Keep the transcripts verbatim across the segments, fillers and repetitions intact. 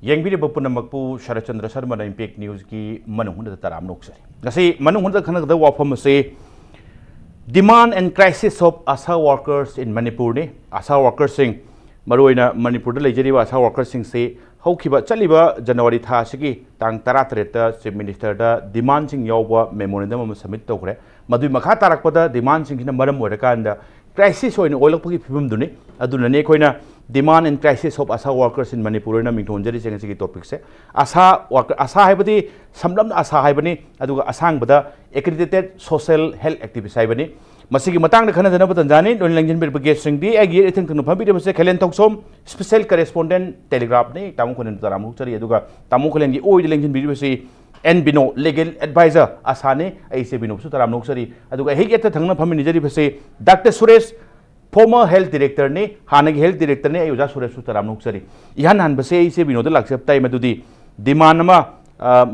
ꯌꯦꯡꯕꯤꯔꯤꯕ ꯄꯨꯝꯅꯃꯛꯄꯨ ꯁꯔꯠꯆꯟꯗ꯭ꯔ ꯁꯔꯃꯅ ꯏꯝꯄꯦꯛ ꯅ꯭ꯌꯨꯁꯀꯤ ꯃꯅꯨꯡ ꯍꯨꯠꯅꯗ ꯇꯔꯥꯝꯅ ꯑꯣꯛꯆꯔꯤ꯫ ꯉꯁꯤ ꯃꯅꯨꯡ ꯍꯨꯠꯅꯗ ꯈꯟꯅꯒꯗꯕ ꯋꯥꯐꯝ ꯑꯁꯤ demand and crisis of ASHA workers in Manipurꯅꯤ꯫ ASHA workerꯁꯤꯡ, ꯃꯔꯨꯑꯣꯏꯅ ꯃꯅꯤꯄꯨꯔꯗ ꯂꯩꯖꯔꯤꯕ ASHA workerꯁꯤꯡꯁꯤ ꯍꯧꯈꯤꯕ ꯆꯠꯂꯤꯕ ꯖꯅꯋꯥꯔꯤ ꯊꯥ ꯑꯁꯤꯒꯤ ꯇꯥꯡ ꯇꯔꯥꯇꯔꯦꯠꯇ Chief Ministerꯗ demandꯁꯤꯡ ꯌꯥꯎꯕ memorandum ꯑꯃ submit ꯇꯧꯈ꯭ꯔꯦ꯫ ꯃꯗꯨꯒꯤ ꯃꯈꯥ ꯇꯥꯔꯛꯄꯗ demandꯁꯤꯡꯁꯤꯅ ꯃꯔꯝ ꯑꯣꯏꯔꯀꯥꯟꯗ crisis ꯑꯣꯏꯅ ꯑꯣꯜꯂꯛꯄꯒꯤ ꯐꯤꯕꯝꯗꯨꯅꯤ꯫ ꯑꯗꯨꯅꯅꯤ ꯑꯩꯈꯣꯏꯅ demand and crisis of ASHA workers in Manipur ꯍꯥꯏꯅ ꯃꯤꯡꯊꯣꯟꯖꯔꯤꯁꯦ ꯉꯁꯤꯒꯤ topicꯁꯦ꯫ ASHA worker, ASHA ꯍꯥꯏꯕꯗꯤ ꯁꯝꯂꯞꯅ ASHA ꯍꯥꯏꯕꯅꯤ, ꯑꯗꯨꯒ ꯑꯁꯥꯡꯕꯗ Accredited Social Health Activist ꯍꯥꯏꯕꯅꯤ꯫ ꯃꯁꯤꯒꯤ ꯃꯇꯥꯡꯗ ꯈꯟꯅꯖꯅꯕ ꯇꯥꯟꯖꯥꯅꯤ꯫ ꯂꯣꯏꯅ ꯂꯦꯡꯁꯤꯟꯕꯤꯔꯤꯕ guestꯁꯤꯡꯗꯤ ꯑꯩꯒꯤ ꯏꯊꯪ ꯊꯪꯅ ꯐꯝꯕꯤꯔꯤꯕꯁꯦ ꯈꯦꯂꯦꯟ ꯊꯧꯁꯣꯝ, special correspondent Telegraphꯅꯤ꯫ ꯇꯥꯃꯣ ꯈꯣꯂꯦꯟ ꯇꯔꯥꯝꯅ ꯑꯣꯛꯆꯔꯤ꯫ ꯑꯗꯨꯒ ꯇꯥꯃꯣ ꯈꯣꯂꯦꯟꯒꯤ ꯑꯣꯏꯗ ꯂꯦꯡꯁꯤꯟꯕꯤꯔꯤꯕꯁꯤ ꯑꯦꯟ ꯕꯤꯅꯣ, legal advisor ASHAꯅꯤ꯫ ꯑꯩꯁꯦ ꯕꯤꯅꯣꯁꯨ ꯇꯔꯥꯝꯅ ꯑꯣꯛꯆꯔꯤ꯫ ꯑꯗꯨꯒ ꯑꯩꯒꯤ ꯍꯦꯛ ꯊꯪꯅ ꯐꯝꯃꯤꯟꯅꯖꯔꯤꯕꯁꯤ Doctor ꯁꯨꯔꯦꯁ, former health directorꯅꯤ, ꯍꯥꯟꯅꯒꯤ health directorꯅꯤ꯫ ꯑꯩ ꯑꯣꯖꯥ ꯁꯨꯔꯦꯁꯁꯨ ꯇꯔꯥꯝꯅ ꯑꯣꯛꯆꯔꯤ꯫ ꯏꯍꯥꯟ ꯍꯥꯟꯕꯁꯦ ꯑꯩꯁꯦ ꯕꯤꯅꯣꯗ ꯂꯥꯛꯆꯕ ꯇꯥꯏ, ꯃꯗꯨꯗꯤ demand ꯑꯃ,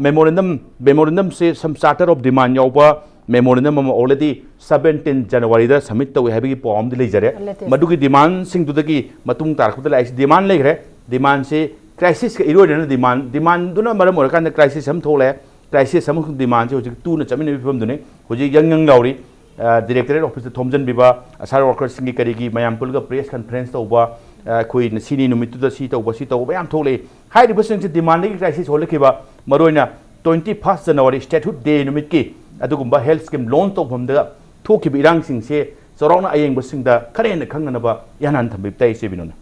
memorandum, memorandumꯁꯦ some charter of demand ꯌꯥꯎꯕ memorandum ꯑꯃ already seventeen Januaryꯗ submit ꯇꯧꯏ ꯍꯥꯏꯕꯒꯤ ꯄꯥꯎ ꯑꯃꯗꯤ ꯂꯩꯖꯔꯦ꯫ Latest꯫ ꯃꯗꯨꯒꯤ demandꯁꯤꯡꯗꯨꯗꯒꯤ ꯃꯇꯨꯡ ꯇꯥꯔꯛꯄꯗ ꯂꯥꯛꯏꯁꯤ demand ꯂꯩꯈ꯭ꯔꯦ꯫ Demandꯁꯦ crisisꯀ ꯏꯔꯣꯏꯅꯅ demand, demandꯗꯨꯅ ꯃꯔꯝ ꯑꯣꯏꯔꯀꯥꯟꯗ crisis ꯑꯃ ꯊꯣꯛꯂꯛꯑꯦ꯫ Crisis ꯑꯃꯁꯨꯡ demandꯁꯦ ꯍꯧꯖꯤꯛ ꯇꯨꯅ ꯆꯠꯃꯤꯟꯅꯕꯒꯤ ꯐꯤꯕꯝꯗꯨꯅꯤ꯫ ꯍꯧꯖꯤꯛ ꯌꯪ ꯌꯪ ꯂꯥꯎꯔꯤ꯫ ꯑ, Directorate Officeꯇ ꯊꯣꯝꯖꯤꯟꯕꯤꯕ, ASHA workersꯁꯤꯡꯒꯤ ꯀꯔꯤꯒꯤ ꯃꯌꯥꯝ ꯄꯨꯜꯂꯒ press conference ꯇꯧꯕ, ꯑ, ꯑꯩꯈꯣꯏꯅ ꯁꯤꯅꯤ ꯅꯨꯃꯤꯠꯇꯨꯗ ꯁꯤ ꯇꯧꯕ, ꯁꯤ ꯇꯧꯕ ꯃꯌꯥꯝ ꯊꯣꯛꯂꯛꯏ꯫ ꯍꯥꯏꯔꯤꯕꯁꯤꯡꯁꯤ demandꯗꯒꯤ crisis ꯍꯧꯔꯛꯈꯤꯕ, ꯃꯔꯨꯑꯣꯏꯅ twenty first January Statehood Day ꯅꯨꯃꯤꯠꯀꯤ ꯑꯗꯨꯒꯨꯝꯕ health scheme launch ꯇꯧꯐꯝꯗ ꯊꯣꯛꯈꯤꯕ ꯏꯔꯥꯡꯁꯤꯡꯁꯦ ꯆꯥꯎꯔꯥꯛꯅ ꯑꯌꯦꯡꯕꯁꯤꯡꯗ ꯈꯔ ꯍꯦꯟꯅ ꯈꯪꯅꯅꯕ ꯏꯍꯥꯟ ꯍꯥꯟꯅ ꯊꯝꯕꯤꯕ ꯇꯥꯏ, ꯏꯆꯦ ꯕꯤꯅꯣꯅ꯫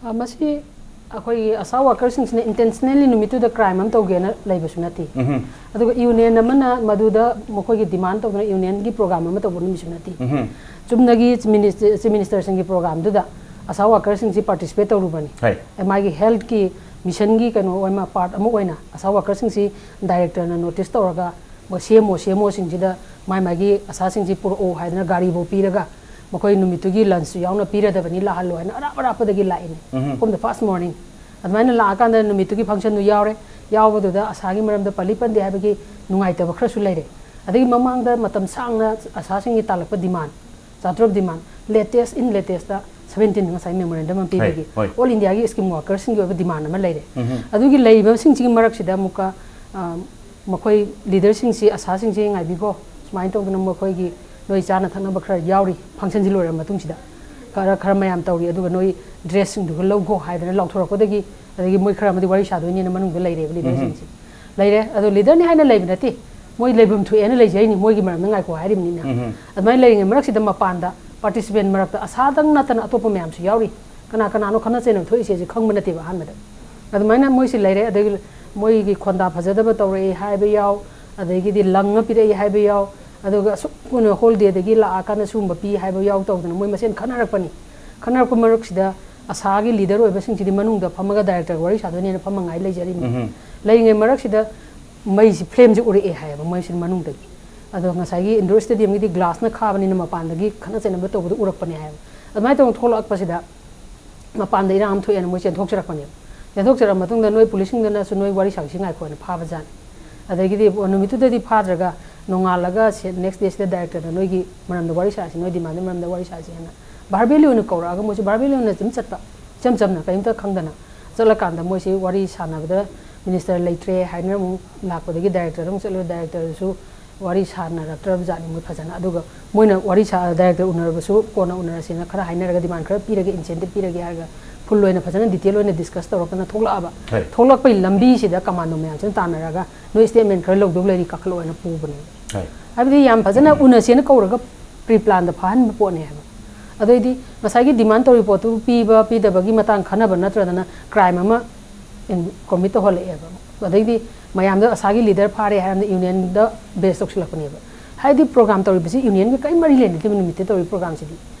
ꯑ, ꯃꯁꯤ ꯑꯩꯈꯣꯏꯒꯤ ASHA workerꯁꯤꯡꯁꯤꯅ intentionally ꯅꯨꯃꯤꯠꯇꯨꯗ crime ꯑꯃ ꯇꯧꯒꯦꯅ ꯂꯩꯕꯁꯨ ꯅꯠꯇꯦ꯫ ꯎꯝꯍꯨꯝ꯫ ꯑꯗꯨꯒ union ꯑꯃꯅ ꯃꯗꯨꯗ ꯃꯈꯣꯏꯒꯤ demand ꯇꯧꯗꯨꯅ unionꯒꯤ program ꯑꯃ ꯇꯧꯕ ꯅꯨꯃꯤꯠꯁꯨ ꯅꯠꯇꯦ꯫ ꯎꯝꯍꯨꯝ꯫ ꯆꯨꯝꯅꯒꯤ minister, Chief Ministerꯁꯤꯡꯒꯤ programꯗꯨꯗ ASHA workerꯁꯤꯡꯁꯤ participate ꯇꯧꯔꯨꯕꯅꯤ꯫ ꯍꯣꯏ꯫ ꯑꯦ, ꯃꯥꯒꯤ healthꯀꯤ missionꯒꯤ ꯀꯩꯅꯣ ꯑꯣꯏꯃ, part ꯑꯃ ꯑꯣꯏꯅ ASHA workerꯁꯤꯡꯁꯤ directorꯅ notice ꯇꯧꯔꯒ, ꯃꯣꯏ ꯁꯦꯝꯃꯣ, ꯁꯦꯝꯃꯣꯁꯤꯡꯁꯤꯗ ꯃꯥꯏ ꯃꯥꯒꯤ ASHAꯁꯤꯡꯁꯤ ꯄꯨꯔꯛꯑꯣ ꯍꯥꯏꯗꯅ ꯒꯥꯔꯤꯐꯧ ꯄꯤꯔꯒ, ꯃꯈꯣꯏ ꯅꯨꯃꯤꯠꯇꯨꯒꯤ lunchꯁꯨ ꯌꯥꯎꯅ ꯄꯤꯔꯗꯕꯅꯤ, ꯂꯥꯛꯍꯜꯂꯣ ꯍꯥꯏꯅ ꯑꯔꯥꯞ ꯑꯔꯥꯞꯄꯗꯒꯤ ꯂꯥꯛꯏꯅꯤ꯫ ꯎꯝꯍꯨꯝ꯫ From the first morning꯫ ꯑꯗꯨꯃꯥꯏꯅ ꯂꯥꯛꯑꯀꯥꯟꯗ ꯅꯨꯃꯤꯠꯇꯨꯒꯤ functionꯗꯨ ꯌꯥꯎꯔꯦ꯫ ꯌꯥꯎꯕꯗꯨꯗ ASHAꯒꯤ ꯃꯔꯝꯗ ꯄꯜꯂꯤ ꯄꯟꯗꯦ ꯍꯥꯏꯕꯒꯤ ꯅꯨꯡꯉꯥꯏꯇꯕ ꯈꯔꯁꯨ ꯂꯩꯔꯦ꯫ ꯑꯗꯒꯤ ꯃꯃꯥꯡꯗ ꯃꯇꯝ ꯁꯥꯡꯅ ASHAꯁꯤꯡꯒꯤ ꯇꯥꯜꯂꯛꯄ demand, charter of demand, latest in latest seventeen ꯉꯁꯥꯏ memorandum ꯑꯃ ꯄꯤꯕꯒꯤ ꯍꯣꯏ꯫ All India ꯒꯤ scheme worker ꯁꯤꯡꯒꯤ ꯑꯣꯏꯕ demand ꯑꯃ ꯂꯩꯔꯦ꯫ ꯎꯝ꯫ ꯑꯗꯨꯒꯤ ꯂꯩꯔꯤꯕꯁꯤꯡꯁꯤꯒꯤ ꯃꯔꯛꯁꯤꯗ ꯑꯃꯨꯛꯀ ꯑ, ꯃꯈꯣꯏ leader ꯁꯤꯡꯁꯤ, ꯑꯁꯥꯁꯤꯡꯁꯤ ꯉꯥꯏꯕꯤꯈꯣ, ꯁꯨꯃꯥꯏꯅ ꯇꯧꯗꯅ ꯃꯈꯣꯏꯒꯤ ꯅꯣꯏ ꯆꯥꯅ ꯊꯛꯅꯕ ꯈꯔ ꯌꯥꯎꯔꯤ, function ꯁꯤ ꯂꯣꯏꯔꯕ ꯃꯇꯨꯡꯁꯤꯗ ꯈꯔ ꯈꯔ ꯃꯌꯥꯝ ꯇꯧꯔꯤ, ꯑꯗꯨꯒ ꯅꯣꯏ dress ꯁꯤꯡꯗꯨꯒ ꯂꯧꯈꯣ ꯍꯥꯏꯗꯅ ꯂꯥꯎꯊꯣꯔꯛꯄꯗꯒꯤ, ꯑꯗꯒꯤ ꯃꯣꯏ ꯈꯔ ꯑꯃꯗꯤ ꯋꯥꯔꯤ ꯁꯥꯗꯣꯏꯅꯦꯅ ꯃꯅꯨꯡꯗ ꯂꯩꯔꯦꯕ leader ꯁꯤꯡꯁꯤ꯫ ꯂꯩꯔꯦ, ꯑꯗꯣ leader ꯅꯤ ꯍꯥꯏꯅ ꯂꯩꯕ ꯅꯠꯇꯦ, ꯃꯣꯏ ꯂꯩꯐꯝ ꯊꯣꯛꯑꯦꯅ ꯂꯩꯖꯩꯅꯤ, ꯃꯣꯏꯒꯤ ꯃꯔꯝꯗ ꯉꯥꯏꯈꯣ ꯍꯥꯏꯔꯤꯕꯅꯤꯅ꯫ ꯎꯝ꯫ ꯑꯗꯨꯃꯥꯏꯅ ꯂꯩꯔꯤꯉꯩ ꯃꯔꯛꯁꯤꯗ ꯃꯄꯥꯟꯗ participant ꯃꯔꯛꯇ ꯑꯁꯥꯗꯪ ꯅꯠꯇꯅ ꯑꯇꯣꯞꯄ ꯃꯌꯥꯝꯁꯨ ꯌꯥꯎꯔꯤ꯫ ꯀꯅꯥ ꯀꯅꯥꯅꯣ ꯈꯠꯅ ꯆꯩꯅꯕ ꯊꯣꯛꯏꯁꯦ ꯁꯤ ꯈꯪꯕ ꯅꯠꯇꯦꯕ ꯑꯍꯥꯟꯕꯗ꯫ ꯑꯗꯨꯃꯥꯏꯅ ꯃꯣꯏꯁꯤ ꯂꯩꯔꯦ, ꯑꯗꯒꯤ ꯃꯣꯏꯒꯤ ꯈꯣꯟꯗꯥ ꯐꯖꯗꯕ ꯇꯧꯔꯛꯏ ꯍꯥꯏꯕ ꯌꯥꯎ, ꯑꯗꯒꯤꯗꯤ ꯂꯪꯉ ꯄꯤꯔꯛꯏ ꯍꯥꯏꯕ ꯌꯥꯎ, ꯑꯗꯨꯒ ꯑꯁꯨꯛ ꯀꯨꯏꯅ holiday ꯗꯒꯤ ꯂꯥꯛꯑꯀꯥꯟꯗ ꯁꯤꯒꯨꯝꯕ ꯄꯤ ꯍꯥꯏꯕ ꯌꯥꯎ ꯇꯧꯗꯅ ꯃꯣꯏ ꯃꯁꯦꯟ ꯈꯠꯅꯔꯛꯄꯅꯤ꯫ ꯈꯠꯅꯔꯛꯄ ꯃꯔꯛꯁꯤꯗ ꯑꯁꯥꯒꯤ leader ꯑꯣꯏꯕꯁꯤꯡꯁꯤꯗꯤ ꯃꯅꯨꯡꯗ ꯐꯝꯃꯒ director ꯒ ꯋꯥꯔꯤ ꯁꯥꯗꯣꯏꯅꯦꯅ ꯐꯝꯃ ꯉꯥꯏ ꯂꯩꯖꯔꯤꯕꯅꯤ꯫ ꯎꯝ꯫ ꯂꯩꯔꯤꯉꯩ ꯃꯔꯛꯁꯤꯗ ꯃꯩꯁꯤ, flame ꯁꯤ ꯎꯔꯛꯑꯦ ꯍꯥꯏꯌꯦꯕ ꯃꯣꯏꯁꯤ ꯃꯅꯨꯡꯗꯒꯤ꯫ ꯑꯗꯣ ꯉꯁꯥꯏꯒꯤ indoor stadium ꯒꯤꯗꯤ glass ꯅ ꯈꯥꯕꯅꯤꯅ ꯃꯄꯥꯟꯗꯒꯤ ꯈꯠꯅ ꯆꯩꯅꯕ ꯇꯧꯕꯗꯨ ꯎꯔꯛꯄꯅꯦ ꯍꯥꯏꯌꯦꯕ꯫ ꯑꯗꯨꯃꯥꯏꯅ ꯇꯧꯅ ꯊꯣꯛꯂꯛꯄꯁꯤꯗ ꯃꯄꯥꯟꯗ ꯏꯔꯥꯡ ꯑꯃ ꯊꯣꯛꯑꯦꯅ ꯃꯣꯏ ꯆꯦꯟꯊꯣꯛꯆꯔꯛꯄꯅꯦꯕ꯫ ꯆꯦꯟꯊꯣꯛꯆꯔꯛꯑ ꯃꯇꯨꯡꯗ ꯅꯣꯏ police ꯁꯤꯡꯗꯨꯅꯁꯨ ꯅꯣꯏ ꯋꯥꯔꯤ ꯁꯥꯒꯦꯁꯤ ꯉꯥꯏꯈꯣꯅ ꯐꯥꯕꯖꯥꯠꯅꯤ꯫ ꯑꯗꯒꯤꯗꯤ ꯅꯨꯃꯤꯠꯇꯨꯗꯗꯤ ꯐꯥꯗ꯭ꯔꯒ ꯅꯣꯡꯉꯥꯜꯂꯒ ꯁꯦ-, next day ꯁꯤꯗ director ꯗ ꯅꯣꯏꯒꯤ ꯃꯔꯝꯗ ꯋꯥꯔꯤ ꯁꯥꯁꯤ, ꯅꯣꯏ demand ꯗꯨꯒꯤ ꯃꯔꯝꯗ ꯋꯥꯔꯤ ꯁꯥꯁꯤ ꯍꯥꯏꯅ verbally ꯑꯣꯏꯅ ꯀꯧꯔꯛꯑꯒ ꯃꯣꯏꯁꯨ verbally ꯑꯣꯏꯅ ꯑꯗꯨꯝ ꯆꯠꯄ, ꯏꯆꯝ ꯆꯝꯅ ꯀꯔꯤꯝꯇ ꯈꯪꯗꯅ ꯆꯠꯂꯀꯥꯟꯗ ꯃꯣꯏꯁꯤ ꯋꯥꯔꯤ ꯁꯥꯟꯅꯕꯗ minister ꯂꯩꯇ꯭ꯔꯦ ꯍꯥꯏꯅ ꯑꯃꯨꯛ ꯂꯥꯛꯄꯗꯒꯤ director ꯗ ꯑꯃꯨꯛ ꯆꯠꯂꯨꯔꯦ, director ꯗꯨꯁꯨ ꯋꯥꯔꯤ ꯁꯥꯟꯅꯔꯛꯇ꯭ꯔꯕ ꯖꯥꯠꯅꯤ ꯃꯣꯏ ꯐꯖꯅ꯫ ꯑꯗꯨꯒ ꯃꯣꯏꯅ ꯋꯥꯔꯤ ꯁꯥ-, director ꯎꯅꯔꯕꯁꯨ ꯀꯣꯟꯅ ꯎꯅꯔꯁꯦꯅ ꯈꯔ ꯍꯥꯏꯅꯔꯒ demand ꯈꯔ ꯄꯤꯔꯒꯦ, incentive ꯄꯤꯔꯒꯦ ꯍꯥꯏꯔꯒ full ꯑꯣꯏꯅ ꯐꯖꯅ detail ꯑꯣꯏꯅ discuss ꯇꯧꯔꯛꯇꯅ ꯊꯣꯛꯂꯛꯑꯕ꯫ ꯍꯣꯏ꯫ ꯊꯣꯛꯂꯛꯄꯒꯤ ꯂꯝꯕꯤꯁꯤꯗ commando ꯃꯌꯥꯝꯁꯤꯅ ꯇꯥꯟꯅꯔꯒ ꯅꯣꯏ statement ꯈꯔ ꯂꯧꯗꯧ ꯂꯩꯔꯤ ꯀꯥꯈꯠꯂꯛꯑꯣꯅ ꯄꯨꯕꯅꯦꯕ꯫ ꯍꯣꯏ꯫ ꯍꯥꯏꯕꯗꯤ ꯌꯥꯝ ꯐꯖꯅ ꯎꯅꯁꯦꯅ ꯀꯧꯔꯒ pre plan ꯗ ꯐꯥꯍꯟꯕ ꯄꯣꯠꯅꯦ ꯍꯥꯏꯕ꯫ ꯑꯗꯩꯗꯤ ꯉꯁꯥꯏꯒꯤ demand ꯇꯧꯔꯤ ꯄꯣꯠꯇꯨ ꯄꯤꯕ ꯄꯤꯗꯕꯒꯤ ꯃꯇꯥꯡ ꯈꯟꯅꯕ ꯅꯠꯇ꯭ꯔꯒꯅ crime ꯑꯃ in-, commit ꯇꯧꯍꯜꯂꯛꯑꯦꯕ꯫ ꯑꯗꯩꯗꯤ ꯃꯌꯥꯝꯗ ꯑꯁꯥꯒꯤ leader ꯐꯥꯔꯦ ꯍꯥꯏꯔꯝꯗ union ꯗ base ꯇꯧꯁꯤꯜꯂꯛꯄꯅꯦꯕ꯫ ꯍꯥꯏꯗꯤ program ꯇꯧꯔꯤꯕꯁꯤ union ꯒ ꯀꯔꯤ ꯃꯔꯤ ꯂꯩꯅꯗꯦꯕ ꯅꯨꯃꯤꯠꯇ ꯇꯧꯔꯤ program ꯁꯤꯗꯤ꯫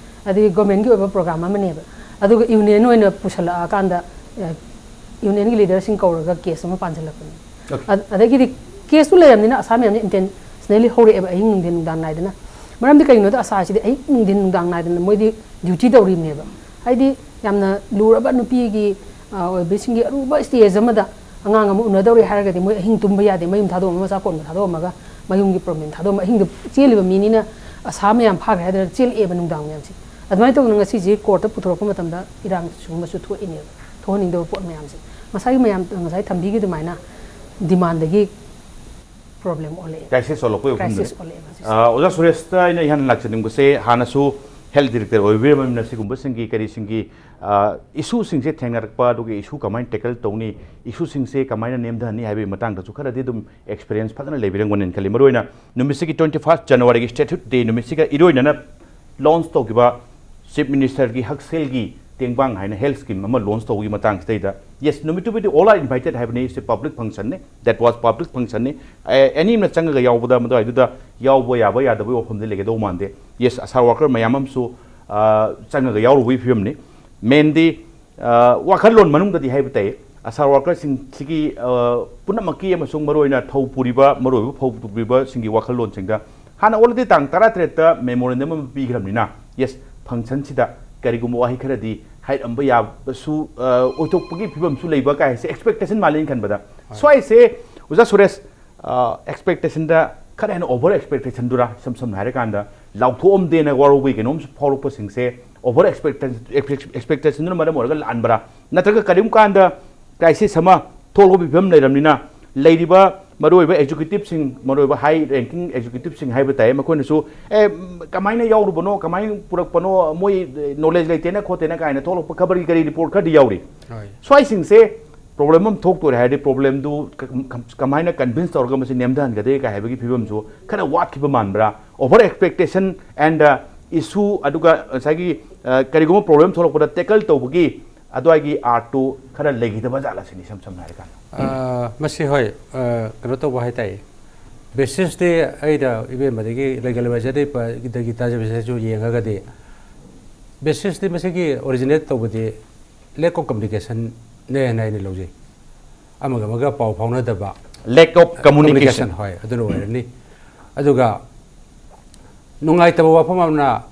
ꯑꯗꯩ government ꯀꯤ ꯑꯣꯏꯕ program ꯑꯃꯅꯦꯕ꯫ ꯑꯗꯨꯒ union ꯑꯣꯏꯅ ꯄꯨꯁꯜꯂꯛꯑꯀꯥꯟꯗ, ꯑ, union ꯒꯤ leader ꯁꯤꯡ ꯀꯧꯔꯒ case ꯑꯃ ꯄꯥꯟꯁꯤꯜꯂꯛꯄꯅꯦ꯫ Okay. ꯑꯗ-, ꯑꯗꯒꯤꯗꯤ case ꯇꯨ ꯂꯩꯔꯝꯅꯤꯅ ꯑꯁꯥ ꯃꯌꯥꯝꯅ intentionally ꯍꯧꯔꯛꯑꯦꯕ ꯑꯍꯤꯡ ꯅꯨꯡꯊꯤꯟ ꯅꯨꯡꯗꯥꯡ ꯅꯥꯏꯗꯅ꯫ ꯃꯔꯝꯗꯤ ꯀꯩꯒꯤꯅꯣꯗ ꯑꯁꯥꯁꯤꯗꯤ ꯑꯍꯤꯡ ꯅꯨꯡꯊꯤꯟ ꯅꯨꯡꯗꯥꯡ ꯅꯥꯏꯗꯅ ꯃꯣꯏꯗꯤ duty ꯇꯧꯔꯤꯕꯅꯦꯕ꯫ ꯍꯥꯏꯗꯤ ꯌꯥꯝꯅ ꯂꯨꯔꯕ ꯅꯨꯄꯤꯒꯤ, ꯑ, ꯑꯣꯏꯕꯁꯤꯡꯒꯤ ꯑꯔꯨꯕ stage ꯑꯃꯗ ꯑꯉꯥꯡ ꯑꯃ ꯎꯅꯗꯧꯔꯦ ꯍꯥꯏꯔꯒꯗꯤ ꯃꯣꯏ ꯑꯍꯤꯡ ꯇꯨꯝꯕ ꯌꯥꯗꯦ, ꯃꯌꯨꯝ ꯊꯥꯗꯣꯛꯑꯝꯃꯒ ꯃꯆꯥ ꯀꯣꯟꯕ ꯊꯥꯗꯣꯛꯑꯝꯃꯒ ꯃꯌꯨꯝꯒꯤ problem ꯊꯥꯗꯣꯛꯑꯝꯃꯒ ꯑꯍꯤꯡꯗ ꯆꯦꯜꯂꯤꯕ ꯃꯤꯅꯤꯅ ꯑꯁꯥ ꯃꯌꯥꯝ ꯐꯥꯈ꯭ꯔꯦ ꯍꯥꯏꯗꯅ ꯆꯦꯜꯂꯛꯑꯦꯕ ꯅꯨꯡꯗꯥꯡ ꯃꯌꯥꯝꯁꯦ꯫ ꯑꯗꯨꯃꯥꯏꯅ ꯇꯧꯗꯅ ꯉꯁꯤꯁꯤ ꯀꯣꯔꯠꯇ ꯄꯨꯊꯣꯔꯛꯄ ꯃꯇꯝꯗ ꯏꯔꯥꯡ ꯁꯤꯒꯨꯝꯕꯁꯨ ꯊꯣꯛꯏꯅꯦꯕ, ꯊꯣꯛꯍꯟꯅꯤꯡꯗꯕ ꯄꯣꯠ ꯃꯌꯥꯝꯁꯦ꯫ ꯉꯁꯥꯏꯒꯤ ꯃꯌꯥꯝ ꯉꯁꯥꯏ ꯊꯝꯕꯤꯈꯤ ꯑꯗꯨꯃꯥꯏꯅ ꯗꯤꯃꯥꯟꯗꯒꯤ ꯄ꯭ꯔꯣꯕ꯭ꯂꯦꯝ ꯑꯣꯜꯂꯛꯑꯦ꯫ ꯀ꯭ꯔꯥꯏꯁꯤꯁ ꯑꯣꯜꯂꯛꯄꯩ ꯋꯥꯐꯝꯗꯨꯅꯤ꯫ ꯀ꯭ꯔꯥꯏꯁꯤꯁ ꯑꯣꯜꯂꯛꯑꯦꯕ ꯍꯧꯖꯤꯛꯁꯦ꯫ ꯑ, ꯑꯣꯖꯥ ꯁꯨꯔꯦꯁꯇ ꯑꯩꯅ ꯏꯍꯥꯟ ꯂꯥꯛꯆꯅꯤꯡꯕꯁꯦ, ꯍꯥꯟꯅꯁꯨ ꯍꯦꯜꯊ ꯗꯤꯔꯦꯛꯇꯔ ꯑꯣꯏꯕꯤꯔꯕꯅꯤꯅ ꯁꯤꯒꯨꯝꯕꯁꯤꯡꯒꯤ ꯀꯔꯤꯁꯤꯡꯒꯤ, ꯑ, ꯏꯁꯨꯁꯤꯡꯁꯦ ꯊꯦꯡꯅꯔꯛꯄ, ꯑꯗꯨꯒ ꯏꯁꯨ ꯀꯃꯥꯏꯅ ꯇꯦꯀꯜ ꯇꯧꯅꯤ, ꯏꯁꯨꯁꯤꯡꯁꯦ ꯀꯃꯥꯏꯅ ꯅꯦꯝꯊꯍꯟꯅꯤ ꯍꯥꯏꯕꯒꯤ ꯃꯇꯥꯡꯗꯁꯨ ꯈꯔꯗꯤ ꯑꯗꯨꯝ ꯑꯦꯛꯁꯄꯤꯔꯤꯌꯦꯟꯁ ꯐꯖꯅ ꯂꯩꯕꯤꯔꯝꯒꯅꯤꯅ ꯈꯜꯂꯤ꯫ ꯃꯔꯨꯑꯣꯏꯅ ꯅꯨꯃꯤꯠꯁꯤꯒꯤ twenty first January-ꯒꯤ Statehood Day ꯅꯨꯃꯤꯠꯁꯤꯒ ꯏꯔꯣꯏꯅꯅ ꯂꯣꯟꯆ ꯇꯧꯈꯤꯕ ꯆꯤꯐ ꯃꯤꯅꯤꯁꯇꯔꯒꯤ ꯍꯛꯁꯦꯜꯒꯤ ꯇꯦꯡꯕꯥꯡ ꯍꯥꯏꯅ ꯍꯦꯜꯊ ꯁ꯭ꯀꯤꯝ ꯑꯃ ꯂꯣꯟꯆ ꯇꯧꯕꯒꯤ ꯃꯇꯥꯡꯁꯤꯗꯩꯗ, ꯌꯦꯁ, ꯅꯨꯃꯤꯠꯇꯨꯕꯨꯗꯤ all are invited ꯍꯥꯏꯕꯅꯤ, ꯏꯁ ꯄꯕ꯭ꯂꯤꯛ ꯐꯪꯁꯟꯅꯤ, that was public ꯐꯪꯁꯟꯅꯤ꯫ ꯑꯦꯅꯤ ꯑꯃꯅ ꯆꯪꯉꯒ ꯌꯥꯎꯕꯗ ꯃꯗꯨꯋꯥꯏꯗꯨꯗ ꯌꯥꯎꯕ ꯌꯥꯕ ꯌꯥꯗꯕꯒꯤ ꯋꯥꯐꯝꯗꯤ ꯂꯩꯒꯗꯧ ꯃꯥꯟꯗꯦ꯫ ꯌꯦꯁ, ꯑꯁꯥ ꯋꯥꯔꯀꯔ ꯃꯌꯥꯝ ꯑꯃꯁꯨ, ꯑ, ꯆꯪꯉꯒ ꯌꯥꯎꯔꯨꯕꯒꯤ ꯐꯤꯕꯝꯅꯤ꯫ ꯃꯦꯟꯗꯤ, ꯑ, ꯋꯥꯈꯜꯂꯣꯟ ꯃꯅꯨꯡꯗꯗꯤ ꯍꯥꯏꯕ ꯇꯥꯏ, ꯑꯁꯥ ꯋꯥꯔꯀꯔꯁꯤꯡꯁꯤꯒꯤ, ꯑ, ꯄꯨꯝꯅꯃꯛꯀꯤ ꯑꯃꯁꯨꯡ ꯃꯔꯨꯑꯣꯏꯅ ꯊꯧ ꯄꯨꯔꯤꯕ, ꯃꯔꯨꯑꯣꯏꯕ ꯐꯧ ꯄꯨꯔꯤꯕꯁꯤꯡꯒꯤ ꯋꯥꯈꯜꯂꯣꯟꯁꯤꯡꯗ ꯍꯥꯟꯅ already ꯇꯥꯡ ꯇꯔꯥꯇꯔꯦꯠꯇ ꯃꯦꯃꯣꯔꯦꯟꯗꯝ ꯑꯃ ꯄꯤꯈ꯭ꯔꯕꯅꯤꯅ, ꯌꯦꯁ, ꯐꯪꯁꯟꯁꯤꯗ ꯀꯔꯤꯒꯨꯝꯕ ꯋꯥꯍꯩ ꯈꯔꯗꯤ ꯍꯥꯏꯔꯝꯕ ꯌꯥꯕꯁꯨ, ꯑ, ꯑꯣꯏꯊꯣꯛꯄꯒꯤ ꯐꯤꯕꯝꯁꯨ ꯂꯩꯕ ꯀꯥꯏ ꯍꯥꯏꯁꯦ ꯑꯦꯛꯁꯄꯦꯛꯇꯦꯁꯟ ꯃꯥꯜꯂꯦꯅ ꯈꯟꯕꯗ꯫ ꯍꯣꯏ꯫ ꯁ꯭ꯋꯥꯏꯁꯦ, ꯑꯣꯖꯥ ꯁꯨꯔꯦꯁ, ꯑ, ꯑꯦꯛꯁꯄꯦꯛꯇꯦꯁꯟꯗ ꯈꯔ ꯍꯦꯟꯅ ꯑꯣꯚꯔ ꯑꯦꯛꯁꯄꯦꯛꯇꯦꯁꯟꯗꯨꯔꯥ, ꯏꯁꯝ ꯁꯝꯅ ꯍꯥꯏꯔꯀꯥꯟꯗ ꯂꯥꯎꯊꯣꯛꯑꯝꯗꯦꯅ ꯋꯥꯔꯧꯕꯒꯤ ꯀꯩꯅꯣꯝꯁꯨ ꯐꯥꯎꯔꯛꯄꯁꯤꯡꯁꯦ ꯑꯣꯚꯔ ꯑꯦꯛꯁꯄꯦꯛꯇꯦꯁꯟꯗꯨꯅ ꯃꯔꯝ ꯑꯣꯏꯔꯒ ꯂꯥꯟꯕ꯭ꯔꯥ, ꯅꯠꯇ꯭ꯔꯒ ꯀꯔꯤꯒꯨꯝꯕ ꯀꯥꯟꯗ ꯀ꯭ꯔꯥꯏꯁꯤꯁ ꯑꯃ ꯊꯣꯛꯂꯛꯄꯒꯤ ꯐꯤꯕꯝ ꯂꯩꯔꯕꯅꯤꯅ ꯂꯩꯔꯤꯕ ꯃꯔꯨꯑꯣꯏꯕ ꯑꯦꯛꯖꯤꯀ꯭ꯌꯨꯇꯤꯞꯁꯤꯡ, ꯃꯔꯨꯑꯣꯏꯕ ꯍꯥꯏ ꯔꯦꯡꯀꯤꯡ ꯑꯦꯛꯖꯤꯀ꯭ꯌꯨꯇꯤꯞꯁꯤꯡ ꯍꯥꯏꯕ ꯇꯥꯏ, ꯃꯈꯣꯏꯅꯁꯨ, "ꯑꯦ, ꯀꯃꯥꯏꯅ ꯌꯥꯎꯔꯨꯕꯅꯣ, ꯀꯃꯥꯏꯅ ꯄꯨꯔꯛꯄꯅꯣ, ꯃꯣꯏ ꯅꯣꯂꯦꯖ ꯂꯩꯇꯦꯅ ꯈꯣꯠꯇꯦꯅ" ꯀꯥꯏꯅ ꯊꯣꯛꯂꯛꯄ ꯈꯕꯔꯒꯤ ꯀꯔꯤ ꯔꯤꯄꯣꯔꯠ ꯈꯔꯗꯤ ꯌꯥꯎꯔꯤ꯫ ꯍꯣꯏ꯫ ꯁ꯭ꯋꯥꯏꯁꯤꯡꯁꯦ ꯄ꯭ꯔꯣꯕ꯭ꯂꯦꯝ ꯑꯃ ꯊꯣꯛꯇꯣꯔꯦ ꯍꯥꯏꯔꯗꯤ ꯄ꯭ꯔꯣꯕ꯭ꯂꯦꯝꯗꯨ ꯀ-, ꯀ-, ꯀꯃꯥꯏꯅ ꯀꯟꯚꯤꯟꯁ ꯇꯧꯔꯒ ꯃꯁꯤ ꯅꯦꯝꯊꯍꯟꯒꯗꯒꯦ ꯀꯥꯏ ꯍꯥꯏꯕꯒꯤ ꯐꯤꯕꯝꯁꯨ ꯈꯔ ꯋꯥꯠꯈꯤꯕ ꯃꯥꯟꯕ꯭ꯔꯥ? Over expectation and, uh, issue, ꯑꯗꯨꯒ ꯉꯁꯥꯏꯒꯤ, ꯑ, ꯀꯔꯤꯒꯨꯝꯕ ꯄ꯭ꯔꯣꯕ꯭ꯂꯦꯝ ꯊꯣꯛꯂꯛꯄꯗ ꯇꯦꯀꯜ ꯇꯧꯕꯒꯤ ꯑꯗꯨꯋꯥꯏꯒꯤ ꯑꯥꯔꯠꯇꯨ ꯈꯔ ꯂꯩꯈꯤꯗꯕ ꯖꯥꯠꯂ ꯁꯤꯅꯤ, ꯏꯁꯝ ꯁꯝꯅ ꯍꯥꯏꯔꯀꯥꯟꯗ꯫ ꯑ, ꯃꯁꯤ ꯍꯣꯏ, ꯑ, ꯀꯩꯅꯣ ꯇꯧꯕ ꯍꯥꯏꯇꯥꯏ꯫ ꯕꯦꯁꯤꯁꯇꯤ ꯑꯩꯅ ꯏꯕꯦꯝꯃꯗꯒꯤ ꯂꯩꯒꯜꯂꯕ ꯆꯠꯄꯗꯒꯤ ꯇꯥꯖꯕꯁꯤꯁꯨ ꯌꯦꯡꯉꯒꯗꯤ ꯕꯦꯁꯤꯁꯇꯤ ꯃꯁꯤꯒꯤ ꯑꯣꯔꯤꯖꯤꯅꯦꯠ ꯇꯧꯕꯗꯤ lack of communication-ꯅꯦꯅ ꯑꯩꯅ ꯂꯧꯖꯩ꯫ ꯑꯃꯒ ꯑꯃꯒ ꯄꯥꯎ ꯐꯥꯎꯅꯗꯕ꯫ Lack of communication꯫ Communication, ꯍꯣꯏ, ꯑꯗꯨꯅ ꯑꯣꯏꯔꯅꯤ꯫ ꯑꯗꯨꯒ ꯅꯨꯡꯉꯥꯏꯇꯕ ꯋꯥꯐꯝ ꯑꯃꯅ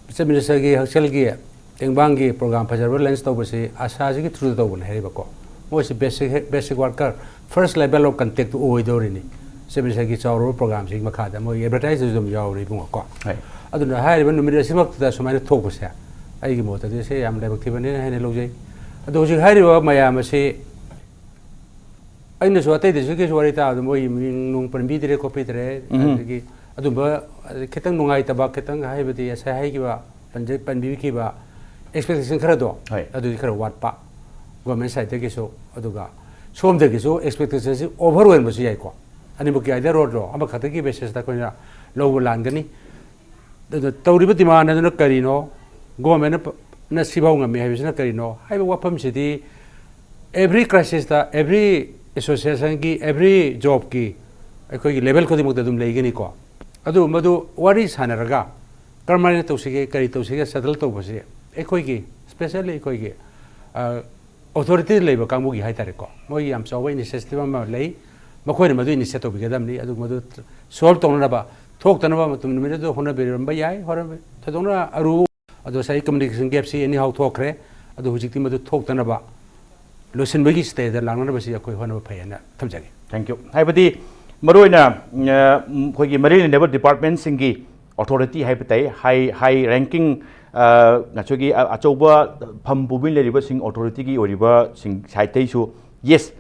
ꯆꯤꯐ ꯃꯤꯅꯤꯁꯇꯔꯒꯤ ꯍꯛꯁꯦꯜꯒꯤ ꯇꯦꯡꯕꯥꯡꯒꯤ ꯄ꯭ꯔꯣꯒ꯭ꯔꯥꯝ ꯐꯖꯕ ꯂꯟꯆ ꯇꯧꯕꯁꯤ ꯑꯁꯥꯁꯤꯒꯤ ꯊ꯭ꯔꯨꯗ ꯇꯧꯕꯅꯦ ꯍꯥꯏꯔꯤꯕꯀꯣ꯫ ꯃꯣꯏꯁꯤ basic, basic worker, first level of ꯀꯟꯇꯦꯛꯇꯨ ꯑꯣꯏꯗꯧꯔꯤꯅꯤ꯫ ꯆꯤꯐ ꯃꯤꯅꯤꯁꯇꯔꯒꯤ ꯆꯥꯎꯔꯕ ꯄ꯭ꯔꯣꯒ꯭ꯔꯥꯝꯁꯤꯒꯤ ꯃꯈꯥꯗ ꯃꯣꯏ ꯑꯦꯗꯚꯔꯇꯥꯏꯖꯇꯁꯨ ꯑꯗꯨꯝ ꯌꯥꯎꯔꯤ ꯏꯕꯨꯡꯉꯣꯀꯣ꯫ ꯍꯣꯏ꯫ ꯑꯗꯨꯅ ꯍꯥꯏꯔꯤꯕ ꯅꯨꯃꯤꯠ ꯑꯁꯤꯃꯛꯇꯗ ꯁꯨꯃꯥꯏꯅ ꯊꯣꯛꯄꯁꯦ ꯑꯩꯒꯤ ꯃꯣꯠꯇꯗꯤ ꯁꯤ ꯌꯥꯝ ꯂꯥꯏꯕꯛ ꯊꯤꯕꯅꯦꯅ ꯍꯥꯏꯅ ꯂꯧꯖꯩ꯫ ꯑꯗꯣ ꯍꯧꯖꯤꯛ ꯍꯥꯏꯔꯤꯕ ꯃꯌꯥꯝ ꯑꯁꯤ ꯑꯩꯅꯁꯨ ꯑꯇꯩꯗꯁꯨ ꯀꯩꯁꯨ ꯋꯥꯔꯤ ꯇꯥꯕꯗ ꯃꯣꯏ ꯃꯤꯡ ꯅꯨꯡ ꯄꯟꯕꯤꯗ꯭ꯔꯦ ꯈꯣꯠꯄꯤꯗ꯭ꯔꯦ꯫ ꯎꯝ꯫ ꯑꯗꯒꯤ ꯑꯗꯨꯝꯕ ꯈꯤꯇꯪ ꯅꯨꯡꯉꯥꯏꯇꯕ, ꯈꯤꯇꯪ ꯍꯥꯏꯕꯗꯤ ꯉꯁꯥꯏ ꯍꯥꯏꯈꯤꯕ, ꯄꯟꯖ-, ꯄꯟꯕꯤꯈꯤꯕ expectation ꯈꯔꯗꯣ, ꯍꯣꯏ꯫ ꯑꯗꯨꯗꯤ ꯈꯔ ꯋꯥꯠꯄ government sideꯇꯒꯤꯁꯨ, ꯑꯗꯨꯒ ꯁꯣꯝꯗꯒꯤꯁꯨ expectationꯁꯤ over ꯑꯣꯏꯔꯝꯕꯁꯨ ꯌꯥꯏꯀꯣ꯫ ꯑꯅꯤꯃꯛꯀꯤ either roadꯂꯣ ꯑꯃꯈꯛꯇꯒꯤ basis ꯑꯩꯈꯣꯏꯅ ꯂꯧꯕ ꯂꯥꯟꯒꯅꯤ꯫ ꯑꯗꯨꯅ ꯇꯧꯔꯤꯕ demand ꯑꯗꯨꯅ ꯀꯔꯤꯅꯣ? Governmentꯅ ꯄ-, ꯅ ꯁꯤꯐꯥꯎ ꯉꯝꯃꯤ ꯍꯥꯏꯕꯁꯤꯅ ꯀꯔꯤꯅꯣ? ꯍꯥꯏꯕ ꯋꯥꯐꯝꯁꯤꯗꯤ every crisisꯇ, every associationꯒꯤ, every jobꯀꯤ ꯑꯩꯈꯣꯏꯒꯤ level ꯈꯨꯗꯤꯡꯃꯛꯇ ꯑꯗꯨꯝ ꯂꯩꯒꯅꯤꯀꯣ꯫ ꯑꯗꯨ ꯃꯗꯨ ꯋꯥꯔꯤ ꯁꯥꯟꯅꯔꯒ ꯀꯔꯝꯍꯥꯏꯅ ꯇꯧꯁꯤꯒꯦ, ꯀꯔꯤ ꯇꯧꯁꯤꯒꯦ settle ꯇꯧꯕꯁꯤ ꯑꯩꯈꯣꯏꯒꯤ, specially ꯑꯩꯈꯣꯏꯒꯤ, ꯑ, authority ꯂꯩꯕ ꯀꯥꯡꯕꯨꯒꯤ ꯍꯥꯏꯇꯥꯔꯦꯀꯣ, ꯃꯣꯏꯒꯤ ꯌꯥꯝ ꯆꯥꯎꯕ initiative ꯑꯃ ꯂꯩ, ꯃꯈꯣꯏꯅ ꯃꯗꯨ initiate ꯇꯧꯕꯤꯒꯗꯕꯅꯤ꯫ ꯑꯗꯨꯒ ꯃꯗꯨ solve ꯇꯧꯅꯅꯕ, ꯊꯣꯛꯇꯅꯕ ꯃꯇꯝ ꯅꯨꯃꯤꯠ ꯑꯗꯨ ꯍꯣꯠꯅꯕꯤꯔꯝꯕ ꯌꯥꯏ꯫ ꯍꯣꯠꯅꯕ-, ꯊꯣꯏꯗꯣꯛꯅ ꯑꯔꯨ-, ꯑꯗꯣ ꯉꯁꯥꯏ communication gapꯁꯤ anyhow ꯊꯣꯛꯈ꯭ꯔꯦ, ꯑꯗꯨ ꯍꯧꯖꯤꯛꯇꯤ ꯃꯗꯨ ꯊꯣꯛꯇꯅꯕ ꯂꯣꯏꯁꯤꯟꯕꯒꯤ stageꯗ ꯂꯥꯛꯅꯅꯕꯁꯤ ꯑꯩꯈꯣꯏ ꯍꯣꯠꯅꯕ ꯐꯩ ꯍꯥꯏꯅ ꯊꯝꯖꯒꯦ꯫ Thank you꯫ ꯍꯥꯏꯕꯗꯤ ꯃꯔꯨꯑꯣꯏꯅ, ꯑ, ꯑꯩꯈꯣꯏꯒꯤ ꯃꯔꯤ ꯂꯩꯅꯕ departmentꯁꯤꯡꯒꯤ authority ꯍꯥꯏꯕ ꯇꯥꯏ, high, high ranking, ꯑ, ꯉꯁꯥꯏꯒꯤ ꯑ-, ꯑꯆꯧꯕ ꯐꯝ ꯄꯨꯕꯤ ꯂꯩꯔꯤꯕꯁꯤꯡ, authorityꯒꯤ ꯑꯣꯏꯔꯤꯕꯁꯤꯡ sideꯇꯩꯁꯨ, yes,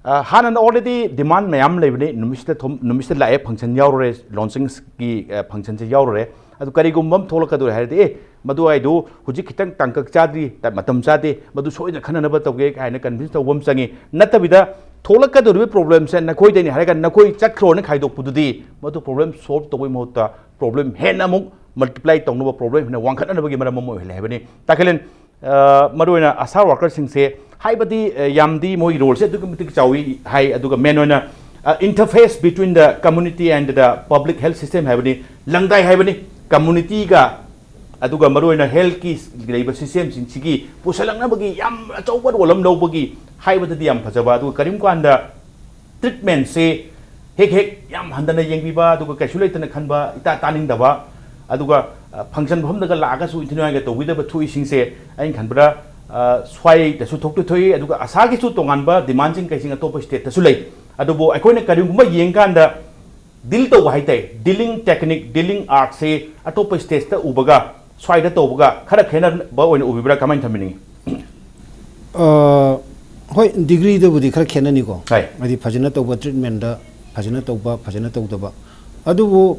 ꯑ, ꯍꯥꯟꯅꯅ already demand ꯃꯌꯥꯝ ꯂꯩꯕꯅꯤ, ꯅꯨꯃꯤꯠꯁꯤꯗ ꯊꯣꯝ-, ꯅꯨꯃꯤꯠꯁꯤꯗ ꯂꯥꯛꯑꯦ, function ꯌꯥꯎꯔꯨꯔꯦ, launchingꯒꯤ, ꯑ, functionꯁꯦ ꯌꯥꯎꯔꯨꯔꯦ꯫ ꯑꯗꯨ ꯀꯔꯤꯒꯨꯝꯕ ꯑꯃ ꯊꯣꯛꯂꯛꯀꯗꯧꯔꯦ ꯍꯥꯏꯔꯗꯤ, "ꯑꯦ, ꯃꯗꯨ ꯍꯥꯏꯗꯨ ꯍꯧꯖꯤꯛ ꯈꯤꯇꯪ ꯇꯥꯡꯀꯛ ꯆꯥꯗ꯭ꯔꯤ, ꯇ-, ꯃꯇꯝ ꯆꯥꯗꯦ, ꯃꯗꯨ ꯁꯣꯏꯗꯅ ꯈꯟꯅꯅꯕ ꯇꯧꯒꯦ" ꯍꯥꯏꯅ convince ꯇꯧꯕ ꯑꯃ ꯆꯪꯉꯤ꯫ ꯅꯠꯇꯕꯤꯗ ꯊꯣꯛꯂꯛꯀꯗꯧꯔꯤꯕ problemꯁꯦ ꯅꯈꯣꯏꯗꯩꯅꯤ ꯍꯥꯏꯔꯒ ꯅꯈꯣꯏ ꯆꯠꯈ꯭ꯔꯣꯅ ꯈꯥꯏꯗꯣꯛꯄꯗꯨꯗꯤ ꯃꯗꯨ problem solve ꯇꯧꯕꯒꯤ ꯃꯍꯨꯠꯇ problem ꯍꯦꯟꯅ ꯑꯃꯨꯛ multiply ꯇꯧꯅꯕ, problem ꯍꯦꯟꯅ ꯋꯥꯡꯈꯠꯅꯅꯕꯒꯤ ꯃꯔꯝ ꯑꯃ ꯑꯣꯏꯍꯜꯂꯦ ꯍꯥꯏꯕꯅꯤ꯫ ꯇꯥꯈꯦꯜꯂꯦꯟ, ꯑ, ꯃꯔꯨꯑꯣꯏꯅ ꯑꯁꯥ workerꯁꯤꯡꯁꯦ ꯍꯥꯏꯕꯗꯤ, ꯑ, ꯌꯥꯝꯗꯤ ꯃꯣꯏꯒꯤ roleꯁꯦ ꯑꯗꯨꯛꯀꯤ ꯃꯇꯤꯛ ꯆꯥꯎꯏ ꯍꯥꯏ, ꯑꯗꯨꯒ main ꯑꯣꯏꯅ, ꯑ, interface between the community and the public health system ꯍꯥꯏꯕꯅꯤ, ꯂꯪꯗꯥꯏ ꯍꯥꯏꯕꯅꯤ꯫ Communityꯒ ꯑꯗꯨꯒ ꯃꯔꯨꯑꯣꯏꯅ healthꯀꯤ ꯂꯩꯕ systemꯁꯤꯡꯁꯤꯒꯤ ꯄꯨꯁꯜꯂꯛꯅꯕꯒꯤ ꯌꯥꯝ ꯑꯆꯧꯕ role ꯑꯃ ꯂꯧꯕꯒꯤ ꯍꯥꯏꯕꯗꯗꯤ ꯌꯥꯝ ꯐꯖꯕ, ꯑꯗꯨꯒ ꯀꯔꯤꯒꯨꯝꯕ ꯀꯥꯟꯗ treatmentꯁꯦ ꯍꯦꯛ ꯍꯦꯛ ꯌꯥꯝ ꯍꯟꯊꯅ ꯌꯦꯡꯕꯤꯕ, ꯑꯗꯨꯒ ꯀꯩꯁꯨ ꯂꯩꯇꯅ ꯈꯟꯕ, ꯏꯇꯥ ꯇꯥꯅꯤꯡꯗꯕ, ꯑꯗꯨꯒ, ꯑ, function ꯃꯐꯝꯗꯒ ꯂꯥꯛꯑꯒꯁꯨ ꯏꯟꯊꯤ ꯅꯨꯡꯉꯥꯏꯒ ꯇꯧꯕꯤꯗꯕ ꯊꯣꯛꯏꯁꯤꯡꯁꯦ ꯑꯩꯅ ꯈꯟꯕꯗ, ꯑ, ꯁ꯭ꯋꯥꯏꯗꯁꯨ ꯊꯣꯛꯇꯤ ꯊꯣꯛꯏ, ꯑꯗꯨꯒ ꯑꯁꯥꯒꯤꯁꯨ ꯇꯣꯉꯥꯟꯕ demandꯁꯤꯡ ꯀꯩꯁꯤꯡ ꯑꯇꯣꯞꯄ stateꯇꯁꯨ ꯂꯩ꯫ ꯑꯗꯨꯕꯨ ꯑꯩꯈꯣꯏꯅ ꯀꯔꯤꯒꯨꯝꯕ ꯌꯦꯡꯀꯥꯟꯗ ꯗꯤꯜ ꯇꯧꯕ ꯍꯥꯏꯇꯥꯔꯦ, ꯗꯤꯂꯤꯡ ꯇꯦꯛꯅꯤꯛ, ꯗꯤꯂꯤꯡ ꯑꯥꯔꯠꯁꯦ ꯑꯇꯣꯞꯄ ꯁ꯭ꯇꯦꯠꯇ ꯎꯕꯒ ꯁ꯭ꯋꯥꯏꯗ ꯇꯧꯕꯒ ꯈꯔ ꯈꯦꯠꯅꯕ ꯑꯣꯏꯅ ꯎꯕꯤꯕ꯭ꯔꯥ? ꯀꯃꯥꯏꯅ ꯊꯝꯕꯤꯅꯤꯡꯉꯤ? ꯑ, ꯍꯣꯏ, ꯗꯤꯒ꯭ꯔꯤꯗꯕꯨꯗꯤ ꯈꯔ ꯈꯦꯠꯅꯅꯤꯀꯣ꯫ ꯍꯣꯏ꯫ ꯍꯥꯏꯗꯤ ꯐꯖꯅ ꯇꯧꯕ ꯇ꯭ꯔꯤꯠꯃꯦꯟꯗ, ꯐꯖꯅ ꯇꯧꯕ, ꯐꯖꯅ ꯇꯧꯗꯕ꯫ ꯑꯗꯨꯕꯨ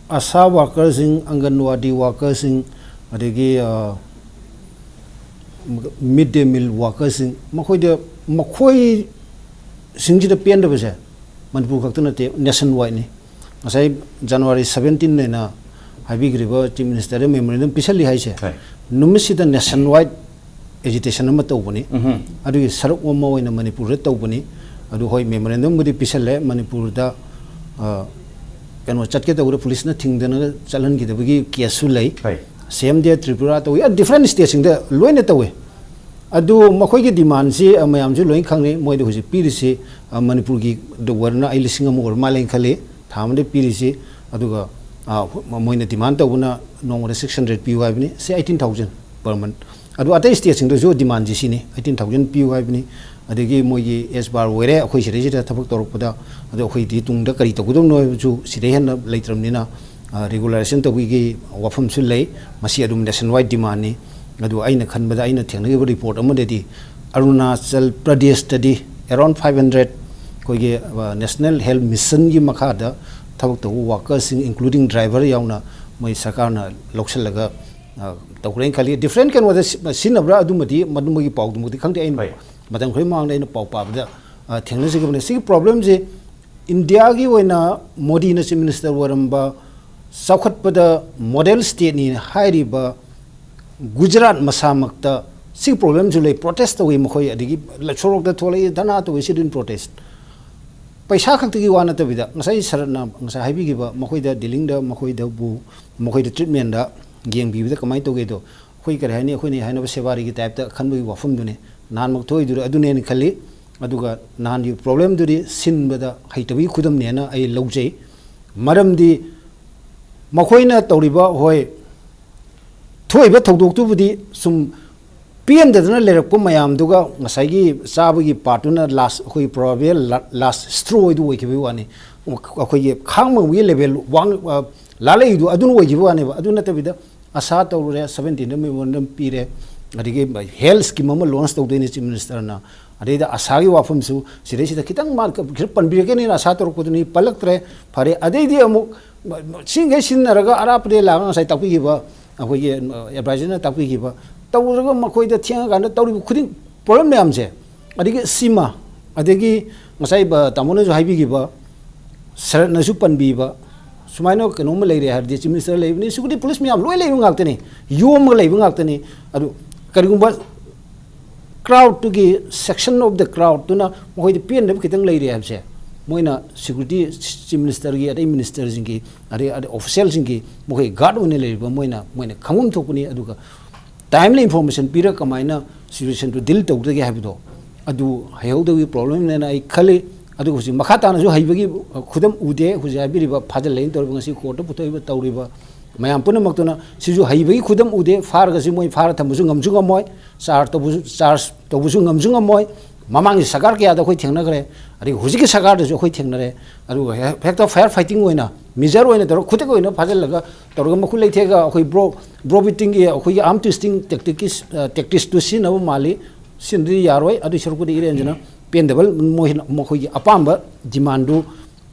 ꯑꯁꯥ ꯋꯥꯔꯀꯔꯁꯤꯡ, ꯑꯪꯒꯟꯋꯥꯗꯤ ꯋꯥꯔꯀꯔꯁꯤꯡ, ꯑꯗꯒꯤ, ꯑ, ꯃꯤꯗ ꯗꯦ ꯃꯤꯜ ꯋꯥꯔꯀꯔꯁꯤꯡ, ꯃꯈꯣꯏꯗ, ꯃꯈꯣꯏꯁꯤꯡꯁꯤꯗ ꯄꯦꯟꯗꯕꯁꯦ ꯃꯅꯤꯄꯨꯔ ꯈꯛꯇ ꯅꯠꯇꯦ, ꯅꯦꯁꯟ ꯋꯥꯏꯗꯅꯤ꯫ ꯉꯁꯥꯏ ꯖꯅꯋꯥꯔꯤ ꯁꯕꯦꯟꯇꯤꯟ ꯍꯥꯏꯅ ꯍꯥꯏꯕꯤꯈ꯭ꯔꯤꯕ ꯆꯤꯐ ꯃꯤꯅꯤꯁꯇꯔꯗ ꯃꯦꯃꯣꯔꯦꯟꯗꯝ ꯄꯤꯁꯜꯂꯤ ꯍꯥꯏꯁꯦ, ꯍꯣꯏ꯫ ꯅꯨꯃꯤꯠꯁꯤꯗ ꯅꯦꯁꯟ ꯋꯥꯏꯗ ꯑꯦꯖꯤꯇꯦꯁꯟ ꯑꯃ ꯇꯧꯕꯅꯤ꯫ ꯎꯝꯍꯨꯝ꯫ ꯑꯗꯨꯒꯤ ꯁꯔꯨꯛ ꯑꯃ ꯑꯣꯏꯅ ꯃꯅꯤꯄꯨꯔꯗ ꯇꯧꯕꯅꯤ꯫ ꯑꯗꯨ ꯍꯣꯏ, ꯃꯦꯃꯣꯔꯦꯟꯗꯝꯕꯨꯗꯤ ꯄꯤꯁꯜꯂꯦ, ꯃꯅꯤꯄꯨꯔꯗ, ꯑ, ꯀꯩꯅꯣ ꯆꯠꯀꯦ ꯇꯧꯕꯗ ꯄꯨꯂꯤꯁꯅ ꯊꯤꯡꯗꯅ ꯆꯠꯍꯟꯈꯤꯗꯕꯒꯤ ꯀꯦꯁꯁꯨ ꯂꯩ꯫ ꯍꯣꯏ꯫ ꯁꯦꯝ ꯗꯦ ꯇ꯭ꯔꯤꯄꯨꯔꯥ ꯇꯧꯏ, ꯗꯤꯐ꯭ꯔꯦꯟ ꯁ꯭ꯇꯦꯠꯁꯤꯡꯗ ꯂꯣꯏꯅ ꯇꯧꯏ꯫ ꯑꯗꯨ ꯃꯈꯣꯏꯒꯤ ꯗꯤꯃꯥꯟꯁꯤ, ꯑ, ꯃꯌꯥꯝꯁꯨ ꯂꯣꯏ ꯈꯪꯉꯤ꯫ ꯃꯣꯏꯗ ꯍꯧꯖꯤꯛ ꯄꯤꯔꯤꯁꯤ, ꯑ, ꯃꯅꯤꯄꯨꯔꯒꯤ ꯑꯣꯏꯔꯅ ꯑꯩ ꯂꯤꯁꯤꯡ ꯑꯃ ꯑꯣꯏꯔ ꯃꯥꯜꯂꯦꯅ ꯈꯜꯂꯤ, ꯊꯥ ꯑꯃꯗ ꯄꯤꯔꯤꯁꯤ꯫ ꯑꯗꯨꯒ, ꯑ, ꯃꯣꯏꯅ ꯗꯤꯃꯥꯟ ꯇꯧꯕꯅ ꯅꯣꯡꯃꯗ ꯁꯤꯛꯁ ꯍꯟꯗ꯭ꯔꯦꯗ ꯄꯤꯌꯨ ꯍꯥꯏꯕꯅꯤ, ꯁꯤ ꯑꯩꯠꯇꯤꯟ ꯊꯥꯎꯖꯟ ꯄꯔ ꯃꯟꯠ꯫ ꯑꯗꯨ ꯑꯇꯩ ꯁ꯭ꯇꯦꯠꯁꯤꯡꯗꯁꯨ ꯗꯤꯃꯥꯟꯁꯤ ꯁꯤꯅꯤ, ꯑꯩꯠꯇꯤꯟ ꯊꯥꯎꯖꯟ ꯄꯤꯌꯨ ꯍꯥꯏꯕꯅꯤ꯫ ꯑꯗꯒꯤ ꯃꯣꯏꯒꯤ ꯑꯦꯖ ꯕꯥꯔ ꯑꯣꯏꯔꯦ, ꯑꯩꯈꯣꯏ ꯁꯤꯗꯩꯁꯤꯗ ꯊꯕꯛ ꯇꯧꯔꯛꯄꯗ, ꯑꯗꯣ ꯑꯩꯈꯣꯏꯗꯤ ꯇꯨꯡꯗ ꯀꯔꯤ ꯇꯧꯒꯗꯕꯅꯣ ꯍꯥꯏꯕꯁꯨ ꯁꯤꯗꯩ ꯍꯦꯟꯅ ꯂꯩꯇ꯭ꯔꯕꯅꯤꯅ, ꯑ, ꯔꯤꯒꯨꯂꯔꯥꯏꯖꯦꯁꯟ ꯇꯧꯕꯒꯤ ꯋꯥꯐꯝꯁꯨ ꯂꯩ꯫ ꯃꯁꯤ ꯑꯗꯨꯝ ꯅꯦꯁꯟ ꯋꯥꯏꯗ ꯗꯤꯃꯥꯟꯅꯤ꯫ ꯑꯗꯨ ꯑꯩꯅ ꯈꯟꯕꯗ, ꯑꯩꯅ ꯊꯦꯡꯅꯈꯤꯕ ꯔꯤꯄꯣꯔꯠ ꯑꯃꯗꯗꯤ ꯑꯔꯨꯅꯥꯆꯜ ꯄ꯭ꯔꯗꯦꯁꯇꯗꯤ ꯑꯦꯔꯥꯎꯟ ꯐꯥꯏꯚ ꯍꯟꯗ꯭ꯔꯦꯗ ꯑꯩꯈꯣꯏꯒꯤ, ꯑ, ꯅꯦꯁꯅꯦꯜ ꯍꯦꯜꯊ ꯃꯤꯁꯟꯒꯤ ꯃꯈꯥꯗ ꯊꯕꯛ ꯇꯧꯕ ꯋꯥꯔꯀꯔꯁꯤꯡ, ꯏꯟꯀ꯭ꯂꯨꯗꯤꯡ ꯗ꯭ꯔꯥꯏꯚꯔ ꯌꯥꯎꯅ, ꯃꯣꯏ ꯁꯔꯀꯥꯔꯅ ꯂꯧꯁꯤꯜꯂꯒ, ꯑ, ꯇꯧꯈ꯭ꯔꯦꯅ ꯈꯜꯂꯤ꯫ ꯗꯤꯐ꯭ꯔꯦꯟ ꯀꯩꯅꯣꯗ ꯁꯤ-, ꯁꯤꯖꯤꯟꯅꯕ꯭ꯔꯥ, ꯑꯗꯨꯃꯗꯤ, ꯃꯗꯨꯃꯒꯤ ꯄꯥꯎꯗꯨꯃꯗꯤ ꯈꯪꯗꯦ꯫ ꯑꯩꯅ ꯍꯣꯏ꯫ ꯃꯇꯝ ꯈꯔꯒꯤ ꯃꯃꯥꯡꯗ ꯑꯩꯅ ꯄꯥꯎ ꯄꯥꯕꯗ, ꯑ, ꯊꯦꯡꯅꯖꯈꯤꯕꯅꯤ꯫ ꯁꯤꯒꯤ ꯄ꯭ꯔꯣꯕ꯭ꯂꯦꯝꯁꯤ ꯏꯟꯗꯤꯌꯥꯒꯤ ꯑꯣꯏꯅ ꯃꯣꯗꯤꯅ ꯆꯤꯐ ꯃꯤꯅꯤꯁꯇꯔ ꯑꯣꯏꯔꯝꯕ ꯆꯥꯎꯈꯠꯄꯗ ꯃꯣꯗꯦꯜ ꯁ꯭ꯇꯦꯠꯅꯤ ꯍꯥꯏꯔꯤꯕ ꯒꯨꯖꯔꯥꯠ ꯃꯁꯥꯃꯛꯇ ꯁꯤꯒꯤ ꯄ꯭ꯔꯣꯕ꯭ꯂꯦꯝꯁꯨ ꯂꯩ꯫ ꯄ꯭ꯔꯣꯇꯦꯁ ꯇꯧꯏ ꯃꯈꯣꯏ, ꯑꯗꯒꯤ ꯁꯣꯔꯣꯛꯇ ꯊꯣꯛꯂꯛꯏ, ꯙꯔꯅꯥ ꯇꯧꯏ, ꯁꯤꯠ ꯏꯟ ꯄ꯭ꯔꯣꯇꯦꯁ꯫ ꯄꯩꯁꯥ ꯈꯛꯇꯒꯤ ꯋꯥ ꯅꯠꯇꯕꯤꯗ, ꯉꯁꯥꯏ ꯁꯔꯠꯅ ꯉꯁꯥꯏ ꯍꯥꯏꯕꯤꯈꯤꯕ, ꯃꯈꯣꯏꯗ ꯗꯤꯂꯤꯡꯗ, ꯃꯈꯣꯏꯗꯕꯨ, ꯃꯈꯣꯏꯗ ꯇ꯭ꯔꯤꯠꯃꯦꯟꯗ ꯌꯦꯡꯕꯤꯕꯗ ꯀꯃꯥꯏꯅ ꯇꯧꯒꯦꯗꯣ, ꯑꯩꯈꯣꯏ ꯀꯔꯤ ꯍꯥꯏꯅꯤ, ꯑꯩꯈꯣꯏꯅ ꯍꯥꯏꯅꯕ ꯁꯦꯕꯥꯔꯤꯒꯤ ꯇꯥꯏꯞꯇ ꯈꯟꯕꯒꯤ ꯋꯥꯐꯝꯗꯨꯅꯤ꯫ ꯅꯍꯥꯟꯃꯛ ꯊꯣꯛꯏꯗꯨꯗ ꯑꯗꯨꯅꯦꯅ ꯈꯜꯂꯤ꯫ ꯑꯗꯨꯒ ꯅꯍꯥꯟꯒꯤ ꯄ꯭ꯔꯣꯕ꯭ꯂꯦꯝꯗꯨꯗꯤ ꯁꯤꯟꯕꯗ ꯍꯩꯇꯕꯒꯤ ꯈꯨꯗꯝꯅꯦꯅ ꯑꯩ ꯂꯧꯖꯩ꯫ ꯃꯔꯝꯗꯤ ꯃꯈꯣꯏꯅ ꯇꯧꯔꯤꯕ, ꯍꯣꯏ, ꯊꯣꯛꯏꯕ ꯊꯧꯗꯣꯛꯇꯨꯕꯨꯗꯤ ꯁꯨꯝ ꯄꯦꯟꯗꯗꯅ ꯂꯩꯔꯛꯄ ꯃꯌꯥꯝꯗꯨꯒ ꯉꯁꯥꯏꯒꯤ ꯆꯥꯕꯒꯤ ꯄꯥꯔꯠꯇꯨꯅ ꯂꯥꯁ, ꯑꯩꯈꯣꯏꯒꯤ ꯄ꯭ꯔꯣꯕꯦꯕꯤꯌꯦꯜ ꯂꯥꯁ ꯁ꯭ꯇ꯭ꯔꯣ ꯑꯣꯏꯗꯨ ꯑꯣꯏꯈꯤꯕꯒꯤ ꯋꯥꯅꯤ꯫ ꯑꯩꯈꯣꯏꯒꯤ ꯈꯥꯡꯕ ꯉꯝꯕꯒꯤ ꯂꯦꯚꯦꯜ ꯋꯥꯡ ꯂꯥꯜꯂꯛꯏꯗꯨ ꯑꯗꯨꯅ ꯑꯣꯏꯈꯤꯕ ꯋꯥꯅꯦꯕ꯫ ꯑꯗꯨ ꯅꯠꯇꯕꯤꯗ ꯑꯁꯥ ꯇꯧꯔꯨꯔꯦ, ꯁꯕꯦꯟꯇꯤꯟꯗ ꯃꯦꯃꯣꯔꯦꯟꯗꯝ ꯄꯤꯔꯦ, ꯑꯗꯒꯤ ꯍꯦꯜꯊ ꯁ꯭ꯀꯤꯝ ꯑꯃ ꯂꯣꯟꯁ ꯇꯧꯗꯣꯏꯅꯤ ꯆꯤꯐ ꯃꯤꯅꯤꯁꯇꯔꯅ꯫ ꯑꯗꯩꯗ ꯑꯁꯥꯒꯤ ꯋꯥꯐꯝꯁꯨ ꯁꯤꯗꯩꯁꯤꯗ ꯈꯤꯇꯪ ꯃꯥ ꯈꯔ ꯄꯟꯕꯤꯔꯛꯀꯅꯤꯅ ꯑꯁꯥ ꯇꯧꯔꯛꯄꯗꯨꯅꯤ, ꯄꯜꯂꯛꯇ꯭ꯔꯦ꯫ ꯐꯔꯦ, ꯑꯗꯩꯗꯤ ꯑꯃꯨꯛ ꯁꯤꯡꯈꯩ ꯁꯤꯖꯤꯟꯅꯔꯒ ꯑꯔꯥꯞꯄꯗꯒꯤ ꯂꯥꯛꯑꯒ ꯉꯁꯥꯏ ꯇꯥꯛꯄꯤꯈꯤꯕ ꯑꯩꯈꯣꯏꯒꯤ ꯑꯦꯗꯚꯥꯏꯖꯔꯅ ꯇꯥꯛꯄꯤꯈꯤꯕ ꯇꯧꯔꯒ ꯃꯈꯣꯏꯗ ꯊꯦꯡꯉꯀꯥꯟꯗ ꯇꯧꯔꯤꯕ ꯈꯨꯗꯤꯡ ꯄ꯭ꯔꯣꯕ꯭ꯂꯦꯝ ꯃꯌꯥꯝꯁꯦ꯫ ꯑꯗꯒꯤ ꯁꯤꯃ, ꯑꯗꯒꯤ ꯉꯁꯥꯏ ꯕ-, ꯇꯥꯃꯣꯅꯁꯨ ꯍꯥꯏꯕꯤꯈꯤꯕ ꯁꯔꯠꯅꯁꯨ ꯄꯟꯕꯤꯕ ꯁꯨꯃꯥꯏꯅ ꯀꯩꯅꯣꯝꯃ ꯂꯩꯔꯦ ꯍꯥꯏꯔꯗꯤ ꯆꯤꯐ ꯃꯤꯅꯤꯁꯇꯔ ꯂꯩꯕꯅꯤ, ꯁꯦꯀ꯭ꯌꯨꯔꯤꯇꯤ ꯄꯨꯂꯤꯁ ꯃꯌꯥꯝ ꯂꯣꯏ ꯂꯩꯕ ꯉꯥꯛꯇꯅꯤ, ꯌꯣꯝꯃꯒ ꯂꯩꯕ ꯉꯥꯛꯇꯅꯤ꯫ ꯑꯗꯨ ꯀꯔꯤꯒꯨꯝꯕ ꯀ꯭ꯔꯥꯎꯗꯇꯨꯒꯤ, section of the crowdꯇꯨꯅ ꯃꯈꯣꯏꯗ ꯄꯦꯟꯗꯕ ꯈꯤꯇꯪ ꯂꯩꯔꯦ ꯍꯥꯏꯕꯁꯦ, ꯃꯣꯏꯅ ꯁꯦꯀ꯭ꯌꯨꯔꯤꯇꯤ ꯆꯤꯐ ꯃꯤꯅꯤꯁꯇꯔꯒꯤ, ꯑꯗꯩ ꯃꯤꯅꯤꯁꯇꯔꯁꯤꯡꯒꯤ, ꯑꯗꯩ, ꯑꯗꯩ ꯑꯣꯐꯤꯁꯤꯌꯦꯜꯁꯤꯡꯒꯤ ꯃꯈꯣꯏ ꯒꯥꯔꯗ ꯑꯣꯏꯅ ꯂꯩꯔꯤꯕ ꯃꯣꯏꯅ, ꯃꯣꯏꯅ ꯈꯪꯐꯝ ꯊꯣꯛꯄꯅꯤ꯫ ꯑꯗꯨꯒ ꯇꯥꯏꯝꯂꯤ ꯏꯟꯐꯣꯔꯃꯦꯁꯟ ꯄꯤꯔꯒ ꯀꯃꯥꯏꯅ ꯁꯤꯆꯨꯋꯦꯁꯟꯗꯨ ꯗꯤꯜ ꯇꯧꯒꯗꯒꯦ ꯍꯥꯏꯕꯗꯣ ꯑꯗꯨ ꯍꯩꯍꯧꯗꯕꯒꯤ ꯄ꯭ꯔꯣꯕ꯭ꯂꯦꯝꯅꯦꯅ ꯑꯩ ꯈꯜꯂꯤ꯫ ꯑꯗꯨꯒ ꯍꯧꯖꯤꯛ ꯃꯈꯥ ꯇꯥꯅꯁꯨ ꯍꯩꯕꯒꯤ ꯈꯨꯗꯝ ꯎꯗꯦ꯫ ꯍꯧꯖꯤꯛ ꯍꯥꯏꯕꯤꯔꯤꯕ ꯐꯥꯖꯤꯜꯂꯦꯅ ꯇꯧꯔꯤꯕ, ꯉꯁꯤ ꯀꯣꯔꯠꯇ ꯄꯨꯊꯣꯛꯏꯕ ꯇꯧꯔꯤꯕ ꯃꯌꯥꯝ ꯄꯨꯝꯅꯃꯛꯇꯨꯅ ꯁꯤꯁꯨ ꯍꯩꯕꯒꯤ ꯈꯨꯗꯝ ꯎꯗꯦ꯫ ꯐꯥꯔꯒꯁꯨ ꯃꯣꯏ ꯐꯥꯔ ꯊꯝꯕꯁꯨ ꯉꯝꯁꯨ ꯉꯝꯃꯣꯏ, ꯆꯥꯔꯖ ꯇꯧꯕꯁꯨ, ꯆꯥꯔꯖ ꯇꯧꯕꯁꯨ ꯉꯝꯁꯨ ꯉꯝꯃꯣꯏ꯫ ꯃꯃꯥꯡꯒꯤ ꯁꯔꯀꯥꯔ ꯀꯌꯥꯗ ꯑꯩꯈꯣꯏ ꯊꯦꯡꯅꯈ꯭ꯔꯦ, ꯑꯗꯒꯤ ꯍꯧꯖꯤꯛꯀꯤ ꯁꯔꯀꯥꯔꯗꯁꯨ ꯑꯩꯈꯣꯏ ꯊꯦꯡꯅꯔꯦ꯫ ꯑꯗꯨꯒ ꯍꯦ-, ꯍꯦꯛꯇ ꯐꯥꯌꯔ ꯐꯥꯏꯇꯤꯡ ꯑꯣꯏꯅ, ꯃꯦꯖꯔ ꯑꯣꯏꯅ ꯇꯧꯔꯒ, ꯈꯨꯗꯛ ꯑꯣꯏꯅ ꯐꯥꯖꯤꯜꯂꯒ ꯇꯧꯔꯒ ꯃꯈꯨꯠ ꯂꯩꯊꯦꯛꯑꯒ ꯑꯩꯈꯣꯏ ꯕ꯭ꯔꯣ, ꯕ꯭ꯔꯣ ꯕꯤꯇꯤꯡꯒꯤ ꯑꯩꯈꯣꯏꯒꯤ ꯑꯥꯔꯝ ꯇ꯭ꯋꯤꯁꯇꯤꯡ ꯇꯦꯛꯇꯤꯛꯀꯤ, ꯑ, ꯇꯦꯛꯇꯤꯛꯁꯇꯨ ꯁꯤꯖꯤꯟꯅꯕ ꯃꯥꯜꯂꯤ꯫ ꯁꯤꯖꯤꯟꯅꯗ꯭ꯔꯗꯤ ꯌꯥꯔꯣꯏ꯫ ꯑꯗꯨꯒꯤ ꯁꯔꯨꯛꯄꯨꯗꯤ ꯏꯔꯦꯟꯖꯅ ꯄꯦꯟꯗꯕ, ꯃꯣꯏꯅ ꯃꯈꯣꯏꯒꯤ ꯑꯄꯥꯝꯕ ꯗꯤꯃꯥꯟꯗꯨ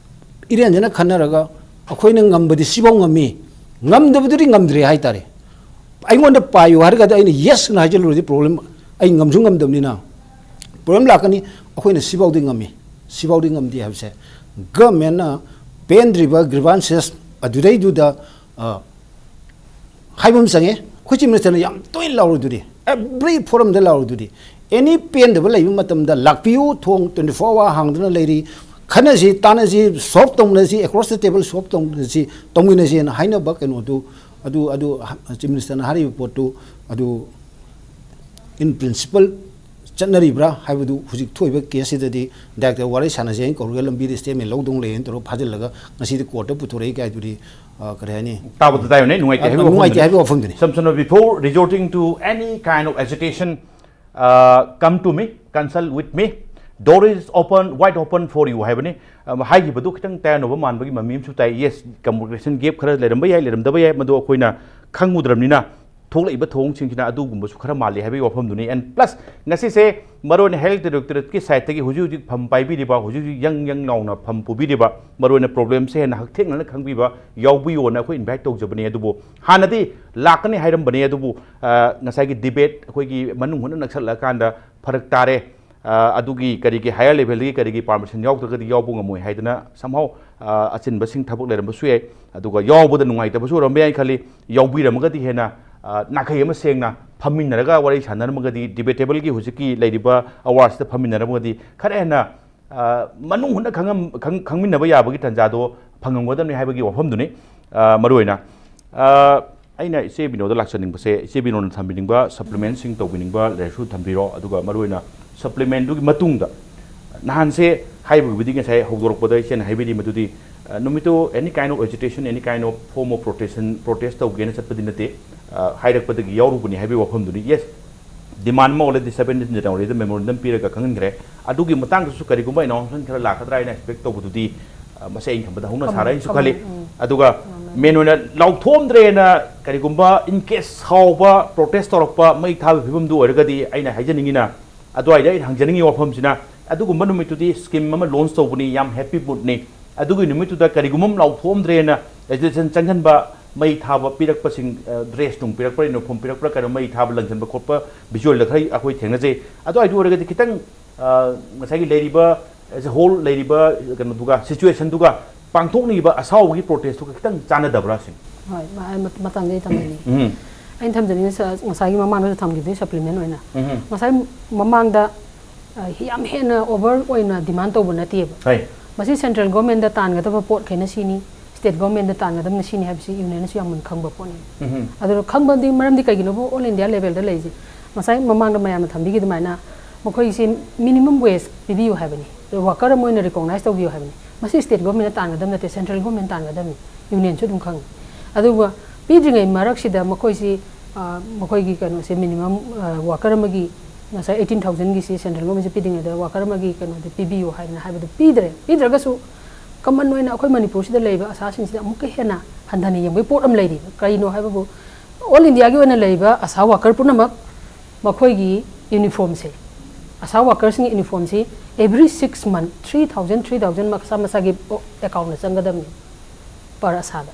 ꯏꯔꯦꯟꯖꯅ ꯈꯟꯅꯔꯒ ꯑꯩꯈꯣꯏꯅ ꯉꯝꯕꯗꯤ ꯁꯤꯐꯥꯎ ꯉꯝꯃꯤ, ꯉꯝꯗꯕꯗꯨꯗꯤ ꯉꯝꯗ꯭ꯔꯦ ꯍꯥꯏꯇꯥꯔꯦ꯫ ꯑꯩꯉꯣꯟꯗ ꯄꯥꯏꯌꯨ ꯍꯥꯏꯔꯒꯗꯤ ꯑꯩꯅ ꯌꯦꯁꯅ ꯍꯥꯏꯖꯤꯜꯂꯨꯔꯗꯤ ꯄ꯭ꯔꯣꯕ꯭ꯂꯦꯝ, ꯑꯩ ꯉꯝꯁꯨ ꯉꯝꯗꯕꯅꯤꯅ ꯄ꯭ꯔꯣꯕ꯭ꯂꯦꯝ ꯂꯥꯛꯀꯅꯤ꯫ ꯑꯩꯈꯣꯏꯅ ꯁꯤꯐꯥꯎꯗꯤ ꯉꯝꯃꯤ, ꯁꯤꯐꯥꯎꯗꯤ ꯉꯝꯗꯦ ꯍꯥꯏꯕꯁꯦ ꯒꯃꯦꯟꯅ ꯄꯦꯟꯗ꯭ꯔꯤꯕ ꯒ꯭ꯔꯤꯚꯥꯟꯁꯦꯁ ꯑꯗꯨꯗꯩꯗꯨꯗ, ꯑ, ꯍꯥꯏꯕ ꯑꯃ ꯆꯪꯉꯦ꯫ ꯑꯩꯈꯣꯏ ꯆꯤꯐ ꯃꯤꯅꯤꯁꯇꯔꯅ ꯌꯥꯝ ꯇꯣꯏꯅ ꯂꯥꯎꯔꯤꯗꯨꯗꯤ, ꯑꯦꯕ꯭ꯔꯤ ꯐꯣꯔꯝꯗ ꯂꯥꯎꯔꯤꯗꯨꯗꯤ, ꯑꯦꯅꯤ ꯄꯦꯟꯗꯕ ꯂꯩꯕ ꯃꯇꯝꯗ ꯂꯥꯛꯄꯤꯌꯨ, ꯊꯣꯡ twenty four hour ꯍꯥꯡꯗꯨꯅ ꯂꯩꯔꯤ, ꯈꯟꯅꯁꯤ, ꯇꯥꯟꯅꯁꯤ, ꯁꯣꯜꯕ ꯇꯧꯅꯁꯤ, across the table ꯁꯣꯜꯕ ꯇꯧꯅꯁꯤ, ꯇꯧꯃꯤꯟꯅꯁꯤꯅ ꯍꯥꯏꯅꯕ ꯀꯩꯅꯣꯗꯨ, ꯑꯗꯨ, ꯑꯗꯨ ꯆꯤꯐ ꯃꯤꯅꯤꯁꯇꯔꯅ ꯍꯥꯏꯔꯤꯕ ꯄꯣꯠꯇꯨ ꯑꯗꯨ in principle ꯆꯠꯅꯔꯤꯕ꯭ꯔꯥ ꯍꯥꯏꯕꯗꯨ ꯍꯧꯖꯤꯛ ꯊꯣꯛꯏꯕ ꯀꯦꯁꯁꯤꯗꯗꯤ ꯗꯥꯏꯔꯦꯛꯇꯔ ꯋꯥꯔꯤ ꯁꯥꯟꯅꯁꯦ ꯍꯥꯏꯅ ꯀꯧꯔꯒ ꯂꯝꯕꯤꯗ ꯁ꯭ꯇꯦꯠꯃꯦꯟ ꯂꯧꯗꯧ ꯂꯩꯌꯦꯅ ꯇꯧꯔꯒ ꯐꯥꯖꯤꯜꯂꯒ ꯉꯁꯤꯗꯤ ꯀꯣꯔꯠꯇ ꯄꯨꯊꯣꯔꯛꯏ ꯀꯥꯏꯗꯨꯗꯤ, ꯑ, ꯀꯔꯤ ꯍꯥꯏꯅꯤ? ꯇꯥꯕꯗ ꯇꯥꯏꯕꯅꯦ, ꯅꯨꯡꯉꯥꯏꯇꯦ ꯑ, ꯍꯥꯏꯕꯒꯤ ꯅꯨꯡꯉꯥꯏꯇꯦ ꯋꯥꯐꯝꯗꯨꯅꯤ꯫ ꯍꯥꯏꯕꯒꯤ ꯋꯥꯐꯝꯗꯨꯅꯤ꯫ Samson, before resorting to any kind of agitation, uh, come to me, consult with me, "Door is open, wide open for you" ꯍꯥꯏꯕꯅꯤ꯫ ꯑ, ꯍꯥꯏꯈꯤꯕꯗꯨ ꯈꯤꯇꯪ ꯇꯥꯏꯅꯕ ꯃꯥꯟꯕꯒꯤ ꯃꯃꯤ ꯑꯃꯁꯨ ꯇꯥꯏ꯫ Yes, communication gap ꯈꯔ ꯂꯩꯔꯝꯕ ꯌꯥꯏ, ꯂꯩꯔꯝꯗꯕ ꯌꯥꯏ, ꯃꯗꯨ ꯑꯩꯈꯣꯏꯅ ꯈꯪꯉꯨꯗ꯭ꯔꯕꯅꯤꯅ ꯊꯣꯛꯂꯛꯏꯕ ꯊꯧꯑꯣꯡꯁꯤꯡꯁꯤꯅ ꯑꯗꯨꯒꯨꯝꯕꯁꯨ ꯈꯔ ꯃꯥꯜꯂꯤ ꯍꯥꯏꯕꯒꯤ ꯋꯥꯐꯝꯗꯨꯅꯤ꯫ And plus, ꯉꯁꯤꯁꯦ ꯃꯔꯨ ꯑꯣꯏꯅ health directorateꯀꯤ sideꯇꯒꯤ ꯍꯧꯖꯤꯛ ꯍꯧꯖꯤꯛ ꯐꯝ ꯄꯥꯏꯕꯤꯔꯤꯕ, ꯍꯧꯖꯤꯛ ꯍꯧꯖꯤꯛ ꯌꯪ ꯌꯪ ꯂꯥꯎꯅ ꯐꯝ ꯄꯨꯕꯤꯔꯤꯕ, ꯃꯔꯨ ꯑꯣꯏꯅ problemꯁꯦ ꯍꯦꯟꯅ ꯍꯛꯊꯦꯡꯅꯅ ꯈꯪꯕꯤꯕ ꯌꯥꯎꯕꯤꯌꯣꯅ ꯑꯩꯈꯣꯏ invite ꯇꯧꯖꯕꯅꯤ꯫ ꯑꯗꯨꯕꯨ ꯍꯥꯟꯅꯗꯤ ꯂꯥꯛꯀꯅꯤ ꯍꯥꯏꯔꯝꯕꯅꯤ, ꯑꯗꯨꯕꯨ, ꯑ, ꯉꯁꯥꯏꯒꯤ debate ꯑꯩꯈꯣꯏꯒꯤ ꯃꯅꯨꯡ ꯍꯨꯠꯅ ꯅꯛꯁꯜꯂꯛꯑꯀꯥꯟꯗ ꯐꯔꯛ ꯇꯥꯔꯦ꯫ ꯑ, ꯑꯗꯨꯒꯤ ꯀꯔꯤꯒꯤ higher levelꯗꯒꯤ ꯀꯔꯤꯒꯤ permission ꯌꯥꯎꯗ꯭ꯔꯒꯗꯤ ꯌꯥꯎꯕ ꯉꯝꯃꯣꯏ ꯍꯥꯏꯗꯅ somehow, ꯑ, ꯑꯆꯤꯟꯕꯁꯤꯡ ꯊꯕꯛ ꯂꯩꯔꯝꯕꯁꯨ ꯌꯥꯏ꯫ ꯑꯗꯨꯒ ꯌꯥꯎꯕꯗ ꯅꯨꯡꯉꯥꯏꯇꯕꯁꯨ ꯑꯣꯏꯔꯝꯕ ꯌꯥꯏ ꯈꯜꯂꯤ꯫ ꯌꯥꯎꯕꯤꯔꯝꯃꯒꯗꯤ ꯍꯦꯟꯅ, ꯑ, ꯅꯥꯈꯩ ꯑꯃ ꯁꯦꯡꯅ ꯐꯝꯃꯤꯟꯅꯔꯒ ꯋꯥꯔꯤ ꯁꯥꯟꯅꯔꯝꯃꯒꯗꯤ, debatableꯒꯤ ꯍꯧꯖꯤꯛꯀꯤ ꯂꯩꯔꯤꯕ awardꯁꯤꯗ ꯐꯝꯃꯤꯟꯅꯔꯝꯃꯒꯗꯤ ꯈꯔ ꯍꯦꯟꯅ, ꯑ, ꯃꯅꯨꯡ ꯍꯨꯠꯅ ꯈꯪꯉꯝ-, ꯈꯪ-, ꯈꯪꯃꯤꯟꯅꯕ ꯌꯥꯕꯒꯤ ꯇꯥꯟꯖꯥꯗꯣ ꯐꯪꯉꯝꯒꯗꯕꯅꯤ ꯍꯥꯏꯕꯒꯤ ꯋꯥꯐꯝꯗꯨꯅꯤ, ꯑ, ꯃꯔꯨꯑꯣꯏꯅ꯫ ꯑ, ꯑꯩꯅ ꯏꯆꯦ ꯕꯤꯅꯣꯗ ꯂꯥꯛꯆꯅꯤꯡꯕꯁꯦ, ꯏꯆꯦ ꯕꯤꯅꯣꯅ ꯊꯝꯕꯤꯅꯤꯡꯕ supplementꯁꯤꯡ ꯇꯧꯕꯤꯅꯤꯡꯕ ꯂꯩꯔꯁꯨ ꯊꯝꯕꯤꯔꯣ, ꯑꯗꯨꯒ ꯃꯔꯨꯑꯣꯏꯅ supplementꯗꯨꯒꯤ ꯃꯇꯨꯡꯗ ꯅꯍꯥꯟꯁꯦ ꯍꯥꯏꯕꯕꯨꯗꯤ ꯉꯁꯥꯏ ꯍꯧꯗꯣꯔꯛꯄꯗ ꯏꯆꯦꯅ ꯍꯥꯏꯕꯤꯔꯤ ꯃꯗꯨꯗꯤ, ꯑ, ꯅꯨꯃꯤꯠꯇꯨ any kind of agitation, any kind of form of protest, protest ꯇꯧꯒꯦꯅ ꯆꯠꯄꯗꯤ ꯅꯠꯇꯦ, ꯑ, ꯍꯥꯏꯔꯛꯄꯗꯒꯤ ꯌꯥꯎꯔꯨꯕꯅꯤ ꯍꯥꯏꯕꯒꯤ ꯋꯥꯐꯝꯗꯨꯅꯤ꯫ Yes, demand ꯑꯃ already seventeen Januaryꯗ memorandum ꯄꯤꯔꯒ ꯈꯪꯍꯟꯈ꯭ꯔꯦ꯫ ꯑꯗꯨꯒꯤ ꯃꯇꯥꯡꯗꯁꯨ ꯀꯔꯤꯒꯨꯝꯕ announcement ꯈꯔ ꯂꯥꯛꯀꯗ꯭ꯔꯥ ꯍꯥꯏꯅ expect ꯇꯧꯕꯗꯨꯗꯤ, ꯑ, ꯃꯁꯤ ꯑꯩꯅ ꯈꯟꯕꯗ ꯍꯧꯅ ꯁꯥꯔ ꯀꯃꯟ-, ꯍꯥꯏꯅꯁꯨ ꯈꯜꯂꯤ꯫ ꯀꯃꯟ, ꯎꯝ꯫ ꯑꯗꯨꯒ ꯀꯃꯟ꯫ Main ꯑꯣꯏꯅ ꯂꯥꯎꯊꯣꯛꯑꯝꯗ꯭ꯔꯦꯅ ꯀꯔꯤꯒꯨꯝꯕ in case ꯁꯥꯎꯕ, protest ꯇꯧꯔꯛꯄ, ꯃꯩ ꯊꯥꯕꯒꯤ ꯐꯤꯕꯝꯗꯨ ꯑꯣꯏꯔꯒꯗꯤ ꯑꯩꯅ ꯍꯥꯏꯖꯅꯤꯡꯉꯤꯅ, ꯑꯗꯨꯋꯥꯏꯗ ꯑꯩꯅ ꯍꯪꯖꯅꯤꯡꯉꯤ ꯋꯥꯐꯝꯁꯤꯅ, ꯑꯗꯨꯒꯨꯝꯕ ꯅꯨꯃꯤꯠꯇꯨꯗꯤ scheme ꯑꯃ launch ꯇꯧꯕꯅꯤ, ꯌꯥꯝ happy moodꯅꯤ꯫ ꯑꯗꯨꯒꯤ ꯅꯨꯃꯤꯠꯇꯨꯗ ꯀꯔꯤꯒꯨꯝꯕ ꯑꯃ ꯂꯥꯎꯊꯣꯛꯑꯝꯗ꯭ꯔꯦꯅ agitation ꯆꯪꯍꯟꯕ, ꯃꯩ ꯊꯥꯕ ꯄꯤꯔꯛꯄꯁꯤꯡ, ꯑ, dress ꯅꯨꯡ ꯄꯤꯔꯛꯄ꯭ꯔꯥ, uniform ꯄꯤꯔꯛꯄ꯭ꯔꯥ, ꯀꯩꯅꯣ ꯃꯩ ꯊꯥꯕ ꯂꯪꯁꯤꯟꯕ ꯈꯣꯠꯄ visualꯗ ꯈꯔ ꯑꯩꯈꯣꯏ ꯊꯦꯡꯅꯖꯩ꯫ ꯑꯗꯨꯋꯥꯏꯗꯨ ꯑꯣꯏꯔꯒꯗꯤ ꯈꯤꯇꯪ, ꯑ, ꯉꯁꯥꯏꯒꯤ ꯂꯩꯔꯤꯕ as a whole ꯂꯩꯔꯤꯕ ꯀꯩꯅꯣꯗꯨꯒ, situationꯗꯨꯒ ꯄꯥꯡꯊꯣꯛꯅꯤꯡꯉꯤꯕ ꯑꯁꯥꯎꯕꯒꯤ protestꯇꯨꯒ ꯈꯤꯇꯪ ꯆꯥꯟꯅꯗꯕ꯭ꯔꯥ ꯁꯤꯅꯤ? ꯍꯣꯏ, ꯃ-, ꯑꯩ ꯃ-, ꯃꯇꯥꯡꯗ ꯑꯩ ꯊꯝꯖꯅꯤꯡꯉꯤ꯫ ꯎꯝ꯫ ꯑꯩꯅ ꯊꯝꯖꯅꯤꯡꯉꯤꯁꯦ ꯉꯁꯥꯏꯒꯤ ꯃꯃꯥꯡꯗꯁꯨ ꯊꯝꯈꯤꯕꯗꯨꯒꯤ supplement ꯑꯣꯏꯅ꯫ ꯎꯝ꯫ ꯉꯁꯥꯏ ꯃꯃꯥꯡꯗ, ꯑ, ꯌꯥꯝ ꯍꯦꯟꯅ over ꯑꯣꯏꯅ demand ꯇꯧꯕ ꯅꯠꯇꯦꯕ꯫ ꯍꯣꯏ꯫ ꯃꯁꯤ central governmentꯗ ꯇꯥꯟꯒꯗꯕ ꯄꯣꯠꯈꯩꯅ ꯁꯤꯅꯤ, state governmentꯗ ꯇꯥꯟꯒꯗꯕꯅ ꯁꯤꯅꯤ ꯍꯥꯏꯕꯁꯤ unionꯅꯁꯨ ꯌꯥꯝ ꯃꯨꯟꯅ ꯈꯪꯕ ꯄꯣꯠꯅꯤ꯫ ꯎꯝ꯫ ꯑꯗꯨꯅ ꯈꯪꯕꯗꯤ ꯃꯔꯝꯗꯤ ꯀꯩꯒꯤꯅꯣꯕꯨ all India levelꯗ ꯂꯩꯔꯤꯁꯦ, ꯉꯁꯥꯏ ꯃꯃꯥꯡꯗ ꯃꯌꯥꯝꯅ ꯊꯝꯕꯤꯈꯤ ꯑꯗꯨꯃꯥꯏꯅ ꯃꯈꯣꯏꯒꯤꯁꯤ minimum wage ꯄꯤꯕꯤꯌꯨ ꯍꯥꯏꯕꯅꯤ, worker ꯑꯃ ꯑꯣꯏꯅ recognize ꯇꯧꯕꯤꯌꯨ ꯍꯥꯏꯕꯅꯤ꯫ ꯃꯁꯤ state governmentꯅ ꯇꯥꯟꯒꯗꯕ ꯅꯠꯇꯦ, central government ꯇꯥꯟꯒꯗꯕꯅꯤ, unionꯁꯨ ꯑꯗꯨꯝ ꯈꯪꯉꯤ꯫ ꯑꯗꯨꯒ ꯄꯤꯗ꯭ꯔꯤꯉꯩ ꯃꯔꯛꯁꯤꯗ ꯃꯈꯣꯏꯁꯤ, ꯑ, ꯃꯈꯣꯏꯒꯤ ꯀꯩꯅꯣꯁꯦ minimum, ꯑ, worker ꯑꯃꯒꯤ ꯉꯁꯥꯏ ꯑꯩꯠꯇꯤꯟ ꯊꯥꯎꯖꯟꯒꯤꯁꯤ ꯁꯦꯟꯇ꯭ꯔꯦꯜ ꯒꯣꯔꯃꯦꯟꯁꯤ ꯄꯤꯗ꯭ꯔꯤꯉꯩꯗ ꯋꯥꯀꯔ ꯑꯃꯒꯤ ꯀꯩꯅꯣꯗꯤ ꯄꯤꯕꯤꯌꯨ ꯍꯥꯏꯗꯅ ꯍꯥꯏꯕꯗꯨ ꯄꯤꯗ꯭ꯔꯦ꯫ ꯄꯤꯗ꯭ꯔꯒꯁꯨ ꯀꯃꯟ ꯑꯣꯏꯅ ꯑꯩꯈꯣꯏ ꯃꯅꯤꯄꯨꯔꯁꯤꯗ ꯂꯩꯕ ꯑꯁꯥꯁꯤꯡꯁꯤꯗ ꯑꯃꯨꯛꯀ ꯍꯦꯟꯅ ꯍꯟꯊꯅ ꯌꯦꯡꯕꯒꯤ ꯄꯣꯠ ꯑꯃ ꯂꯩꯔꯤꯕ꯫ ꯀꯔꯤꯅꯣ ꯍꯥꯏꯕꯕꯨ, ꯑꯣꯜ ꯏꯟꯗꯤꯌꯥꯒꯤ ꯑꯣꯏꯅ ꯂꯩꯕ ꯑꯁꯥ ꯋꯥꯀꯔ ꯄꯨꯝꯅꯃꯛ ꯃꯈꯣꯏꯒꯤ ꯌꯨꯅꯤꯐꯣꯔꯝꯁꯦ, ꯑꯁꯥ ꯋꯥꯀꯔꯁꯤꯡꯒꯤ ꯌꯨꯅꯤꯐꯣꯔꯝꯁꯤ every six month three thousand three thousand ꯃꯁꯥ ꯃꯁꯥꯒꯤ ꯑꯦꯀꯥꯎꯟꯗ ꯆꯪꯒꯗꯕꯅꯤ꯫ ꯄꯔ ꯑꯁꯥꯗ꯫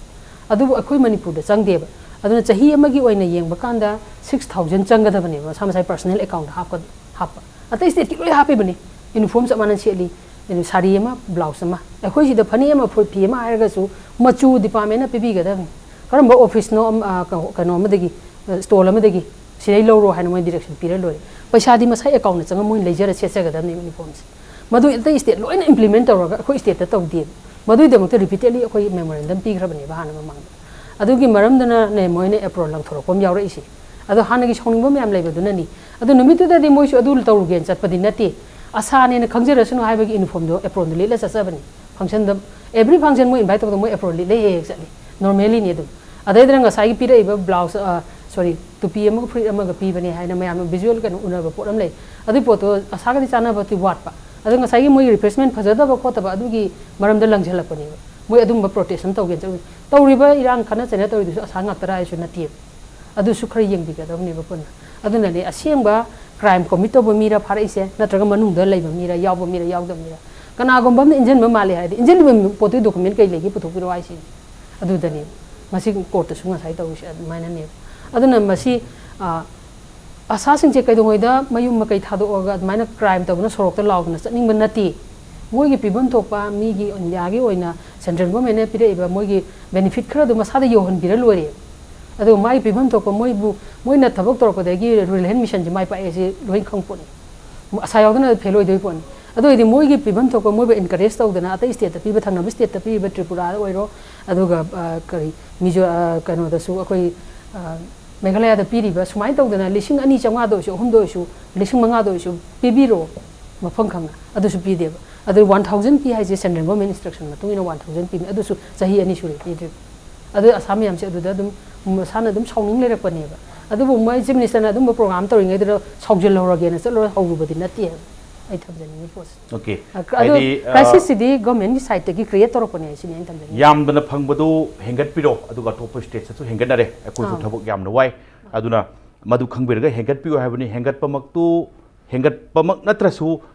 ꯑꯗꯨꯕꯨ ꯑꯩꯈꯣꯏ ꯃꯅꯤꯄꯨꯔꯗ ꯆꯪꯗꯦꯕ꯫ ꯑꯗꯨꯅ ꯆꯍꯤ ꯑꯃꯒꯤ ꯑꯣꯏꯅ ꯌꯦꯡꯕ ꯀꯥꯟꯗ ꯁꯤꯛꯁ ꯊꯥꯎꯖꯟ ꯆꯪꯒꯗꯕꯅꯦꯕ, ꯃꯁꯥ ꯃꯁꯥꯒꯤ ꯄꯔꯁꯅꯦꯜ ꯑꯦꯀꯥꯎꯟꯗ ꯍꯥꯞꯄ꯫ ꯍꯥꯞꯄ꯫ ꯑꯇꯩ ꯁ꯭ꯇꯦꯠꯀꯤ ꯂꯣꯏ ꯍꯥꯞꯄꯤꯕꯅꯤ꯫ ꯌꯨꯅꯤꯐꯣꯔꯝ ꯆꯞ ꯃꯥꯟꯅ ꯁꯦꯠꯂꯤ, ꯑꯗꯨ ꯁꯥꯔꯤ ꯑꯃ, ꯕ꯭ꯂꯥꯎꯁ ꯑꯃ꯫ ꯑꯩꯈꯣꯏ ꯁꯤꯗ ꯐꯅꯦꯛ ꯑꯃ, ꯐꯨꯔꯤꯠ, ꯐꯤ ꯑꯃ ꯍꯥꯏꯔꯒꯁꯨ ꯃꯆꯨ ꯗꯤꯄꯥꯔꯠꯃꯦꯟꯅ ꯄꯤꯕꯤꯒꯗꯕꯅꯤ꯫ ꯀꯔꯝꯕ ꯑꯣꯐꯤꯁꯅꯣ ꯑꯃ, ꯑ, ꯀ-, ꯀꯩꯅꯣ ꯑꯃꯗꯒꯤ, ꯑ, ꯁ꯭ꯇꯣꯜ ꯑꯃꯗꯒꯤ ꯁꯤꯗꯩ ꯂꯧꯔꯣ ꯍꯥꯏꯅ ꯃꯣꯏ ꯗꯤꯔꯦꯛꯁꯟ ꯄꯤꯔ ꯂꯣꯏꯔꯦ꯫ ꯄꯩꯁꯥꯗꯤ ꯃꯁꯥ ꯑꯦꯀꯥꯎꯟꯗ ꯆꯪꯉ ꯃꯣꯏꯅ ꯂꯩꯖꯔ ꯁꯦꯠꯆꯒꯗꯕꯅꯤ ꯌꯨꯅꯤꯐꯣꯔꯝꯁꯦ꯫ ꯃꯗꯨ ꯑꯇꯩ ꯁ꯭ꯇꯦꯠ ꯂꯣꯏꯅ ꯏꯝꯄ꯭ꯂꯤꯃꯦꯟ ꯇꯧꯔꯒ ꯑꯩꯈꯣꯏ ꯁ꯭ꯇꯦꯠꯇ ꯇꯧꯗꯦꯕ꯫ ꯃꯗꯨꯒꯤꯗꯃꯛꯇ ꯔꯤꯄꯤꯇꯦꯗꯂꯤ ꯑꯩꯈꯣꯏ ꯃꯦꯃꯣꯔꯦꯟꯗꯝ ꯄꯤꯈ꯭ꯔꯕꯅꯦꯕ ꯍꯥꯟꯅ ꯃꯃꯥꯡꯗ꯫ ꯑꯗꯨꯒꯤ ꯃꯔꯝꯗꯨꯅꯅꯦ ꯃꯣꯏꯅ ꯑꯦꯄ꯭ꯔꯣꯟ ꯂꯪꯊꯣꯔꯛꯄ ꯑꯃ ꯌꯥꯎꯔꯛꯏꯁꯦ꯫ ꯑꯗꯣ ꯍꯥꯟꯅꯒꯤ ꯁꯥꯎꯅꯤꯡꯕ ꯃꯌꯥꯝ ꯂꯩꯕꯗꯨꯅꯅꯤ꯫ ꯑꯗꯨ ꯅꯨꯃꯤꯠꯇꯨꯗꯗꯤ ꯃꯣꯏꯁꯨ ꯑꯗꯨ ꯇꯧꯔꯨꯒꯦꯅ ꯆꯠꯄꯗꯤ ꯅꯠꯇꯦ꯫ ꯑꯁꯥꯅꯦꯅ ꯈꯪꯖꯔꯁꯅꯨ ꯍꯥꯏꯕꯒꯤ ꯌꯨꯅꯤꯐꯣꯔꯝꯗꯣ ꯑꯦꯄ꯭ꯔꯣꯟꯗꯣ ꯂꯤꯠꯂ ꯆꯠꯆꯕꯅꯤ꯫ ꯐꯪꯁꯟꯗ, ꯑꯦꯚ꯭ꯔꯤ ꯐꯪꯁꯟ ꯃꯣꯏ ꯏꯟꯚꯥꯏꯠ ꯇꯧꯕꯗ ꯃꯣꯏ ꯑꯦꯄ꯭ꯔꯣꯟ ꯂꯤꯠꯂ ꯍꯦꯛ ꯍꯦꯛ ꯆꯠꯂꯤ꯫ ꯅꯣꯔꯃꯦꯂꯤꯅꯤ ꯑꯗꯨꯝ꯫ ꯑꯗꯩꯗꯨꯅ ꯉꯁꯥꯏꯒꯤ ꯄꯤꯔꯛꯏꯕ ꯕ꯭ꯂꯥꯎꯁ, ꯑ, ꯁꯣꯔꯤ, ꯇꯨꯄꯤ ꯑꯃꯒ ꯐꯨꯔꯤꯠ ꯑꯃꯒ ꯄꯤꯕꯅꯦ ꯍꯥꯏꯅ ꯃꯌꯥꯝꯅ ꯚꯤꯖꯨꯋꯦꯜ ꯀꯩꯅꯣ ꯎꯅꯕ ꯄꯣꯠ ꯑꯃ ꯂꯩ꯫ ꯑꯗꯨꯒꯤ ꯄꯣꯠꯇꯣ ꯑꯁꯥꯒꯗꯤ ꯆꯥꯟꯅꯕꯗꯤ ꯋꯥꯠꯄ꯫ ꯑꯗꯣ ꯉꯁꯥꯏꯒꯤ ꯃꯣꯏꯒꯤ ꯔꯤꯐ꯭ꯔꯦꯁꯃꯦꯟ ꯐꯖꯗꯕ ꯈꯣꯠꯇꯕ ꯑꯗꯨꯒꯤ ꯃꯔꯝꯗ ꯂꯪꯁꯤꯜꯂꯛꯄꯅꯦꯕ꯫ ꯃꯣꯏ ꯑꯗꯨꯝꯕ ꯄ꯭ꯔꯣꯇꯦꯁ ꯑꯃ ꯇꯧꯒꯦꯅ ꯆꯠꯂꯨ-, ꯇꯧꯔꯤꯕ ꯏꯔꯥꯡ ꯈꯠꯅ ꯆꯩꯅ ꯇꯧꯔꯤꯗꯨꯁꯨ ꯑꯁꯥ ꯉꯥꯛꯇꯔꯥ ꯍꯥꯏꯁꯨ ꯅꯠꯇꯦꯕ꯫ ꯑꯗꯨꯁꯨ ꯈꯔ ꯌꯦꯡꯕꯤꯒꯗꯕꯅꯦꯕ ꯄꯨꯟꯅ꯫ ꯑꯗꯨꯅꯅꯦ ꯑꯁꯦꯡꯕ ꯀ꯭ꯔꯥꯏꯝ ꯀꯣꯃꯤꯠ ꯇꯧꯕ ꯃꯤꯔ ꯐꯥꯔꯛꯏꯁꯦ, ꯅꯠꯇ꯭ꯔꯒ ꯃꯅꯨꯡꯗ ꯂꯩꯕ ꯃꯤꯔ, ꯌꯥꯎꯕ ꯃꯤꯔ, ꯌꯥꯎꯗꯕ ꯃꯤꯔ? ꯀꯅꯥꯒꯨꯝꯕ ꯑꯃꯅ ꯏꯟꯖꯟꯕ ꯃꯥꯜꯂꯦ ꯍꯥꯏꯔꯗꯤ, ꯏꯟꯖꯜꯂꯤꯕ ꯄꯣꯠꯇꯨꯒꯤ ꯗꯣꯀꯨꯃꯦꯟ ꯀꯩ ꯂꯩꯒꯦ ꯄꯨꯊꯣꯛꯄꯤꯔꯛꯑꯣ ꯍꯥꯏꯁꯤꯅꯤ꯫ ꯑꯗꯨꯗꯅꯦ ꯉꯁꯤ ꯀꯣꯔꯠꯇꯁꯨ ꯉꯁꯥꯏ ꯇꯧꯔꯤꯁꯦ ꯑꯗꯨꯃꯥꯏꯅꯅꯦꯕ꯫ ꯑꯗꯨꯅ ꯃꯁꯤ, ꯑ, ꯑꯁꯥꯁꯤꯡꯁꯦ ꯀꯩꯗꯧꯉꯩꯗ ꯃꯌꯨꯝ ꯃꯀꯩ ꯊꯥꯗꯣꯛꯑꯒ ꯑꯗꯨꯃꯥꯏꯅ ꯀ꯭ꯔꯥꯏꯝ ꯇꯧꯗꯅ ꯁꯣꯔꯣꯛꯇ ꯂꯥꯎꯗꯅ ꯆꯠꯅꯤꯡꯕ ꯅꯠꯇꯦ꯫ ꯃꯣꯏꯒꯤ ꯄꯤꯐꯝ ꯊꯣꯛꯄ ꯃꯤꯒꯤ ꯏꯟꯗꯤꯌꯥꯒꯤ ꯑꯣꯏꯅ ꯁꯦꯟꯇ꯭ꯔꯦꯜ ꯒꯣꯔꯃꯦꯟꯅ ꯄꯤꯔꯛꯏꯕ ꯃꯣꯏꯒꯤ ꯕꯦꯅꯤꯐꯤꯠ ꯈꯔꯗꯨ ꯃꯁꯥꯗ ꯌꯧꯍꯟꯕꯤꯔ ꯂꯣꯏꯔꯦ꯫ ꯑꯗꯨꯒ ꯃꯥꯒꯤ ꯄꯤꯐꯝ ꯊꯣꯛꯄ ꯃꯣꯏꯕꯨ, ꯃꯣꯏꯅ ꯊꯕꯛ ꯇꯧꯔꯛꯄꯗꯒꯤ ꯔꯨꯔꯦꯜ ꯍꯦꯜꯊ ꯃꯤꯁꯟꯁꯦ ꯃꯥꯏ ꯄꯥꯛꯑꯦꯁꯦ ꯂꯣꯏ ꯈꯪ ꯄꯣꯠꯅꯤ꯫ ꯑꯁꯥ ꯌꯥꯎꯗꯅ ꯐꯦꯜ ꯑꯣꯏꯗꯣꯏ ꯄꯣꯠꯅꯤ꯫ ꯑꯗꯨ ꯑꯣꯏꯔꯗꯤ ꯃꯣꯏꯒꯤ ꯄꯤꯐꯝ ꯊꯣꯛꯄ ꯃꯣꯏꯕꯨ ꯑꯦꯟꯀꯔꯦꯖ ꯇꯧꯗꯅ ꯑꯇꯩ ꯁ꯭ꯇꯦꯠꯇ ꯄꯤꯕ, ꯊꯪꯅꯕ ꯁ꯭ꯇꯦꯠꯇ ꯄꯤꯔꯤꯕ ꯇ꯭ꯔꯤꯄꯨꯔꯥꯗ ꯑꯣꯏꯔꯣ, ꯑꯗꯨꯒ, ꯑ, ꯀꯔꯤ, ꯃꯤꯖꯣ-, ꯑ, ꯀꯩꯅꯣꯗꯁꯨ ꯑꯩꯈꯣꯏ, ꯑ, ꯃꯦꯘꯥꯂꯌꯥꯗ ꯄꯤꯔꯤꯕ ꯁꯨꯃꯥꯏꯅ ꯇꯧꯗꯅ ꯂꯤꯁꯤꯡ ꯑꯅꯤ ꯆꯥꯝꯃꯉꯥꯗ ꯑꯣꯏꯁꯨ, ꯑꯍꯨꯝꯗ ꯑꯣꯏꯁꯨ, ꯂꯤꯁꯤꯡ ꯃꯉꯥꯗ ꯑꯣꯏꯁꯨ ꯄꯤꯕꯤꯔꯣ ꯃꯐꯝ ꯈꯪꯅ, ꯑꯗꯨꯁꯨ ꯄꯤꯗꯦꯕ꯫ ꯑꯗꯨ ꯋꯥꯟ ꯊꯥꯎꯖꯟ ꯄꯤ ꯍꯥꯏꯁꯦ ꯁꯦꯟꯇ꯭ꯔꯦꯜ ꯒꯣꯔꯃꯦꯟ ꯏꯟꯁꯇ꯭ꯔꯛꯁꯟ ꯃꯇꯨꯡ ꯏꯟꯅ ꯋꯥꯟ ꯊꯥꯎꯖꯟ ꯄꯤꯕꯅꯤ, ꯑꯗꯨꯁꯨ ꯆꯍꯤ ꯑꯅꯤ ꯁꯨꯔꯦ ꯄꯤꯗ꯭ꯔꯤꯕ꯫ ꯑꯗꯨ ꯑꯁꯥ ꯃꯌꯥꯝꯁꯦ ꯑꯗꯨꯗ ꯑꯗꯨꯝ ꯃꯁꯥꯅ ꯑꯗꯨꯝ ꯁꯥꯎꯅꯤꯡ ꯂꯩꯔꯛꯄꯅꯦꯕ꯫ ꯑꯗꯨꯕꯨ ꯃꯣꯏ ꯆꯤꯐ ꯃꯤꯅꯤꯁꯇꯔꯅ ꯑꯗꯨꯝꯕ ꯄ꯭ꯔꯣꯒ꯭ꯔꯥꯝ ꯇꯧꯔꯤꯉꯩꯗꯨꯗ ꯁꯥꯎꯖꯜꯍꯧꯔꯒꯦꯅ ꯆꯠꯂꯒ ꯍꯧꯔꯨꯕꯗꯤ ꯅꯠꯇꯦ ꯍꯥꯏꯕ ꯑꯩ ꯊꯝꯖꯅꯤꯡꯉꯤ ꯄꯣꯠꯁꯦ꯫ ꯑꯣꯀꯦ꯫ ꯑ, ꯑꯗꯣ ꯍꯥꯏꯗꯤ, ꯑ, crisis ꯁꯤꯗꯤ ꯒꯚꯔꯟꯃꯦꯟꯠꯀꯤ ꯁꯥꯏꯠꯇꯒꯤ ꯀ꯭ꯔꯤꯌꯦꯠ ꯇꯧꯔꯛꯄꯅꯦ ꯁꯤꯅꯤ ꯑꯩꯅ ꯊꯝꯖꯅꯤꯡꯉꯤ꯫ ꯌꯥꯝꯗꯅ ꯐꯪꯕꯗꯨ ꯍꯦꯟꯒꯠꯄꯤꯔꯣ, ꯑꯗꯨꯒ ꯑꯇꯣꯞꯄ ꯁ꯭ꯇꯦꯠꯇꯁꯨ ꯍꯦꯟꯒꯠꯅꯔꯦ, ꯑꯩꯈꯣꯏꯁꯨ ꯑꯥ꯫ ꯊꯕꯛ ꯌꯥꯝꯅ ꯋꯥꯏ꯫ ꯑꯗꯨꯅ ꯃꯗꯨ ꯈꯪꯕꯤꯔꯒ ꯍꯦꯟꯒꯠꯄꯤꯌꯨ ꯍꯥꯏꯕꯅꯤ꯫ ꯍꯦꯟꯒꯠꯄꯃꯛꯇꯨ, ꯍꯦꯟꯒꯠꯄꯃꯛ ꯅꯠꯇ꯭ꯔꯁꯨ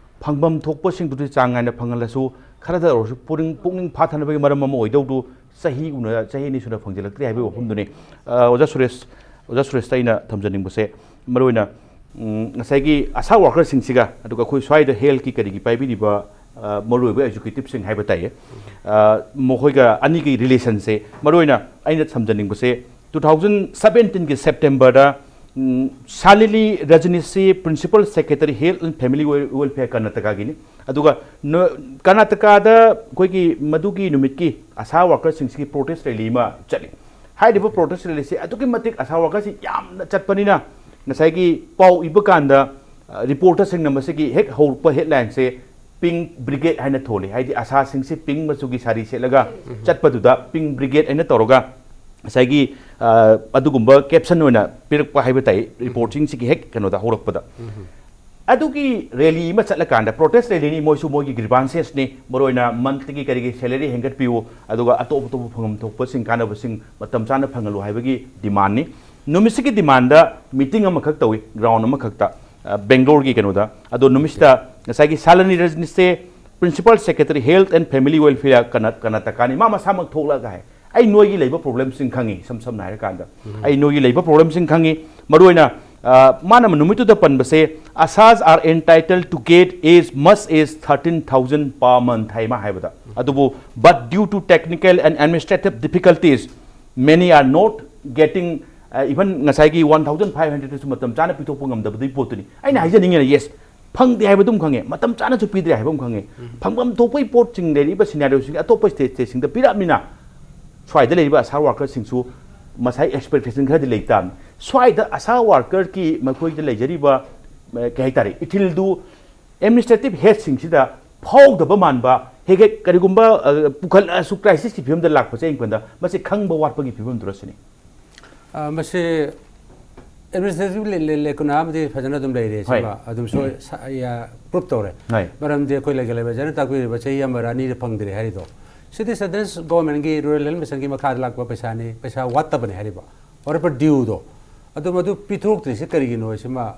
ꯐꯪꯐꯝ ꯊꯣꯛꯄꯁꯤꯡꯗꯨꯗꯤ ꯆꯥꯡ ꯅꯥꯏꯅ ꯐꯪꯍꯜꯂꯁꯨ, ꯈꯔꯗ ꯑꯣꯏꯔꯁꯨ ꯄꯨꯛꯅꯤꯡ, ꯄꯨꯛꯅꯤꯡ ꯐꯥꯊꯅꯕꯒꯤ ꯃꯔꯝ ꯑꯃ ꯑꯣꯏꯗꯧꯗꯨ ꯆꯍꯤ ꯎꯅ-, ꯆꯍꯤ ꯑꯅꯤ ꯁꯨꯅ ꯐꯪꯖꯤꯜꯂꯛꯇ꯭ꯔꯦ ꯍꯥꯏꯕꯒꯤ ꯋꯥꯐꯝꯗꯨꯅꯤ꯫ ꯑ, ꯑꯣꯖꯥ ꯁꯨꯔꯦꯁ, ꯑꯣꯖꯥ ꯁꯨꯔꯦꯁꯇ ꯑꯩꯅ ꯊꯝꯖꯅꯤꯡꯕꯁꯦ, ꯃꯔꯨꯑꯣꯏꯅ, ꯎꯝ, ꯉꯁꯥꯏꯒꯤ ꯑꯁꯥ ꯋꯥꯔꯀꯔꯁꯤꯡꯁꯤꯒ, ꯑꯗꯨꯒ ꯑꯩꯈꯣꯏ ꯁ꯭ꯋꯥꯏꯗ ꯍꯦꯜꯊꯀꯤ ꯀꯔꯤꯒꯤ ꯄꯥꯏꯕꯤꯔꯤꯕ, ꯑ, ꯃꯔꯨꯑꯣꯏꯕ ꯑꯦꯛꯖꯤꯀ꯭ꯌꯨꯇꯤꯞꯁꯤꯡ ꯍꯥꯏꯕ ꯇꯥꯏꯌꯦ, ꯑ, ꯃꯈꯣꯏꯒ ꯑꯅꯤꯒꯤ ꯔꯤꯂꯦꯁꯟꯁꯦ, ꯃꯔꯨꯑꯣꯏꯅ ꯑꯩꯅ ꯊꯝꯖꯅꯤꯡꯕꯁꯦ, ꯇꯨ ꯊꯥꯎꯖꯟ ꯁꯕꯦꯟꯇꯤꯟꯒꯤ ꯁꯦꯞꯇꯦꯝꯕꯔꯗ, ꯎꯝ, ꯁꯥꯂꯤꯂꯤ ꯔꯖꯅꯤꯁꯤ, principal secretary, health and family ꯋꯦꯜ-, ꯋꯦꯜꯐꯤꯌꯔ ꯀꯔꯅꯥꯇꯀꯥꯒꯤꯅꯤ꯫ ꯑꯗꯨꯒ ꯅ-, ꯀꯔꯅꯥꯇꯀꯥꯗ ꯑꯩꯈꯣꯏꯒꯤ ꯃꯗꯨꯒꯤ ꯅꯨꯃꯤꯠꯀꯤ ꯑꯁꯥ ꯋꯥꯔꯀꯔꯁꯤꯡꯁꯤꯒꯤ ꯄ꯭ꯔꯣꯇꯦꯁ ꯔꯦꯂꯤ ꯑꯃ ꯆꯠꯂꯤ꯫ ꯍꯥꯏꯔꯤꯕ ꯄ꯭ꯔꯣꯇꯦꯁ ꯔꯦꯂꯤꯁꯤ ꯑꯗꯨꯛꯀꯤ ꯃꯇꯤꯛ ꯑꯁꯥ ꯋꯥꯔꯀꯔꯁꯤ ꯌꯥꯝꯅ ꯆꯠꯄꯅꯤꯅ, ꯉꯁꯥꯏꯒꯤ ꯄꯥꯎ ꯏꯕ ꯀꯥꯟꯗ, ꯑ, ꯔꯤꯄꯣꯔꯇꯔꯁꯤꯡꯅ ꯃꯁꯤꯒꯤ ꯍꯦꯛ ꯍꯧꯔꯛꯄ ꯍꯦꯗꯂꯥꯏꯟꯁꯦ "ꯄꯤꯡꯛ ꯕ꯭ꯔꯤꯒꯦꯗ" ꯍꯥꯏꯅ ꯊꯣꯜꯂꯤ꯫ ꯍꯥꯏꯗꯤ ꯑꯁꯥꯁꯤꯡꯁꯤ ꯄꯤꯡꯛ ꯃꯆꯨꯒꯤ ꯁꯥꯔꯤ ꯁꯦꯠꯂꯒ ꯆꯠꯄꯗꯨꯗ "ꯄꯤꯡꯛ ꯕ꯭ꯔꯤꯒꯦꯗ" ꯍꯥꯏꯅ ꯇꯧꯔꯒ ꯉꯁꯥꯏꯒꯤ, ꯑ, ꯑꯗꯨꯒꯨꯝꯕ ꯀꯦꯞꯁꯟ ꯑꯣꯏꯅ ꯄꯤꯔꯛꯄ ꯍꯥꯏꯕ ꯇꯥꯏ, ꯔꯤꯄꯣꯔꯠꯁꯤꯡꯁꯤꯒꯤ ꯍꯦꯛ ꯀꯩꯅꯣꯗ ꯍꯧꯔꯛꯄꯗ꯫ ꯑꯗꯨꯒꯤ ꯔꯦꯂꯤ ꯑꯃ ꯆꯠꯂꯀꯥꯟꯗ, ꯄ꯭ꯔꯣꯇꯦꯁ ꯔꯦꯂꯤꯅꯤ, ꯃꯣꯏꯁꯨ ꯃꯣꯏꯒꯤ ꯒ꯭ꯔꯤꯚꯥꯟꯁꯦꯁꯅꯤ, ꯃꯔꯨꯑꯣꯏꯅ ꯃꯟꯊꯂꯤꯒꯤ ꯀꯔꯤꯒꯤ ꯁꯦꯂꯔꯤ ꯍꯦꯟꯒꯠꯄꯤꯌꯨ, ꯑꯗꯨꯒ ꯑꯇꯣꯞ ꯑꯇꯣꯞꯄ ꯐꯪꯐꯝ ꯊꯣꯛꯄꯁꯤꯡ, ꯀꯥꯟꯅꯕꯁꯤꯡ ꯃꯇꯝ ꯆꯥꯅ ꯐꯪꯍꯜꯂꯨ ꯍꯥꯏꯕꯒꯤ ꯗꯤꯃꯥꯟꯅꯤ꯫ ꯅꯨꯃꯤꯠꯁꯤꯒꯤ ꯗꯤꯃꯥꯟꯗ ꯃꯤꯇꯤꯡ ꯑꯃꯈꯛ ꯇꯧꯏ, ꯒ꯭ꯔꯥꯎꯟ ꯑꯃꯈꯛꯇ, ꯑ, ꯕꯦꯡꯒ꯭ꯂꯣꯔꯒꯤ ꯀꯩꯅꯣꯗ꯫ ꯑꯗꯣ ꯅꯨꯃꯤꯠꯁꯤꯗ ꯉꯁꯥꯏꯒꯤ ꯁꯥꯂꯤꯂꯤ ꯔꯖꯅꯤꯁꯦ, principal secretary, health and family welfare ꯀꯔꯅꯥ-, ꯀꯔꯅꯥꯇꯀꯥꯅꯤ, ꯃꯥ ꯃꯁꯥꯃꯛ ꯊꯣꯛꯂꯛꯑꯒ ꯍꯥꯏ, "ꯑꯩ ꯅꯣꯏꯒꯤ ꯂꯩꯕ ꯄ꯭ꯔꯣꯕ꯭ꯂꯦꯝꯁꯤꯡ ꯈꯪꯉꯤ", ꯏꯁꯝ ꯁꯝꯅ ꯍꯥꯏꯔꯀꯥꯟꯗ, "ꯑꯩ ꯅꯣꯏꯒꯤ ꯂꯩꯕ ꯄ꯭ꯔꯣꯕ꯭ꯂꯦꯝꯁꯤꯡ ꯈꯪꯉꯤ", ꯃꯔꯨꯑꯣꯏꯅ, ꯑ, ꯃꯥꯅ ꯅꯨꯃꯤꯠꯇꯨꯗ ꯄꯟꯕꯁꯦ, "Asas are entitled to get as much as thirteen thousand per month" ꯍꯥꯏ ꯃꯥ ꯍꯥꯏꯕꯗ꯫ ꯑꯗꯨꯕꯨ, "But due to technical and administrative difficulties, many are not getting, uh, even ꯉꯁꯥꯏꯒꯤ one thousand five hundred ꯁꯨ ꯃꯇꯝ ꯆꯥꯅ ꯄꯤꯊꯣꯛꯄ ꯉꯝꯗꯕꯗꯨꯒꯤ ꯄꯣꯠꯇꯨꯅꯤ"꯫ ꯑꯩꯅ ꯍꯥꯏꯖꯅꯤꯡꯉꯤꯅ, ꯌꯦꯁ, ꯐꯪꯗꯦ ꯍꯥꯏꯕ ꯑꯗꯨꯝ ꯈꯪꯉꯦ, ꯃꯇꯝ ꯆꯥꯅꯁꯨ ꯄꯤꯗ꯭ꯔꯦ ꯍꯥꯏꯕ ꯑꯃ ꯈꯪꯉꯦ꯫ ꯐꯪꯐꯝ ꯊꯣꯛꯄꯒꯤ ꯄꯣꯠꯁꯤꯡ, ꯂꯩꯔꯤꯕ ꯁꯤꯅꯥꯔꯤꯑꯣꯁꯤꯡ ꯑꯇꯣꯞꯄ ꯁ꯭ꯇꯦꯠ ꯁ꯭ꯇꯦꯠꯁꯤꯡꯗ ꯄꯤꯔꯛꯑꯕꯅꯤꯅ, ꯁ꯭ꯋꯥꯏꯗ ꯂꯩꯔꯤꯕ ꯑꯁꯥ ꯋꯥꯔꯀꯔꯁꯤꯡꯁꯨ ꯃꯁꯥꯒꯤ ꯑꯦꯛꯁꯄꯦꯛꯇꯦꯁꯟ ꯈꯔꯗꯤ ꯂꯩ ꯇꯥꯕꯅꯤ꯫ ꯁ꯭ꯋꯥꯏꯗ ꯑꯁꯥ ꯋꯥꯔꯀꯔꯒꯤ ꯃꯈꯣꯏꯗ ꯂꯩꯖꯔꯤꯕ, ꯑ, ꯀꯩ ꯍꯥꯏꯇꯥꯔꯦ, ꯏꯊꯤꯜꯗꯨ ꯑꯦꯗꯃꯤꯅꯤꯁꯇ꯭ꯔꯦꯇꯤꯚ ꯍꯦꯗꯁꯤꯡꯁꯤꯗ ꯐꯥꯎꯗꯕ ꯃꯥꯟꯕ, ꯍꯦꯛ ꯍꯦꯛ ꯀꯔꯤꯒꯨꯝꯕ, ꯑ, ꯄꯨꯈꯠꯂꯛꯑꯁꯨ ꯀ꯭ꯔꯥꯏꯁꯤꯁꯀꯤ ꯐꯤꯕꯝꯗ ꯂꯥꯛꯄꯁꯦ ꯑꯩ ꯋꯥꯈꯜꯗ ꯃꯁꯤ ꯈꯪꯕ ꯋꯥꯠꯄꯒꯤ ꯐꯤꯕꯝꯗꯨꯔ ꯁꯤꯅꯤ꯫ ꯑ, ꯃꯁꯤ ꯑꯦꯗꯃꯤꯅꯤꯁꯇ꯭ꯔꯦꯇꯤꯚ ꯂꯦꯀꯨꯅꯥ ꯑꯃꯗꯤ ꯐꯖꯅ ꯑꯗꯨꯝ ꯂꯩꯔꯦ꯫ ꯍꯣꯏ꯫ ꯁꯤꯃ ꯑꯗꯨꯝ ꯁꯣꯏ ꯄ꯭ꯔꯨꯞ ꯇꯧꯔꯦ꯫ ꯍꯣꯏ꯫ ꯃꯔꯝꯗꯤ ꯑꯩꯈꯣꯏ ꯂꯩꯒ ꯂꯩꯕ ꯐꯖꯅ ꯇꯥꯛꯄꯤꯔꯤꯕ ꯆꯍꯤ ꯑꯃꯔ ꯑꯅꯤꯔ ꯐꯪꯗ꯭ꯔꯦ ꯍꯥꯏꯔꯤꯗꯣ, ꯁꯤꯗꯤ ꯁꯦꯟꯇ꯭ꯔꯦꯜ ꯒꯣꯔꯃꯦꯟꯒꯤ ꯔꯨꯔꯦꯜ ꯍꯦꯜꯠ ꯃꯤꯁꯟꯒꯤ ꯃꯈꯥꯗ ꯂꯥꯛꯄ ꯄꯩꯁꯥꯅꯤ, ꯄꯩꯁꯥ ꯋꯥꯠꯇꯕꯅꯤ ꯍꯥꯏꯔꯤꯕ, ꯋꯥꯠ ꯑꯦꯕꯥꯎꯠ ꯗ꯭ꯌꯨꯗꯣ, ꯑꯗꯨ ꯃꯗꯨ ꯄꯤꯊꯣꯛꯇ꯭ꯔꯤꯁꯤ ꯀꯔꯤꯒꯤꯅꯣ? ꯁꯤꯃ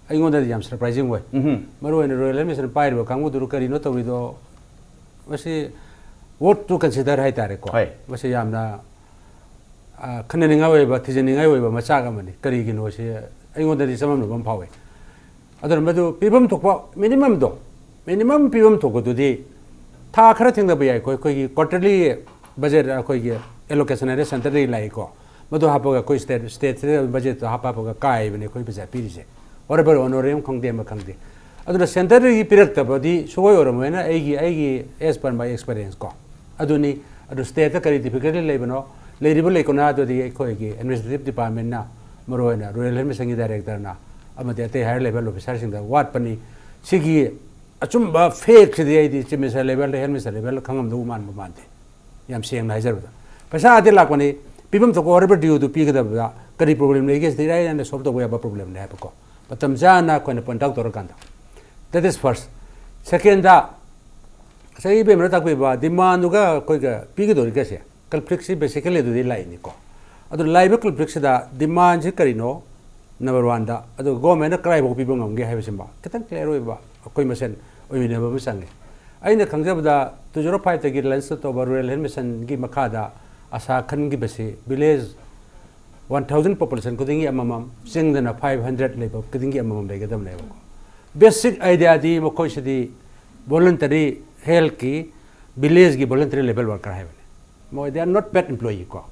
ꯑꯩꯉꯣꯟꯗꯗꯤ ꯌꯥꯝ ꯁꯔꯄ꯭ꯔꯥꯏꯖꯤꯡ ꯑꯣꯏ꯫ ꯎꯝꯍꯨꯝ꯫ ꯃꯔꯨꯑꯣꯏꯅ ꯔꯨꯔꯦꯜ ꯍꯦꯜꯠ ꯃꯤꯁꯟ ꯄꯥꯏꯔꯤꯕ ꯀꯥꯡꯕꯨꯗꯨꯅ ꯀꯔꯤꯅꯣ ꯇꯧꯔꯤꯗꯣ? ꯃꯁꯤ ꯋꯣꯔꯠ ꯇꯨ ꯀꯟꯁꯤꯗꯔ ꯍꯥꯏꯇꯥꯔꯦꯀꯣ꯫ ꯍꯣꯏ꯫ ꯃꯁꯤ ꯌꯥꯝꯅ, ꯑ, ꯈꯟꯅꯅꯤꯡꯉꯥꯏ ꯑꯣꯏꯕ, ꯊꯤꯖꯤꯟꯅꯤꯡꯉꯥꯏ ꯑꯣꯏꯕ ꯃꯆꯥꯛ ꯑꯃꯅꯤ꯫ ꯀꯔꯤꯒꯤꯅꯣ ꯁꯤ ꯑꯩꯉꯣꯟꯗꯗꯤ ꯆꯃꯝꯅꯕ ꯑꯃ ꯐꯥꯎꯏ꯫ ꯑꯗꯨꯅ ꯃꯗꯨ ꯄꯤꯐꯝ ꯊꯣꯛꯄ ꯃꯤꯅꯤꯃꯝꯗꯣ, ꯃꯤꯅꯤꯃꯝ ꯄꯤꯐꯝ ꯊꯣꯛꯄꯗꯨꯗꯤ ꯊꯥ ꯈꯔ ꯊꯦꯡꯅꯕ ꯌꯥꯏꯀꯣ꯫ ꯑꯩꯈꯣꯏꯒꯤ ꯀ꯭ꯋꯥꯔꯇꯔꯂꯤ ꯕꯖꯦꯠ, ꯑꯩꯈꯣꯏꯒꯤ ꯑꯦꯂꯣꯀꯦꯁꯟ ꯍꯥꯏꯅ ꯁꯦꯟꯇꯔꯗꯒꯤ ꯂꯥꯛꯏꯀꯣ, ꯃꯗꯨ ꯍꯥꯞꯄꯒ ꯑꯩꯈꯣꯏ ꯁ꯭ꯇꯦꯠ, ꯁ꯭ꯇꯦꯠꯁꯤꯗ ꯕꯖꯦꯠꯇꯣ ꯍꯥꯞꯄ ꯍꯥꯞꯄꯒ ꯀꯥꯏꯕꯅꯦ ꯑꯩꯈꯣꯏ ꯄꯩꯁꯥ ꯄꯤꯔꯤꯁꯦ, ꯋꯥꯠ ꯑꯦꯕꯥꯎꯠ ꯑꯣꯅꯔꯦꯔꯤꯌꯝ ꯈꯪꯗꯦ, ꯑꯃ ꯈꯪꯗꯦ꯫ ꯑꯗꯨꯅ ꯁꯦꯟꯇꯔꯗꯒꯤ ꯄꯤꯔꯛꯇꯕꯗꯤ ꯁꯨꯡꯑꯣꯏ ꯑꯣꯏꯔꯝꯃꯣꯏꯅ ꯑꯩꯒꯤ, ꯑꯩꯒꯤ as per my experience ꯀꯣ, ꯑꯗꯨꯅꯤ꯫ ꯑꯗꯨ ꯁ꯭ꯇꯦꯠꯇ ꯀꯔꯤ ꯗꯤꯐꯤꯀꯜꯇꯤ ꯂꯩꯕꯅꯣ? ꯂꯩꯔꯤꯕ ꯂꯩꯀꯣꯅꯥꯗꯨꯗꯤ ꯑꯩꯈꯣꯏꯒꯤ ꯑꯦꯗꯃꯤꯅꯤꯁꯇ꯭ꯔꯦꯇꯤꯚ ꯗꯤꯄꯥꯔꯠꯃꯦꯟꯅ, ꯃꯔꯨꯑꯣꯏꯅ ꯔꯨꯔꯦꯜ ꯍꯦꯜꯠ ꯃꯤꯁꯟꯒꯤ ꯗꯥꯏꯔꯦꯛꯇꯔꯅ ꯑꯃꯗꯤ ꯑꯇꯩ ꯍꯥꯌꯔ ꯂꯦꯚꯦꯜ ꯑꯣꯐꯤꯁꯔꯁꯤꯡꯗ ꯋꯥꯠꯄꯅꯤ꯫ ꯁꯤꯒꯤ ꯑꯆꯨꯝꯕ ꯐꯦꯛꯁꯤꯗꯤ ꯑꯩꯗꯤ ꯆꯤꯐ ꯃꯤꯅꯤꯁꯇꯔ ꯂꯦꯚꯦꯜꯗ, ꯍꯦꯜꯠ ꯃꯤꯅꯤꯁꯇꯔ ꯂꯦꯚꯦꯜꯗ ꯈꯪꯉꯝꯗꯧ ꯃꯥꯟꯕ ꯃꯥꯟꯗꯦ, ꯌꯥꯝ ꯁꯦꯡꯅ ꯍꯥꯏꯖꯔꯕꯗ꯫ ꯄꯩꯁꯥ ꯑꯗꯤ ꯂꯥꯛꯄꯅꯤ, ꯄꯤꯐꯝ ꯊꯣꯛꯄ ꯋꯥꯠ ꯑꯦꯕꯥꯎꯠ ꯗ꯭ꯌꯨꯗꯨ ꯄꯤꯒꯗꯕꯗ ꯀꯔꯤ ꯄ꯭ꯔꯣꯕ꯭ꯂꯦꯝ ꯂꯩꯒꯦ? ꯁꯤꯗꯤ ꯏꯔꯥꯏ ꯂꯥꯏꯅ ꯁꯣꯜꯕ ꯇꯧꯕ ꯌꯥꯕ ꯄ꯭ꯔꯣꯕ꯭ꯂꯦꯝꯅꯤ ꯍꯥꯏꯕꯀꯣ, ꯃꯇꯝ ꯆꯥꯅ ꯑꯩꯈꯣꯏꯅ ꯄꯣꯏꯟꯠ ꯑꯥꯎꯠ ꯇꯧꯔꯀꯥꯟꯗ꯫ That is first. ꯁꯦꯀꯦꯟꯗ, ꯉꯁꯥꯏ ꯏꯕꯦꯝꯃꯅ ꯇꯥꯛꯄꯤꯕ ꯗꯤꯃꯥꯟꯗꯨꯒ ꯑꯩꯈꯣꯏꯒ ꯄꯤꯒꯗꯧꯔꯤꯒꯁꯦ, ꯀꯟꯐ꯭ꯂꯤꯛꯁꯤ ꯕꯦꯁꯤꯀꯦꯜꯂꯤ ꯑꯗꯨꯗꯤ ꯂꯥꯛꯏꯅꯤꯀꯣ꯫ ꯑꯗꯨ ꯂꯥꯛꯏꯕ ꯀꯟꯐ꯭ꯂꯤꯛꯁꯤꯗ ꯗꯤꯃꯥꯟꯁꯤ ꯀꯔꯤꯅꯣ? ꯅꯝꯕꯔ ꯋꯥꯟꯗ, ꯑꯗꯨꯒ ꯒꯣꯔꯃꯦꯟꯅ ꯀꯗꯥꯏꯐꯥꯎ ꯄꯤꯕ ꯉꯝꯒꯦ ꯍꯥꯏꯕꯁꯤꯃ ꯈꯤꯇꯪ ꯀ꯭ꯂꯤꯌꯥꯔ ꯑꯣꯏꯕ ꯑꯩꯈꯣꯏ ꯃꯁꯦꯟ ꯑꯣꯏꯃꯤꯟꯅꯕ ꯑꯃ ꯆꯪꯉꯤ꯫ ꯑꯩꯅ ꯈꯪꯖꯕꯗ, ꯇꯨ ꯖꯤꯔꯣ ꯐꯥꯏꯚꯇꯒꯤ ꯂꯟꯁ ꯇꯧꯕ ꯔꯨꯔꯦꯜ ꯍꯦꯜꯠ ꯃꯤꯁꯟꯒꯤ ꯃꯈꯥꯗ ꯑꯁꯥ ꯈꯟꯈꯤꯕꯁꯤ ꯚꯤꯂꯦꯖ ꯋꯥꯟ ꯊꯥꯎꯖꯟ ꯄꯣꯄꯨꯂꯦꯁꯟ ꯈꯨꯗꯤꯡꯒꯤ ꯑꯃꯃꯝ, ꯆꯤꯡꯗꯅ ꯐꯥꯏꯚ ꯍꯟꯗ꯭ꯔꯦꯠ ꯂꯩꯕ ꯈꯨꯗꯤꯡꯒꯤ ꯑꯃꯃꯝ ꯂꯩꯒꯗꯕꯅꯦꯕꯀꯣ꯫ ꯕꯦꯁꯤꯛ ꯑꯥꯏꯗꯤꯌꯥꯗꯤ ꯃꯈꯣꯏꯁꯤꯗꯤ ꯚꯣꯂꯨꯟꯇꯔꯤ ꯍꯦꯜꯠꯀꯤ, ꯚꯤꯂꯦꯖꯀꯤ ꯚꯣꯂꯨꯟꯇꯔꯤ ꯂꯦꯕꯦꯜ ꯋꯥꯔꯀꯔ ꯍꯥꯏꯕꯅꯤ꯫ ꯃꯣꯏ, they are not paid employee ꯀꯣ,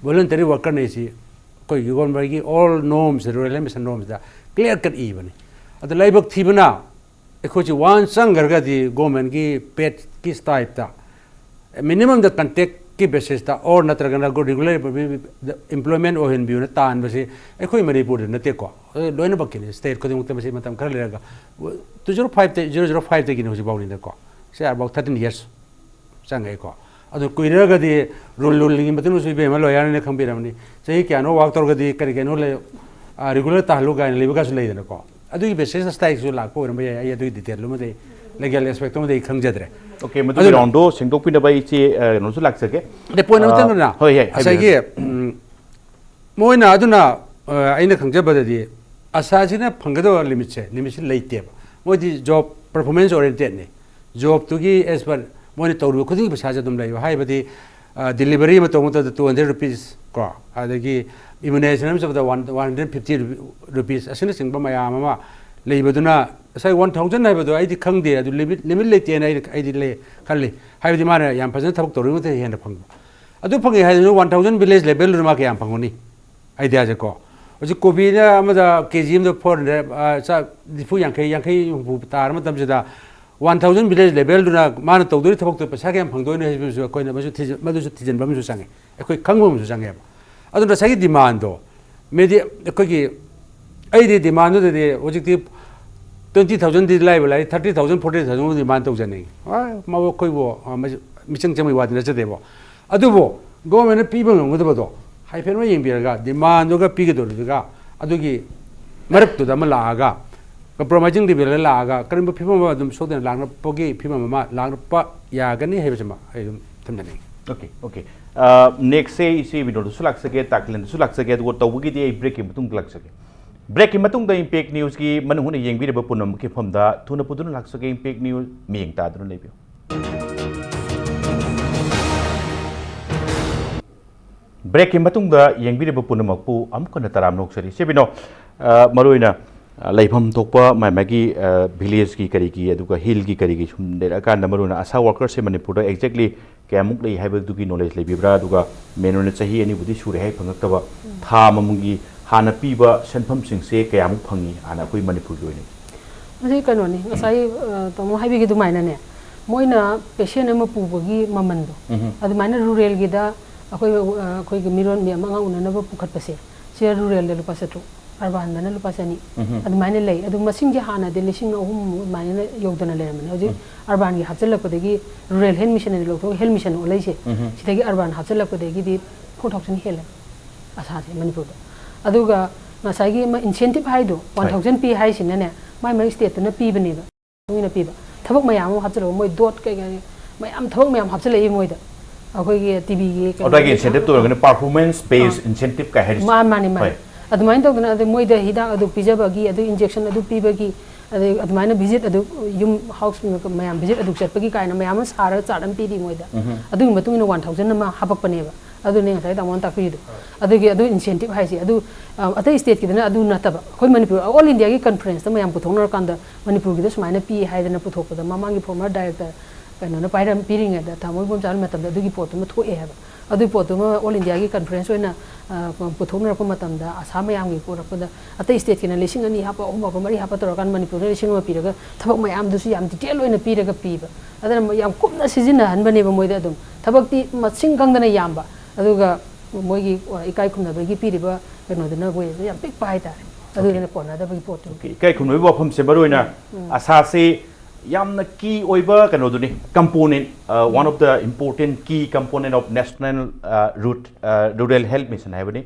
ꯚꯣꯂꯨꯟꯇꯔꯤ ꯋꯥꯔꯀꯔꯅꯤ꯫ ꯁꯤ ꯑꯩꯈꯣꯏꯒꯤ ꯒꯣꯔꯃꯦꯟꯒꯤ ꯑꯣꯜ ꯅꯣꯔꯝꯁ, ꯔꯨꯔꯦꯜ ꯃꯤꯁꯟ ꯅꯣꯔꯝꯁꯇ ꯀ꯭ꯂꯤꯌꯥꯔ ꯀꯠ ꯏꯕꯅꯤ꯫ ꯑꯗ ꯂꯥꯏꯕꯛ ꯊꯤꯕꯅ, ꯑꯩꯈꯣꯏꯁꯤ ꯋꯥꯟꯁ ꯆꯪꯈ꯭ꯔꯒꯗꯤ ꯒꯣꯔꯃꯦꯟꯒꯤ ꯄꯦꯗꯀꯤ ꯇꯥꯏꯞꯇ ꯃꯤꯅꯤꯃꯝꯗ ꯀꯟꯇꯦꯛꯀꯤ ꯕꯦꯁꯤꯁꯇ ꯑꯣꯔ ꯅꯠꯇ꯭ꯔꯒꯅ ꯔꯤꯒꯨꯂꯔ ꯑꯦꯝꯄ꯭ꯂꯣꯏꯃꯦꯟ ꯑꯣꯏꯍꯟꯕꯤꯌꯨꯅ ꯇꯥꯟꯕꯁꯤ ꯑꯩꯈꯣꯏ ꯃꯅꯤꯄꯨꯔꯗ ꯅꯠꯇꯦꯀꯣ, ꯂꯣꯏꯅꯃꯛꯀꯤꯅꯤ꯫ ꯁ꯭ꯇꯦꯠ ꯈꯨꯗꯤꯡꯃꯛꯇ ꯃꯁꯤ ꯃꯇꯝ ꯈꯔ ꯂꯩꯔꯒ, ꯇꯨ ꯖꯤꯔꯣ ꯐꯥꯏꯚꯇ, ꯖꯤꯔꯣ ꯖꯤꯔꯣ ꯐꯥꯏꯚꯇꯒꯤꯅꯤ ꯍꯧꯖꯤꯛ ꯐꯥꯎꯅꯤꯅꯀꯣ, ꯁꯤ about thirteen years ꯆꯪꯉꯛꯑꯦꯀꯣ꯫ ꯑꯗꯨ ꯀꯨꯏꯔꯒꯗꯤ ꯔꯨꯜ, ꯔꯨꯜꯒꯤ ꯃꯇꯨꯡꯗꯁꯨ ꯏꯕꯦꯝꯃ ꯂꯣꯌꯔꯅ ꯈꯪꯕꯤꯔꯝꯃꯅꯤ꯫ ꯆꯍꯤ ꯀꯌꯥꯅꯣ ꯋꯥꯛ ꯇꯧꯔꯒꯗꯤ ꯀꯔꯤ ꯀꯩꯅꯣ ꯂꯩ, ꯔꯤꯒꯨꯂꯔ ꯇꯥꯍꯜꯂꯨ ꯀꯥꯏꯅ ꯂꯩꯕꯒꯁꯨ ꯂꯩꯗꯅꯀꯣ꯫ ꯑꯗꯨꯒꯤ ꯃꯦꯁꯦꯖ ꯁ꯭ꯇꯥꯏꯜꯁꯨ ꯂꯥꯛꯄ ꯑꯣꯏꯔꯝꯕ ꯌꯥꯏ꯫ ꯑꯩ ꯑꯗꯨꯒꯤ ꯗꯤꯇꯦꯜꯗꯨꯃꯗꯤ ꯑꯩ ꯂꯤꯒꯦꯜ ꯑꯦꯁꯄꯦꯛꯇꯨꯃꯗꯤ ꯑꯩ ꯈꯪꯖꯗ꯭ꯔꯦ꯫ ꯑꯣꯀꯦ, ꯃꯗꯨꯒꯤ ꯔꯥꯎꯟꯗꯣ ꯁꯦꯡꯗꯣꯛꯄꯤꯅꯕ ꯑꯩ ꯏꯆꯦ ꯑ, ꯀꯩꯅꯣꯁꯨ ꯂꯥꯛꯆꯒꯦ꯫ ꯑꯗꯩ ꯄꯣꯏꯟ ꯑꯃꯇꯪꯗꯨꯅ ꯍꯣꯏ, ꯌꯥꯏ, ꯍꯥꯏꯕꯤꯌꯨ, ꯉꯁꯥꯏꯒꯤ ꯎꯝ, ꯃꯣꯏꯅ ꯑꯗꯨꯅ ꯑ, ꯑꯩꯅ ꯈꯪꯖꯕꯗꯗꯤ ꯑꯁꯥꯁꯤꯅ ꯐꯪꯒꯗꯕ ꯂꯤꯃꯤꯠꯁꯦ, ꯂꯤꯃꯤꯠꯁꯤ ꯂꯩꯇꯦꯕ꯫ ꯃꯣꯏꯗꯤ ꯖꯣꯕ ꯄꯔꯐꯣꯔꯃꯦꯟꯁ ꯑꯣꯔꯤꯌꯦꯟꯇꯦꯠꯅꯤ꯫ ꯖꯣꯕꯇꯨꯒꯤ ꯑꯦꯁ ꯄꯔ ꯃꯣꯏꯅ ꯇꯧꯔꯤꯕ ꯈꯨꯗꯤꯡꯒꯤ ꯄꯩꯁꯥꯁꯦ ꯑꯗꯨꯝ ꯂꯩꯕ꯫ ꯍꯥꯏꯕꯗꯤ ꯗꯤꯂꯤꯚꯔꯤ ꯑꯃ ꯇꯧꯕ ꯃꯇꯝꯗ two hundred rupees ꯀꯣ, ꯑꯗꯒꯤ ꯏꯃ꯭ꯌꯨꯅꯥꯏꯖꯦꯁꯟ ꯑꯃ ꯆꯠꯄꯗ one one hundred fifty rupees ꯑꯁꯤꯅꯆꯤꯡꯕ ꯃꯌꯥꯝ ꯑꯃ ꯂꯩꯕꯗꯨꯅ ꯉꯁꯥꯏ ꯋꯥꯟ ꯊꯥꯎꯖꯟ ꯍꯥꯏꯕꯗꯣ ꯑꯩꯗꯤ ꯈꯪꯗꯦ꯫ ꯑꯗꯨ ꯂꯤꯃꯤꯠ ꯂꯤꯃꯤꯠ ꯂꯩꯇꯦꯅ ꯑꯩꯗꯤ ꯑꯩꯗꯤ ꯂꯩ ꯈꯜꯂꯤ꯫ ꯍꯥꯏꯕꯗꯤ ꯃꯥꯅ ꯌꯥꯝ ꯐꯖꯅ ꯊꯕꯛ ꯇꯧꯔꯤꯉꯩꯗ ꯍꯦꯟꯅ ꯐꯪꯕ꯫ ꯑꯗꯨ ꯐꯪꯉꯦ ꯍꯥꯏꯗꯨꯅ ꯋꯥꯟ ꯊꯥꯎꯖꯟ ꯚꯤꯂꯦꯖ ꯂꯦꯚꯦꯜꯗꯨꯅ ꯃꯥ ꯀꯌꯥꯝ ꯐꯪꯒꯅꯤ? ꯑꯥꯏꯗꯤꯌꯥꯁꯦ ꯀꯣ꯫ ꯍꯧꯖꯤꯛ ꯀꯣꯕꯤꯅ ꯑꯃꯗ ꯀꯦ ꯖꯤ ꯑꯃꯗ ꯐꯣꯔ ꯍꯟꯗ꯭ꯔꯦꯠ, ꯅꯤꯐꯨ ꯌꯥꯡꯈꯩ, ꯌꯥꯡꯈꯩ ꯍꯨꯝꯐꯨ ꯇꯥꯔ ꯃꯇꯝꯁꯤꯗ ꯋꯥꯟ ꯊꯥꯎꯖꯟ ꯚꯤꯂꯦꯖ ꯂꯦꯚꯦꯜꯗꯨꯅ ꯃꯥꯅ ꯇꯧꯗꯣꯏ ꯊꯕꯛꯇꯣ ꯄꯩꯁꯥ ꯀꯌꯥꯝ ꯐꯪꯗꯣꯏꯅꯣ ꯍꯥꯏꯕꯁꯨ ꯑꯩꯈꯣꯏꯅ ꯃꯁꯨ ꯊꯤꯖ- ꯃꯗꯨꯁꯨ ꯊꯤꯖꯤꯟꯕ ꯑꯃꯁꯨ ꯆꯪꯉꯦ꯫ ꯑꯩꯈꯣꯏ ꯈꯪꯕ ꯑꯃꯁꯨ ꯆꯪꯉꯦꯕ꯫ ꯑꯗꯨꯅ ꯉꯁꯥꯏꯒꯤ ꯗꯤꯃꯥꯟꯗꯣ ꯃꯦꯗꯤ ꯑꯩꯈꯣꯏꯒꯤ ꯑꯩꯗꯤ ꯗꯤꯃꯥꯟꯗꯨꯗꯗꯤ ꯍꯧꯖꯤꯛꯇꯤ ꯇ꯭ꯋꯦꯟꯇꯤ ꯊꯥꯎꯖꯟꯗꯤ ꯂꯥꯏꯕ ꯂꯥꯏ, ꯊꯥꯔꯇꯤ ꯊꯥꯎꯖꯟ, ꯐꯣꯔꯇꯤ ꯊꯥꯎꯖꯟ ꯗꯤꯃꯥꯟ ꯇꯧꯖꯅꯤꯡꯉꯤ꯫ ꯑ, ꯃ- ꯑꯩꯈꯣꯏꯕꯨ ꯑ, ꯃꯁꯤ- ꯃꯤꯆꯪ ꯆꯪꯕꯒꯤ ꯋꯥꯗꯤ ꯅꯠꯆꯗꯦꯕ꯫ ꯑꯗꯨꯕꯨ ꯒꯣꯔꯃꯦꯟꯅ ꯄꯤꯕ ꯉꯝꯒꯗꯕꯗꯣ ꯍꯥꯏꯐꯦꯠ ꯑꯃ ꯌꯦꯡꯕꯤꯔꯒ ꯗꯤꯃꯥꯟꯗꯨꯒ ꯄꯤꯒꯗꯧꯔꯤꯗꯨꯒ ꯑꯗꯨꯒꯤ ꯃꯔꯛꯇꯨꯗ ꯑꯃ ꯂꯥꯛꯑꯒ ꯀꯝꯄ꯭ꯔꯣꯃꯥꯏꯖꯤꯡ ꯂꯦꯚꯦꯜꯗ ꯂꯥꯛꯑꯒ ꯀꯔꯤꯒꯨꯝꯕ ꯐꯤꯕꯝ ꯑꯃ ꯑꯗꯨꯝ ꯁꯣꯏꯗꯅ ꯂꯥꯛꯅꯕꯒꯤ ꯐꯤꯕꯝ ꯑꯃ ꯂꯥꯛꯄ ꯌꯥꯒꯅꯤ ꯍꯥꯏꯕꯁꯤꯃ ꯑꯩ ꯑꯗꯨꯝ ꯊꯝꯖꯅꯤꯡꯉꯤ꯫ Okay, okay. ꯅꯦꯛꯁꯁꯦ ꯏꯆꯦ ꯕꯤꯅꯣꯗꯁꯨ ꯂꯥꯛꯆꯒꯦ, ꯇꯥꯀꯤꯂꯦꯟꯗꯁꯨ ꯂꯥꯛꯆꯒꯦ, ꯑꯗꯨꯒ ꯇꯧꯕꯒꯤꯗꯤ ꯑꯩ ꯕ꯭ꯔꯦꯛꯀꯤ ꯃꯇꯨꯡꯗ ꯂꯥꯛꯆꯒꯦ꯫ ꯕ꯭ꯔꯦꯛꯀꯤ ꯃꯇꯨꯡꯗ ꯏꯝꯄꯦꯛ ꯅ꯭ꯌꯨꯁꯀꯤ ꯃꯅꯨꯡ ꯍꯨꯠꯅ ꯌꯦꯡꯕꯤꯔꯤꯕ ꯄꯨꯝꯅꯃꯛꯀꯤ ꯃꯐꯝꯗ ꯊꯨꯅ ꯄꯨꯗꯨꯅ ꯂꯥꯛꯆꯒꯦ꯫ ꯏꯝꯄꯦꯛ ꯅ꯭ꯌꯨꯁ ꯃꯤꯠꯌꯦꯡ ꯇꯥꯗꯨꯅ ꯂꯩꯕꯤꯌꯨ꯫ ꯕ꯭ꯔꯦꯛꯀꯤ ꯃꯇꯨꯡꯗ ꯌꯦꯡꯕꯤꯔꯤꯕ ꯄꯨꯝꯅꯃꯛꯄꯨ ꯑꯃꯨꯛ ꯍꯟꯅ ꯇꯔꯥꯝꯅ ꯑꯣꯛꯆꯔꯤ꯫ ꯏꯆꯦ ꯕꯤꯅꯣ, ꯑ, ꯃꯔꯨꯑꯣꯏꯅ, ꯑ, ꯂꯩꯐꯝ ꯊꯣꯛꯄ ꯃꯥꯏ ꯃꯥꯒꯤ, ꯑ, ꯚꯤꯂꯦꯖꯀꯤ ꯀꯔꯤꯒꯤ ꯑꯗꯨꯒ ꯍꯤꯜꯒꯤ ꯀꯔꯤꯒꯤ ꯁꯨꯝ ꯂꯩꯔꯛꯑꯀꯥꯟꯗ ꯃꯔꯨꯑꯣꯏꯅ ꯑꯁꯥ ꯋꯥꯔꯀꯔꯁꯦ ꯃꯅꯤꯄꯨꯔꯗ ꯑꯦꯛꯖꯦꯛꯂꯤ ꯀꯌꯥꯃꯨꯛ ꯂꯩ ꯍꯥꯏꯕꯗꯨꯒꯤ ꯅꯣꯂꯦꯖ ꯂꯩꯕꯤꯕ꯭ꯔꯥ? ꯑꯗꯨꯒ ꯃꯦꯟ ꯑꯣꯏꯅ ꯆꯍꯤ ꯑꯅꯤꯕꯨꯗꯤ ꯁꯨꯔꯦ ꯍꯥꯏ ꯐꯪꯉꯛꯇꯕ, ꯊꯥ ꯑꯃꯃꯝꯒꯤ ꯍꯥꯟꯅ ꯄꯤꯕ ꯁꯦꯟꯐꯝꯁꯤꯡꯁꯦ ꯀꯌꯥꯃꯨꯛ ꯐꯪꯉꯤ ꯍꯥꯟꯅ ꯑꯩꯈꯣꯏ ꯃꯅꯤꯄꯨꯔꯒꯤ ꯑꯣꯏꯅ? ꯃꯁꯤ ꯀꯩꯅꯣꯅꯤ, ꯉꯁꯥꯏ ꯑ, ꯇꯥꯃꯣ ꯍꯥꯏꯕꯤꯒꯤ ꯑꯗꯨꯃꯥꯏꯅꯅꯦ, ꯃꯣꯏꯅ ꯄꯦꯁꯦꯟ ꯑꯃ ꯄꯨꯕꯒꯤ ꯃꯃꯟꯗꯣ, ꯎꯝꯍꯨꯝ꯫ ꯑꯗꯨꯃꯥꯏꯅ ꯔꯨꯔꯦꯜꯒꯤꯗ ꯑꯩꯈꯣꯏ ꯑ, ꯑꯩꯈꯣꯏꯒꯤ ꯃꯤꯔꯣꯟ ꯃꯤ ꯑꯃ ꯑꯉꯥꯡ ꯎꯅꯅꯕ ꯄꯨꯈꯠꯄꯁꯦ, ꯁꯤꯗ ꯔꯨꯔꯦꯜꯗ ꯂꯨꯄꯥ ꯆꯥꯇ꯭ꯔꯨꯛ, ꯑꯔꯕꯥꯟꯗꯅ ꯂꯨꯄꯥ ꯆꯅꯤ, ꯎꯝꯍꯨꯝ꯫ ꯑꯗꯨꯃꯥꯏꯅ ꯂꯩ꯫ ꯑꯗꯨ ꯃꯁꯤꯡꯁꯦ ꯍꯥꯟꯅꯗꯤ ꯂꯤꯁꯤꯡ ꯑꯍꯨꯝ ꯑꯗꯨꯃꯥꯏꯅ ꯌꯧꯗꯅ ꯂꯩꯔꯝꯕꯅꯦ꯫ ꯍꯧꯖꯤꯛ ꯑꯔꯕꯥꯟꯒꯤ ꯍꯥꯞꯆꯤꯜꯂꯛꯄꯗꯒꯤ, ꯔꯨꯔꯦꯜ ꯍꯦꯜꯊ ꯃꯤꯁꯟ ꯑꯗꯨ ꯂꯧꯊꯣꯛꯑꯒ ꯍꯦꯜꯊ ꯃꯤꯁꯟ ꯑꯣꯜꯂꯛꯏꯁꯦ, ꯎꯝꯍꯨꯝ꯫ ꯁꯤꯗꯒꯤ ꯑꯔꯕꯥꯟ ꯍꯥꯞꯆꯤꯜꯂꯛꯄꯗꯒꯤꯗꯤ ꯐꯣꯔ ꯊꯥꯎꯖꯟ ꯍꯦꯜꯂꯦ ꯑꯁꯥꯁꯦ ꯃꯅꯤꯄꯨꯔꯗ꯫ ꯑꯗꯨꯒ ꯉꯁꯥꯏꯒꯤ ꯑꯃ incentive ꯍꯥꯏꯗꯣ, ꯋꯥꯟ ꯍꯣꯏ꯫ ꯊꯥꯎꯖꯟ ꯄꯤ ꯍꯥꯏꯁꯤꯅꯅꯦ, ꯃꯥꯏ ꯃꯥꯏ state ꯇꯨꯅ ꯄꯤꯕꯅꯦꯕ꯫ ꯃꯇꯨꯡ ꯏꯟꯅ ꯄꯤꯕ ꯊꯕꯛ ꯃꯌꯥꯝ ꯑꯃ ꯍꯥꯞꯆꯤꯜꯂꯒ, ꯃꯣꯏ ꯗꯣꯠ ꯀꯩ ꯀꯩ ꯃꯌꯥꯝ, ꯊꯕꯛ ꯃꯌꯥꯝ ꯍꯥꯞꯆꯤꯜꯂꯛꯏ ꯃꯣꯏꯗ꯫ ꯑꯩꯈꯣꯏꯒꯤ ꯇꯤꯕꯤꯒꯤ ꯑꯗꯨꯒꯤ incentive ꯇꯧꯔꯒꯅ performance based incentive ꯀꯥꯏ ꯍꯥꯏꯔꯤꯁꯦ꯫ ꯃꯥꯅꯤ, ꯃꯥꯅꯤ, ꯃꯥꯅꯤ꯫ ꯍꯣꯏ꯫ ꯑꯗꯨꯃꯥꯏꯅ ꯇꯧꯗꯅ, ꯑꯗꯨ ꯃꯣꯏꯗ ꯍꯤꯗꯥꯛ ꯑꯗꯨ ꯄꯤꯖꯕꯒꯤ, ꯑꯗꯨ injection ꯑꯗꯨ ꯄꯤꯕꯒꯤ, ꯑꯗꯩ ꯑꯗꯨꯃꯥꯏꯅ visit ꯑꯗꯨ ꯌꯨꯝ house ꯃꯌꯥꯝ visit ꯑꯗꯨ ꯆꯠꯄꯒꯤ ꯀꯥꯏꯅ ꯃꯌꯥꯝ ꯑꯃ ꯁꯥꯔꯒ chart ꯑꯃ ꯄꯤꯔꯤ ꯃꯣꯏꯗ꯫ ꯑꯗꯨꯒꯤ ꯃꯇꯨꯡ ꯏꯟꯅ ꯋꯥꯟ ꯊꯥꯎꯖꯟ ꯑꯃ ꯍꯥꯞꯄꯛꯄꯅꯦꯕ꯫ ꯑꯗꯨꯅꯦ ꯉꯁꯥꯏ ꯇꯥꯃꯣꯅ ꯇꯥꯛꯄꯤꯔꯤꯗꯣ꯫ ꯑꯗꯨꯒꯤ ꯑꯗꯨ incentive ꯍꯥꯏꯁꯦ, ꯑꯗꯨ, ꯑ, ꯑꯇꯩ state ꯀꯤꯗꯅ ꯑꯗꯨ ꯅꯠꯇꯕ, ꯑꯩꯈꯣꯏ ꯃꯅꯤꯄꯨꯔ all India ꯒꯤ conference ꯇ ꯃꯌꯥꯝ ꯄꯨꯊꯣꯛꯅꯔꯀꯥꯟꯗ ꯃꯅꯤꯄꯨꯔꯒꯤꯗ ꯁꯨꯃꯥꯏꯅ ꯄꯤ ꯍꯍꯥꯏꯗꯅ ꯄꯨꯊꯣꯛꯄꯗ, ꯃꯃꯥꯡꯒꯤ former director ꯀꯩꯅꯣꯅ ꯄꯥꯏꯔꯝ-, ꯄꯤꯔꯤꯉꯩꯗ, ꯊꯥꯃꯣꯏꯕꯝꯆꯥ ꯃꯇꯝꯗ ꯑꯗꯨꯒꯤ ꯄꯣꯠꯇꯨꯃ ꯊꯣꯛꯑꯦ ꯍꯥꯏꯕ꯫ ꯑꯗꯨꯒꯤ ꯄꯣꯠꯇꯨꯃ all India ꯒꯤ conference ꯑꯣꯏꯅ, ꯑ, ꯄꯨꯊꯣꯛꯅꯔꯛꯄ ꯃꯇꯝꯗ, ꯑꯁꯥ ꯃꯌꯥꯝꯒꯤ ꯄꯨꯔꯛꯄꯗ, ꯑꯇꯩ state ꯀꯤꯅ ꯂꯤꯁꯤꯡ ꯑꯅꯤ ꯍꯥꯞꯄ, ꯑꯍꯨꯝ ꯍꯥꯞꯄ, ꯃꯔꯤ ꯍꯥꯞꯄ ꯇꯧꯔꯀꯥꯟꯗ ꯃꯅꯤꯄꯨꯔꯗ ꯂꯤꯁꯤꯡ ꯑꯃ ꯄꯤꯔꯒ ꯊꯕꯛ ꯃꯌꯥꯝꯗꯨꯁꯨ ꯌꯥꯝ detail ꯑꯣꯏꯅ ꯄꯤꯔꯒ ꯄꯤꯕ꯫ ꯑꯗꯨꯅ ꯌꯥꯝ ꯀꯨꯞꯅ ꯁꯤꯖꯤꯟꯅꯍꯟꯕꯅꯦꯕ ꯃꯣꯏꯗ ꯑꯗꯨꯝ꯫ ꯊꯕꯛꯇꯤ ꯃꯁꯤꯡ ꯈꯪꯗꯅ ꯌꯥꯝꯕ, ꯑꯗꯨꯒ ꯃꯣꯏꯒꯤ, ꯑ, ꯏꯀꯥꯏ ꯈꯨꯝꯅꯕꯒꯤ ꯄꯤꯔꯤꯕ ꯀꯩꯅꯣꯗꯨꯅ ꯃꯣꯏꯗꯁꯨ ꯌꯥꯝ ꯄꯤꯛꯄ ꯍꯥꯏꯇꯥꯔꯦ꯫ ꯑꯗꯨꯗꯨꯅ ꯀꯣꯟꯅꯗꯕꯒꯤ ꯄꯣꯠꯇꯨ꯫ Okay, ꯏꯀꯥꯏ ꯈꯨꯝꯅꯕꯒꯤ ꯋꯥꯐꯝꯁꯦ ꯃꯔꯨ ꯑꯣꯏꯅ ꯑꯁꯥꯁꯦ ꯌꯥꯝꯅ key ꯑꯣꯏꯕ ꯀꯩꯅꯣꯗꯨꯅꯤ, component, uh, one of the important key component of national, uh, root, uh, rural health mission ꯍꯥꯏꯕꯅꯤ꯫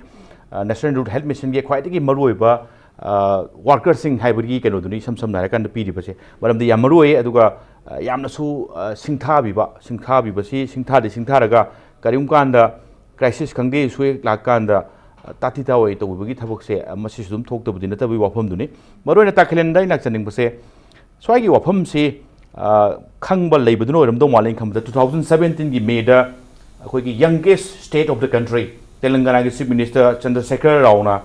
Uh, national rural health mission ꯒꯤ ꯈ꯭ꯋꯥꯏꯗꯒꯤ ꯃꯔꯨꯑꯣꯏꯕ, uh, worker ꯁꯤꯡ ꯍꯥꯏꯕꯒꯤ ꯀꯩꯅꯣꯗꯨꯅꯤ, ꯏꯁꯝ ꯁꯝꯅ ꯍꯥꯏꯔꯀꯥꯟꯗ ꯄꯤꯔꯤꯕꯁꯦ꯫ ꯃꯔꯝꯗꯤ ꯌꯥꯝ ꯃꯔꯨ ꯑꯣꯏ, ꯑꯗꯨꯒ, uh, ꯌꯥꯝꯅꯁꯨ, uh, ꯁꯤꯡꯊꯥꯕꯤꯕ, ꯁꯤꯡꯊꯥꯕꯤꯕꯁꯤ ꯁꯤꯡꯊꯥꯗꯤ ꯁꯤꯡꯊꯥꯔꯒ ꯀꯔꯤꯒꯨꯝꯕ ꯀꯥꯟꯗ crisis ꯈꯪꯗꯦ, ꯁꯣꯏ ꯂꯥꯛꯀꯥꯟꯗ, uh, ꯇꯥꯊꯤ ꯇꯥꯑꯣꯏ ꯇꯧꯕꯤꯕꯒꯤ ꯊꯕꯛꯁꯦ, uh, ꯃꯁꯤꯁꯨ ꯑꯗꯨꯝ ꯊꯣꯛꯇꯕꯗꯤ ꯅꯠꯇꯕꯒꯤ ꯋꯥꯐꯝꯗꯨꯅꯤ꯫ ꯃꯔꯨꯑꯣꯏꯅ ꯇꯥꯈꯤꯂꯦꯟꯗ ꯑꯩꯅ ꯂꯥꯛꯆꯅꯤꯡꯕꯁꯦ, ꯁ꯭ꯋꯥꯏꯒꯤ ꯋꯥꯐꯝꯁꯤ, ꯑ, ꯈꯪꯕ ꯂꯩꯕꯗꯨꯅ ꯑꯣꯏꯔꯝꯗꯧ ꯃꯥꯜꯂꯦ ꯑꯩꯅ ꯈꯟꯕꯗ꯫ Two thousand seventeen ꯒꯤ May ꯗ ꯑꯩꯈꯣꯏꯒꯤ youngest state of the country, ꯇꯦꯂꯪꯒꯅꯥꯒꯤ Chief Minister ꯆꯟꯗ꯭ꯔꯁꯦꯈꯔ ꯔꯥꯎꯅ,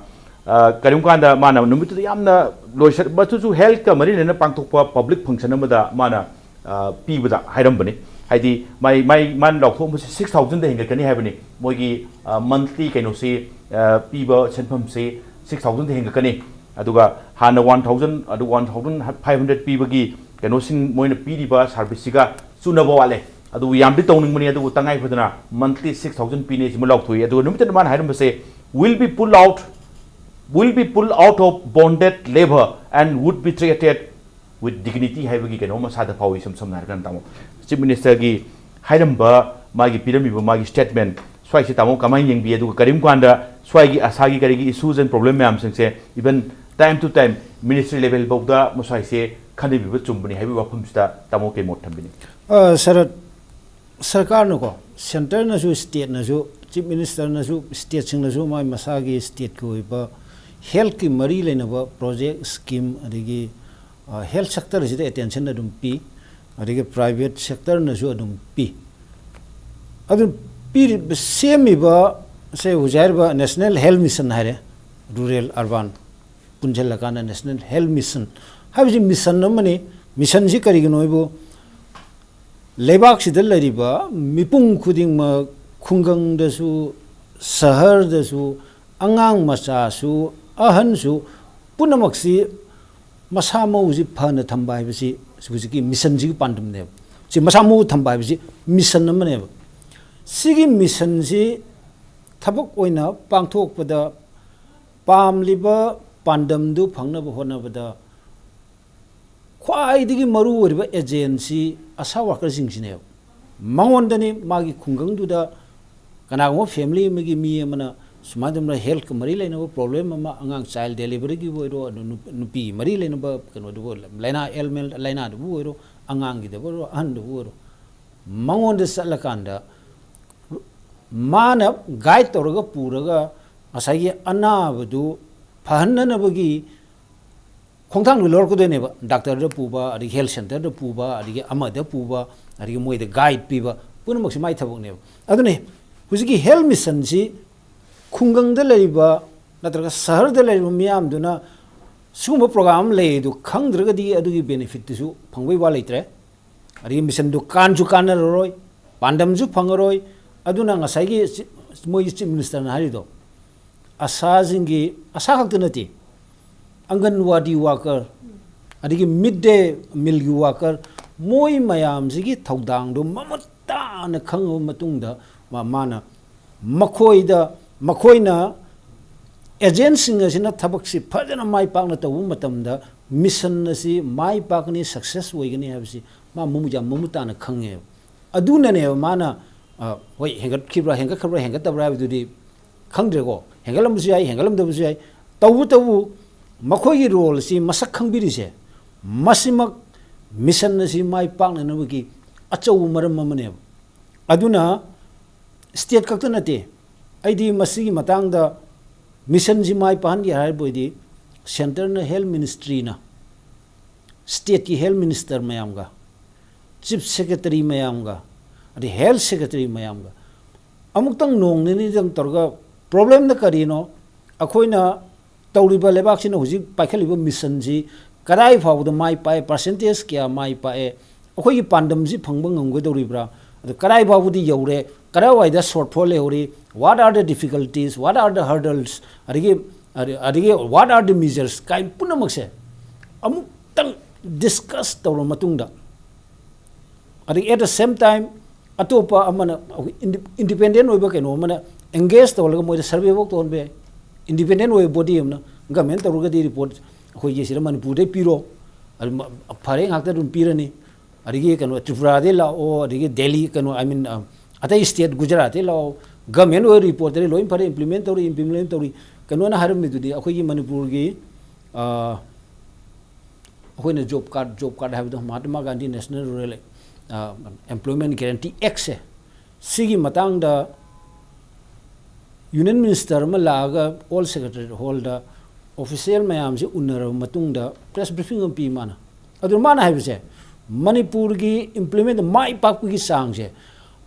ꯑ, ꯀꯔꯤꯒꯨꯝꯕ ꯀꯥꯟꯗ ꯃꯥꯅ ꯅꯨꯃꯤꯠꯇꯨꯗ ꯌꯥꯝꯅ ꯂꯣꯏꯁꯤꯟ-, ꯃꯗꯨꯁꯨ health ꯀ ꯃꯔꯤ ꯂꯩꯅꯅ ꯄꯥꯡꯊꯣꯛꯄ public function ꯑꯃꯗ ꯃꯥꯅ, ꯑ, ꯄꯤꯕꯗ ꯍꯥꯏꯔꯝꯕꯅꯤ꯫ ꯍꯥꯏꯗꯤ ꯃꯥꯏ, ꯃꯥꯏ, ꯃꯥꯅ ꯂꯥꯎꯊꯣꯛꯑꯝꯕꯁꯤ six thousand ꯗ ꯍꯦꯟꯒꯠꯀꯅꯤ ꯍꯥꯏꯕꯅꯤ, ꯃꯣꯏꯒꯤ, ꯑ, monthly ꯀꯩꯅꯣꯁꯤ, ꯑ, ꯄꯤꯕ ꯁꯦꯟꯐꯝꯁꯤ six thousand ꯗ ꯍꯦꯟꯒꯠꯀꯅꯤ꯫ ꯑꯗꯨꯒ ꯍꯥꯟꯅ one thousand, ꯑꯗꯨ one thousand five hundred ꯄꯤꯕꯒꯤ ꯀꯩꯅꯣꯁꯤꯡ, ꯃꯣꯏꯅ ꯄꯤꯔꯤꯕ service ꯁꯤꯒ ꯆꯨꯅꯕ ꯋꯥꯠꯂꯦ꯫ ꯑꯗꯨꯕꯨ ꯌꯥꯝꯗꯤ ꯇꯧꯅꯤꯡꯕꯅꯤ, ꯑꯗꯨꯕꯨ ꯇꯉꯥꯏ ꯐꯗꯅ monthly six thousand ꯄꯤꯅꯤ ꯁꯤꯃ ꯂꯥꯎꯊꯣꯛꯏ꯫ ꯑꯗꯨꯒ ꯅꯨꯃꯤꯠꯇꯨꯗ ꯃꯥꯅ ꯍꯥꯏꯔꯝꯕꯁꯦ, "Will be pull out, will be pull out of bonded labour and would be treated with dignity" ꯍꯥꯏꯕꯒꯤ ꯀꯩꯅꯣꯝ ꯃꯁꯥꯗ ꯐꯥꯎꯏ꯫ ꯏꯁꯝ ꯁꯝꯅ ꯍꯥꯏꯔꯀꯥꯟꯗ, ꯇꯥꯃꯣ, Chief Minister ꯒꯤ ꯍꯥꯏꯔꯝꯕ, ꯃꯥꯒꯤ ꯄꯤꯔꯝꯃꯤꯕ ꯃꯥꯒꯤ statement, ꯁ꯭ꯋꯥꯏꯁꯦ ꯇꯥꯃꯣ ꯀꯃꯥꯏꯅ ꯌꯦꯡꯕꯤ? ꯑꯗꯨꯒ ꯀꯔꯤꯒꯨꯝꯕ ꯀꯥꯟꯗ ꯁ꯭ꯋꯥꯏꯒꯤ ꯑꯁꯥꯒꯤ ꯀꯔꯤꯒꯤ issues and problem ꯃꯌꯥꯝꯁꯤꯡꯁꯦ even time to time ministry level ꯐꯥꯎꯗ ꯃꯁ꯭ꯋꯥꯏꯁꯦ ꯈꯟꯅꯕꯤꯕ ꯆꯨꯝꯕꯅꯤ ꯍꯥꯏꯕꯒꯤ ꯋꯥꯐꯝꯁꯤꯗ ꯇꯥꯃꯣ ꯀꯩ ꯃꯣꯠ ꯊꯝꯕꯤꯅꯤ? ꯑ, ꯁꯔꯠ, ꯁꯔꯀꯥꯔꯅꯀꯣ, centreꯅꯁꯨ stateꯅꯁꯨ, chief ministerꯅꯁꯨ stateꯁꯤꯡꯅꯁꯨ ꯃꯥꯏ ꯃꯁꯥꯒꯤ stateꯀꯤ ꯑꯣꯏꯕ healthꯀꯤ ꯃꯔꯤ ꯂꯩꯅꯕ project, scheme, ꯑꯗꯒꯤ, ꯑ, health sectorꯁꯤꯗ attention ꯑꯗꯨꯝ ꯄꯤ, ꯑꯗꯒꯤ private sectorꯅꯁꯨ ꯑꯗꯨꯝ ꯄꯤ꯫ ꯑꯗꯨ ꯄꯤꯔꯤꯕ, ꯁꯦꯝꯃꯤꯕ ꯁꯦ ꯍꯧꯖꯤꯛ ꯍꯥꯏꯔꯤꯕ National Health Mission ꯍꯥꯏꯔꯦ, rural urban ꯄꯨꯟꯁꯤꯜꯂꯀꯥꯟꯗ National Health Mission ꯍꯥꯏꯕꯁꯤ mission ꯑꯃꯅꯤ꯫ Missionꯁꯤ ꯀꯔꯤꯒꯤꯅꯣ ꯍꯥꯏꯕꯨ, ꯂꯩꯕꯥꯛꯁꯤꯗ ꯂꯩꯔꯤꯕ ꯃꯤꯄꯨꯝ ꯈꯨꯗꯤꯡꯃꯛ, ꯈꯨꯡꯒꯪꯗꯁꯨ, ꯁꯍꯔꯗꯁꯨ, ꯑꯉꯥꯡ ꯃꯆꯥꯁꯨ, ꯑꯍꯟꯁꯨ, ꯄꯨꯝꯅꯃꯛꯁꯤ ꯃꯁꯥ ꯃꯎꯁꯤ ꯐꯅ ꯊꯝꯕ ꯍꯥꯏꯕꯁꯤ ꯍꯧꯖꯤꯛꯀꯤ missionꯁꯤꯒꯤ ꯄꯥꯟꯗꯝꯅꯦꯕ꯫ ꯁꯤ ꯃꯁꯥ ꯃꯎ ꯊꯝꯕ ꯍꯥꯏꯕꯁꯤ mission ꯑꯃꯅꯦꯕ꯫ ꯁꯤꯒꯤ missionꯁꯤ ꯊꯕꯛ ꯑꯣꯏꯅ ꯄꯥꯡꯊꯣꯛꯄꯗ ꯄꯥꯝꯂꯤꯕ ꯄꯥꯟꯗꯝꯗꯨ ꯐꯪꯅꯕ ꯍꯣꯠꯅꯕꯗ ꯈ꯭ꯋꯥꯏꯗꯒꯤ ꯃꯔꯨ ꯑꯣꯏꯔꯤꯕ agentꯁꯤ ꯑꯁꯥ workerꯁꯤꯡꯁꯤꯅꯦꯕ꯫ ꯃꯉꯣꯟꯗꯅꯤ, ꯃꯥꯒꯤ ꯈꯨꯡꯒꯪꯗꯨꯗ ꯀꯅꯥꯒꯨꯝꯕ family ꯑꯃꯒꯤ ꯃꯤ ꯑꯃꯅ ꯁꯨꯃꯥꯏꯅ ꯇꯧꯗꯅ healthꯀ ꯃꯔꯤ ꯂꯩꯅꯕ problem ꯑꯃ, ꯑꯉꯥꯡ child deliveryꯒꯤꯕꯨ ꯑꯣꯏꯔꯣ, ꯑꯗꯨ ꯅꯨ-, ꯅꯨꯄꯤꯒꯤ ꯃꯔꯤ ꯂꯩꯅꯕ ꯀꯩꯅꯣꯗꯨꯕꯨ, ꯂꯥꯏꯅꯥ, ailment, ꯂꯥꯏꯅꯥꯗꯨꯕꯨ ꯑꯣꯏꯔꯣ, ꯑꯉꯥꯡꯒꯤꯗꯕꯨ ꯑꯣꯏꯔꯣ, ꯑꯍꯟꯗꯕꯨ ꯑꯣꯏꯔꯣ, ꯃꯉꯣꯟꯗ ꯆꯠꯂꯀꯥꯟꯗ ꯃꯥꯅ guide ꯇꯧꯔꯒ ꯄꯨꯔꯒ ꯉꯁꯥꯏꯒꯤ ꯑꯅꯥꯕꯗꯨ ꯐꯍꯟꯅꯅꯕꯒꯤ ꯈꯣꯡꯊꯥꯡꯗꯨ ꯂꯧꯔꯛꯀꯗꯣꯏꯅꯦꯕ꯫ Doctorꯗ ꯄꯨꯕ, ꯑꯗꯒꯤ health centreꯗ ꯄꯨꯕ, ꯑꯗꯒꯤ ꯑꯃꯗ ꯄꯨꯕ, ꯑꯗꯒꯤ ꯃꯣꯏꯗ guide ꯄꯤꯕ, ꯄꯨꯝꯅꯃꯛꯁꯤ ꯃꯥꯏ ꯊꯕꯛꯅꯦꯕ꯫ ꯑꯗꯨꯅꯤ ꯍꯧꯖꯤꯛꯀꯤ health missionꯁꯤ ꯈꯨꯡꯒꯪꯗ ꯂꯩꯔꯤꯕ ꯅꯠꯇ꯭ꯔꯒ ꯁꯍꯔꯗ ꯂꯩꯔꯤꯕ ꯃꯤꯌꯥꯝꯗꯨꯅ ꯁꯤꯒꯨꯝꯕ program ꯑꯃ ꯂꯩ ꯑꯗꯨ ꯈꯪꯗ꯭ꯔꯒꯗꯤ ꯑꯗꯨꯒꯤ benefitꯇꯨꯁꯨ ꯐꯪꯕꯩ ꯋꯥ ꯂꯩꯇ꯭ꯔꯦ꯫ ꯑꯗꯒꯤ missionꯗꯨ ꯀꯥꯟꯁꯨ ꯀꯥꯟꯅꯔꯔꯣꯏ, ꯄꯥꯟꯗꯝꯁꯨ ꯐꯪꯉꯔꯣꯏ꯫ ꯑꯗꯨꯅ ꯉꯁꯥꯏꯒꯤ ꯆꯤ-, ꯃꯣꯏꯒꯤ chief ministerꯅ ꯍꯥꯏꯔꯤꯗꯣ, ꯑꯁꯥꯁꯤꯡꯒꯤ, ꯑꯁꯥ ꯈꯛꯇ ꯅꯠꯇꯦ, ꯑꯪꯒꯟꯋꯥꯗꯤ worker, ꯑꯗꯒꯤ mid day mealꯒꯤ worker, ꯃꯣꯏ ꯃꯌꯥꯝꯁꯤꯒꯤ ꯊꯧꯗꯥꯡꯗꯣ ꯃꯃꯨꯠ ꯇꯥꯅ ꯈꯪꯉꯕ ꯃꯇꯨꯡꯗ ꯃꯥ-, ꯃꯥꯅ ꯃꯈꯣꯏꯗ, ꯃꯈꯣꯏꯅ agentꯁꯤꯡ ꯑꯁꯤꯅ ꯊꯕꯛꯁꯤ ꯐꯖꯅ ꯃꯥꯏ ꯄꯥꯛꯅ ꯇꯧꯕ ꯃꯇꯝꯗ mission ꯑꯁꯤ ꯃꯥꯏ ꯄꯥꯛꯀꯅꯤ, success ꯑꯣꯏꯒꯅꯤ ꯍꯥꯏꯕꯁꯤ ꯃꯥ ꯃꯃꯨꯠ, ꯌꯥꯝ ꯃꯃꯨꯠ ꯇꯥꯅ ꯈꯪꯉꯦꯕ꯫ ꯑꯗꯨꯅꯅꯦꯕ ꯃꯥꯅ ꯑ, ꯍꯣꯏ, ꯍꯦꯟꯒꯠꯈꯤꯕ꯭ꯔꯥ, ꯍꯦꯟꯒꯠꯈ꯭ꯔꯕ꯭ꯔꯥ, ꯍꯦꯟꯒꯠꯇꯕ꯭ꯔꯥ ꯍꯥꯏꯕꯗꯨꯗꯤ ꯈꯪꯗ꯭ꯔꯦꯀꯣ꯫ ꯍꯦꯟꯒꯠꯂꯝꯕꯁꯨ ꯌꯥꯏ, ꯍꯦꯟꯒꯠꯂꯝꯗꯕꯁꯨ ꯌꯥꯏ꯫ ꯇꯧꯕꯇꯕꯨ ꯃꯈꯣꯏꯒꯤ ꯔꯣꯜꯁꯤ ꯃꯁꯛ ꯈꯪꯕꯤꯔꯤꯁꯦ, ꯃꯁꯤꯃꯛ ꯃꯤꯁꯟ ꯑꯁꯤ ꯃꯥꯏ ꯄꯥꯛꯅꯅꯕꯒꯤ ꯑꯆꯧꯕ ꯃꯔꯝ ꯑꯃꯅꯦꯕ꯫ ꯑꯗꯨꯅ ꯁ꯭ꯇꯦꯠ ꯈꯛꯇ ꯅꯠꯇꯦ, ꯑꯩꯗꯤ ꯃꯁꯤꯒꯤ ꯃꯇꯥꯡꯗ ꯃꯤꯁꯟꯁꯤ ꯃꯥꯏ ꯄꯥꯛꯍꯟꯒꯦ ꯍꯥꯏꯔꯕ ꯑꯣꯏꯗꯤ ꯁꯦꯟꯇꯔꯅ ꯍꯦꯜꯊ ꯃꯤꯅꯤꯁꯇ꯭ꯔꯤꯅ ꯁ꯭ꯇꯦꯠꯀꯤ ꯍꯦꯜꯊ ꯃꯤꯅꯤꯁꯇꯔ ꯃꯌꯥꯝꯒ, ꯆꯤꯐ ꯁꯦꯀ꯭ꯔꯦꯇꯔꯤ ꯃꯌꯥꯝꯒ, ꯑꯗꯩ ꯍꯦꯜꯊ ꯁꯦꯀ꯭ꯔꯦꯇꯔꯤ ꯃꯌꯥꯝꯒ ꯑꯃꯨꯛꯇꯪ ꯅꯣꯡ ꯅꯤꯅꯤꯗꯪ ꯇꯧꯔꯒ ꯄ꯭ꯔꯣꯕ꯭ꯂꯦꯝꯅ ꯀꯔꯤꯅꯣ, ꯑꯩꯈꯣꯏꯅ ꯇꯧꯔꯤꯕ ꯂꯩꯕꯥꯛꯁꯤꯅ ꯍꯧꯖꯤꯛ ꯄꯥꯏꯈꯠꯂꯤꯕ ꯃꯤꯁꯟꯁꯤ ꯀꯗꯥꯏ ꯐꯥꯎꯕꯗ ꯃꯥꯏ ꯄꯥꯛꯑꯦ, ꯄꯥꯔꯁꯦꯟꯇꯦꯖ ꯀꯌꯥ ꯃꯥꯏ ꯄꯥꯛꯑꯦ, ꯑꯩꯈꯣꯏꯒꯤ ꯄꯥꯟꯗꯝꯁꯤ ꯐꯪꯕ ꯉꯝꯒꯗꯧꯔꯤꯕ꯭ꯔꯥ, ꯑꯗꯨ ꯀꯗꯥꯏ ꯐꯥꯎꯕꯗꯤ ꯌꯧꯔꯦ, ꯀꯗꯥꯏꯋꯥꯏꯗ ꯁꯣꯔꯠꯐꯣꯜ ꯂꯩꯍꯧꯔꯤ, what are the difficulties, what are the hurdles, ꯑꯗꯒꯤ ꯑꯗꯒꯤ what are the measures ꯀꯥꯏ ꯄꯨꯝꯅꯃꯛꯁꯦ ꯑꯃꯨꯛꯇꯪ ꯗꯤꯁꯀꯁ ꯇꯧꯔꯕ ꯃꯇꯨꯡꯗ, ꯑꯗꯒꯤ at the same time ꯑꯇꯣꯞꯄ ꯑꯃꯅ, ꯑꯩꯈꯣꯏ ꯏꯟꯗꯤꯄꯦꯟꯗꯦꯟ ꯑꯣꯏꯕ ꯀꯩꯅꯣ ꯑꯃꯅ ꯑꯦꯡꯒꯦꯖ ꯇꯧꯍꯜꯂꯒ ꯃꯣꯏꯗ ꯁꯔꯚꯦ ꯐꯥꯎ ꯇꯧꯍꯟꯕ ꯌꯥꯏ꯫ ꯏꯟꯗꯤꯄꯦꯟꯗꯦꯟ ꯑꯣꯏꯕ ꯕꯣꯗꯤ ꯑꯃꯅ ꯒꯃꯦꯟ ꯇꯧꯔꯒꯗꯤ ꯔꯤꯄꯣꯔꯠ ꯑꯩꯈꯣꯏꯒꯤ ꯁꯤꯗ ꯃꯅꯤꯄꯨꯔꯗꯩ ꯄꯤꯔꯣ, ꯑꯗꯨ ꯃ-, ꯐꯔꯦ ꯉꯥꯛꯇ ꯑꯗꯨꯝ ꯄꯤꯔꯅꯤ꯫ ꯑꯗꯒꯤ ꯀꯩꯅꯣ ꯇ꯭ꯔꯤꯄꯨꯔꯥꯗꯩ ꯂꯥꯛꯑꯣ, ꯑꯗꯒꯤ ꯗꯦꯜꯂꯤ, ꯀꯩꯅꯣ, I mean, ꯑ, ꯑꯇꯩ ꯁ꯭ꯇꯦꯠ ꯒꯨꯖꯔꯥꯠꯇꯩ ꯂꯥꯛꯑꯣ, ꯒꯃꯦꯟ ꯑꯣꯏ ꯔꯤꯄꯣꯔꯠꯇꯗꯤ ꯂꯣꯏ ꯐꯔꯦ, ꯏꯝꯄ꯭ꯂꯤꯃꯦꯟ ꯇꯧꯔꯤ, ꯏꯝꯄ꯭ꯂꯤꯃꯦꯟ ꯇꯧꯔꯤ꯫ ꯀꯩꯅꯣꯅ ꯍꯥꯏꯔꯝꯃꯤꯗꯨꯗꯤ ꯑꯩꯈꯣꯏꯒꯤ ꯃꯅꯤꯄꯨꯔꯒꯤ, ꯑ, ꯑꯩꯈꯣꯏꯅ ꯖꯣꯕ ꯀꯥꯔꯗ, ꯖꯣꯕ ꯀꯥꯔꯗ ꯍꯥꯏꯕꯗꯣ ꯃꯍꯥꯇꯃꯥ ꯒꯥꯟꯙꯤ ꯅꯦꯁꯅꯦꯜ ꯔꯨꯔꯦꯜ, ꯑ, ꯑꯦꯝꯄ꯭ꯂꯣꯏꯃꯦꯟ ꯒꯦꯔꯦꯟꯇꯤ ꯑꯦꯛꯁꯦ, ꯁꯤꯒꯤ ꯃꯇꯥꯡꯗ ꯌꯨꯅꯤꯌꯟ ꯃꯤꯅꯤꯁꯇꯔ ꯑꯃ ꯂꯥꯛꯑꯒ ꯑꯣꯜ ꯁꯦꯀ꯭ꯔꯦꯇꯔꯤꯌꯦꯠ ꯍꯣꯜꯗ ꯑꯣꯐꯤꯁꯤꯌꯦꯜ ꯃꯌꯥꯝꯁꯤ ꯎꯅꯔꯕ ꯃꯇꯨꯡꯗ ꯄ꯭ꯔꯦꯁ ꯕ꯭ꯔꯤꯐꯤꯡ ꯑꯃ ꯄꯤ ꯃꯥꯅ꯫ ꯑꯗꯨ ꯃꯥꯅ ꯍꯥꯏꯕꯁꯦ, ꯃꯅꯤꯄꯨꯔꯒꯤ ꯏꯝꯄ꯭ꯂꯤꯃꯦꯟ ꯃꯥꯏ ꯄꯥꯛꯄꯒꯤ ꯆꯥꯡꯁꯦ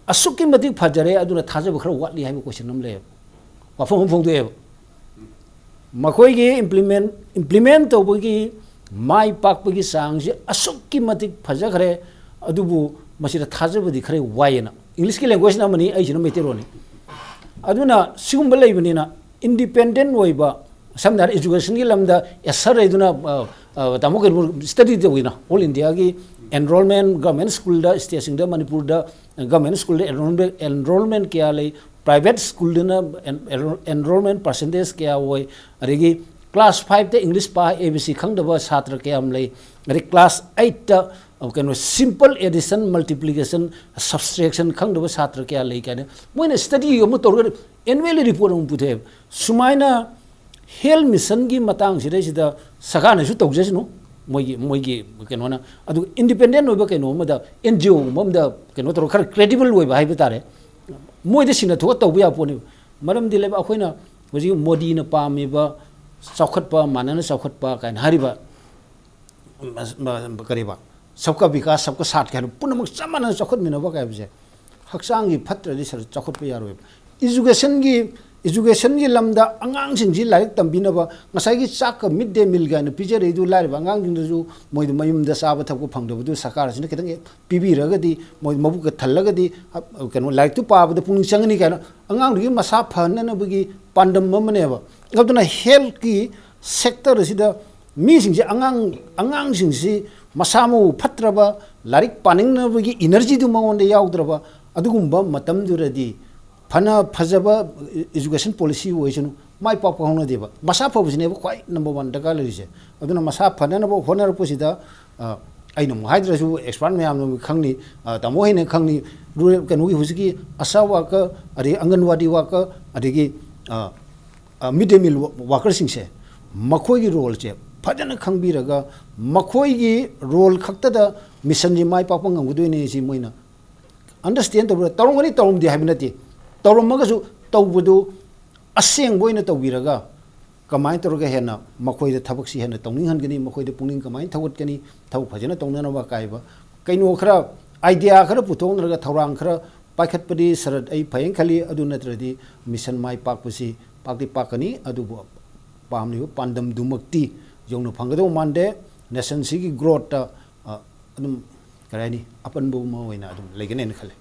ꯑꯁꯨꯛꯀꯤ ꯃꯇꯤꯛ ꯐꯖꯔꯦ, ꯑꯗꯨꯅ ꯊꯥꯖꯕ ꯈꯔ ꯋꯥꯠꯂꯤ ꯍꯥꯏꯕ ꯀꯣꯏꯁꯟ ꯑꯃ ꯂꯩꯌꯦꯕ, ꯋꯥꯐꯝ ꯑꯃ ꯐꯣꯡꯗꯣꯛꯑꯦꯕ꯫ ꯃꯈꯣꯏꯒꯤ ꯏꯝꯄ꯭ꯂꯤꯃꯦꯟ, ꯏꯝꯄ꯭ꯂꯤꯃꯦꯟ ꯇꯧꯕꯒꯤ ꯃꯥꯏ ꯄꯥꯛꯄꯒꯤ ꯆꯥꯡꯁꯤ ꯑꯁꯨꯛꯀꯤ ꯃꯇꯤꯛ ꯐꯖꯈ꯭ꯔꯦ, ꯑꯗꯨꯕꯨ ꯃꯁꯤꯗ ꯊꯥꯖꯕꯗꯤ ꯈꯔ ꯋꯥꯏꯌꯦꯅ꯫ ꯏꯪꯂꯤꯁꯀꯤ ꯂꯦꯡꯒ꯭ꯋꯦꯖꯅ ꯑꯃꯅꯤ, ꯑꯩꯁꯤꯅ ꯃꯩꯇꯩꯂꯣꯟꯅꯤ꯫ ꯑꯗꯨꯅ ꯁꯤꯒꯨꯝꯕ ꯂꯩꯕꯅꯤꯅ ꯏꯟꯗꯤꯄꯦꯟꯗꯦꯟ ꯑꯣꯏꯕ, ꯁꯝꯅ ꯍꯥꯏꯔꯕꯗ ꯏꯖꯨꯀꯦꯁꯟꯒꯤ ꯂꯝꯗ ꯑꯦꯁꯔ ꯍꯥꯏꯗꯨꯅ, ꯑ, ꯑ, ꯇꯥꯃꯣ ꯀꯩꯅꯣ ꯁ꯭ꯇꯗꯤ ꯇꯧꯋꯤꯅ, ꯑꯣꯜ ꯏꯟꯗꯤꯌꯥꯒꯤ ꯑꯦꯟꯔꯣꯜꯃꯦꯟ ꯒꯚꯔꯟꯃꯦꯟ ꯁ꯭ꯀꯨꯜꯗ, ꯁ꯭ꯇꯦꯠꯁꯤꯡꯗ, ꯃꯅꯤꯄꯨꯔꯗ ꯒꯚꯔꯟꯃꯦꯟ ꯁ꯭ꯀꯨꯜꯗ ꯑꯦꯟꯔꯣꯜꯃꯦꯟ, ꯑꯦꯟꯔꯣꯜꯃꯦꯟ ꯀꯌꯥ ꯂꯩ, private ꯁ꯭ꯀꯨꯜꯗꯅ and-, enrol-, enrolment percentage ꯀꯌꯥ ꯑꯣꯏ, ꯑꯗꯒꯤ ꯀ꯭ꯂꯥꯁ ꯐꯥꯏꯚꯇ ꯏꯪꯂꯤꯁ ꯄꯥ ꯑꯦ ꯕꯤ ꯁꯤ ꯈꯪꯗꯕ ꯁꯥꯇ꯭ꯔ ꯀꯌꯥꯝ ꯂꯩ, ꯑꯗꯩ ꯀ꯭ꯂꯥꯁ ꯑꯩꯠꯇ, ꯀꯩꯅꯣ, simple addition, multiplication, subtraction ꯈꯪꯗꯕ ꯁꯥꯇ꯭ꯔ ꯀꯌꯥ ꯂꯩ ꯀꯥꯏꯅ ꯃꯣꯏꯅ study ꯑꯃ ꯇꯧꯔꯒ annually report ꯑꯃ ꯄꯨꯊꯣꯛꯑꯦꯕ꯫ ꯁꯨꯃꯥꯏꯅ health missionꯒꯤ ꯃꯇꯥꯡꯁꯤꯗꯩꯁꯤꯗ ꯁꯔꯀꯥꯔꯅꯁꯨ ꯇꯧꯖꯁꯅꯨ, ꯃꯣꯏꯒꯤ, ꯃꯣꯏꯒꯤ ꯀꯩꯅꯣꯅ, ꯑꯗꯨꯒ independent ꯑꯣꯏꯕ ꯀꯩꯅꯣ ꯑꯃꯗ, NGOꯒꯨꯝꯕ ꯑꯃꯗ ꯀꯩꯅꯣ ꯇꯧꯔꯒ ꯈꯔ credible ꯑꯣꯏꯕ ꯍꯥꯏꯕ ꯇꯥꯔꯦ, ꯃꯣꯏꯗ ꯁꯤꯟꯅꯊꯣꯛꯑ ꯇꯧꯕ ꯌꯥꯕ ꯄꯣꯠꯅꯦꯕ꯫ ꯃꯔꯝꯗꯤ ꯂꯩꯕ ꯑꯩꯈꯣꯏꯅ ꯍꯧꯖꯤꯛ ꯃꯣꯗꯤꯅ ꯄꯥꯝꯃꯤꯕ ꯆꯥꯎꯈꯠꯄ, ꯃꯥꯟꯅꯅ ꯆꯥꯎꯈꯠꯄ ꯀꯥꯏꯅ ꯍꯥꯏꯔꯤꯕ ꯀꯔꯤꯕ, ꯁꯕꯀꯥ ꯕꯤꯀꯥꯁ ꯁꯕꯀꯥ ꯁꯥꯊ ꯀꯥꯏꯅ ꯄꯨꯝꯅꯃꯛ ꯆꯞ ꯃꯥꯟꯅꯅ ꯆꯥꯎꯈꯠꯃꯤꯟꯅꯕ ꯀꯥꯏ ꯍꯥꯏꯕꯁꯦ ꯍꯛꯆꯥꯡꯒꯤ ꯐꯠꯇ꯭ꯔꯗꯤ ꯁꯔ ꯆꯥꯎꯈꯠꯄ ꯌꯥꯔꯣꯏꯕ꯫ Educationꯒꯤ, educationꯒꯤ ꯂꯝꯗ ꯑꯉꯥꯡꯁꯤꯡꯁꯤ ꯂꯥꯏꯔꯤꯛ ꯇꯝꯕꯤꯅꯕ ꯉꯁꯥꯏꯒꯤ ꯆꯥꯛꯀ midday meal ꯀꯥꯏꯅ ꯄꯤꯖꯔꯛꯏꯗꯨ ꯂꯥꯏꯔꯕ ꯑꯉꯥꯡꯁꯤꯡꯗꯁꯨ ꯃꯣꯏꯗ ꯃꯌꯨꯝꯗ ꯆꯥꯕ ꯊꯛꯄ ꯐꯪꯗꯕꯗꯨ ꯁꯔꯀꯥꯔꯁꯤꯅ ꯈꯤꯇꯪ ꯄꯤꯕꯤꯔꯒꯗꯤ ꯃꯣꯏ ꯃꯕꯨꯛꯀ ꯊꯜꯂꯒꯗꯤ ꯀꯩꯅꯣ ꯂꯥꯏꯔꯤꯛꯇꯨ ꯄꯥꯕꯗ ꯄꯨꯛꯅꯤꯡ ꯆꯪꯒꯅꯤ ꯀꯥꯏꯅ ꯑꯉꯥꯡꯗꯨꯒꯤ ꯃꯁꯥ ꯐꯅꯅꯕꯒꯤ ꯄꯥꯟꯗꯝ ꯑꯃꯅꯦꯕ꯫ ꯑꯗꯨꯅ healthꯀꯤ sector ꯑꯁꯤꯗ ꯃꯤꯁꯤꯡꯁꯦ, ꯑꯉꯥꯡ, ꯑꯉꯥꯡꯁꯤꯡꯁꯤ ꯃꯁꯥ ꯃꯎ ꯐꯠꯇ꯭ꯔꯕ, ꯂꯥꯏꯔꯤꯛ ꯄꯥꯅꯤꯡꯅꯕꯒꯤ energyꯗꯨ ꯃꯉꯣꯟꯗ ꯌꯥꯎꯗ꯭ꯔꯕ ꯑꯗꯨꯒꯨꯝꯕ ꯃꯇꯝꯗꯨꯗꯗꯤ ꯐꯅ ꯐꯖꯕ education policy ꯑꯣꯏꯁꯅꯨ, ꯃꯥꯏ ꯄꯥꯛꯄ ꯍꯧꯅꯗꯦꯕ꯫ ꯃꯁꯥ ꯐꯕꯁꯤꯅꯦꯕ ꯈ꯭ꯋꯥꯏ number one ꯗꯔꯀꯥꯔ ꯂꯩꯔꯤꯁꯦ꯫ ꯑꯗꯨꯅ ꯃꯁꯥ ꯐꯅꯅꯕ ꯍꯣꯠꯅꯔꯛꯄꯁꯤꯗ, ꯑ, ꯑꯩꯅ ꯑꯃꯨꯛ ꯍꯥꯏꯗ꯭ꯔꯁꯨ expert ꯃꯌꯥꯝꯅ ꯈꯪꯅꯤ, ꯑ, ꯇꯥꯃꯣ ꯍꯣꯏꯅ ꯈꯪꯅꯤ, rural ꯀꯩꯅꯣꯒꯤ ꯍꯧꯖꯤꯛꯀꯤ ASHA worker, ꯑꯗꯒꯤ ꯑꯪꯒꯟꯋꯥꯗꯤ worker, ꯑꯗꯒꯤ, ꯑ, midday meal workerꯁꯤꯡꯁꯦ, ꯃꯈꯣꯏꯒꯤ roleꯁꯦ ꯐꯖꯅ ꯈꯪꯕꯤꯔꯒ ꯃꯈꯣꯏꯒꯤ role ꯈꯛꯇꯗ missionꯁꯤ ꯃꯥꯏ ꯄꯥꯛꯄ ꯉꯝꯒꯗꯣꯏꯅꯦ ꯁꯤ ꯃꯣꯏꯅ understand ꯇꯧꯕ꯫ ꯇꯧꯔꯝꯒꯅꯤ, ꯇꯧꯔꯝꯗꯦ ꯍꯥꯏꯕ ꯅꯠꯇꯦ, ꯇꯧꯔꯝꯃꯒꯁꯨ ꯇꯧꯕꯗꯨ ꯑꯁꯦꯡꯕ ꯑꯣꯏꯅ ꯇꯧꯕꯤꯔꯒ ꯀꯃꯥꯏꯅ ꯇꯧꯔꯒ ꯍꯦꯟꯅ ꯃꯈꯣꯏꯗ ꯊꯕꯛꯁꯤ ꯍꯦꯟꯅ ꯇꯧꯅꯤꯡꯍꯟꯒꯅꯤ, ꯃꯈꯣꯏꯗ ꯄꯨꯛꯅꯤꯡ ꯀꯃꯥꯏꯅ ꯊꯧꯒꯠꯀꯅꯤ, ꯊꯕꯛ ꯐꯖꯅ ꯇꯧꯅꯅꯕ ꯀꯥꯏꯕ ꯀꯩꯅꯣ ꯈꯔ, idea ꯈꯔ ꯄꯨꯊꯣꯛꯅꯔꯒ ꯊꯧꯔꯥꯡ ꯈꯔ ꯄꯥꯏꯈꯠꯄꯗꯤ ꯁꯔꯠ ꯑꯩ ꯐꯩꯌꯦꯅ ꯈꯜꯂꯤ꯫ ꯑꯗꯨ ꯅꯠꯇ꯭ꯔꯗꯤ mission ꯃꯥꯏ ꯄꯥꯛꯄꯁꯤ ꯄꯥꯛꯇꯤ ꯄꯥꯛꯀꯅꯤ, ꯑꯗꯨꯕꯨ ꯄꯥꯝꯂꯤꯕ ꯄꯥꯟꯗꯝꯗꯨꯃꯛꯇꯤ ꯌꯧꯅ ꯐꯪꯒꯗꯧ ꯃꯥꯟꯗꯦ꯫ Nationꯁꯤꯒꯤ growthꯇ, ꯑ, ꯑꯗꯨꯝ, ꯀꯔꯤ ꯍꯥꯏꯅꯤ, ꯑꯄꯟꯕ ꯑꯃ ꯑꯣꯏꯅ ꯑꯗꯨꯝ ꯂꯩꯒꯅꯦꯅ ꯈꯜꯂꯤ꯫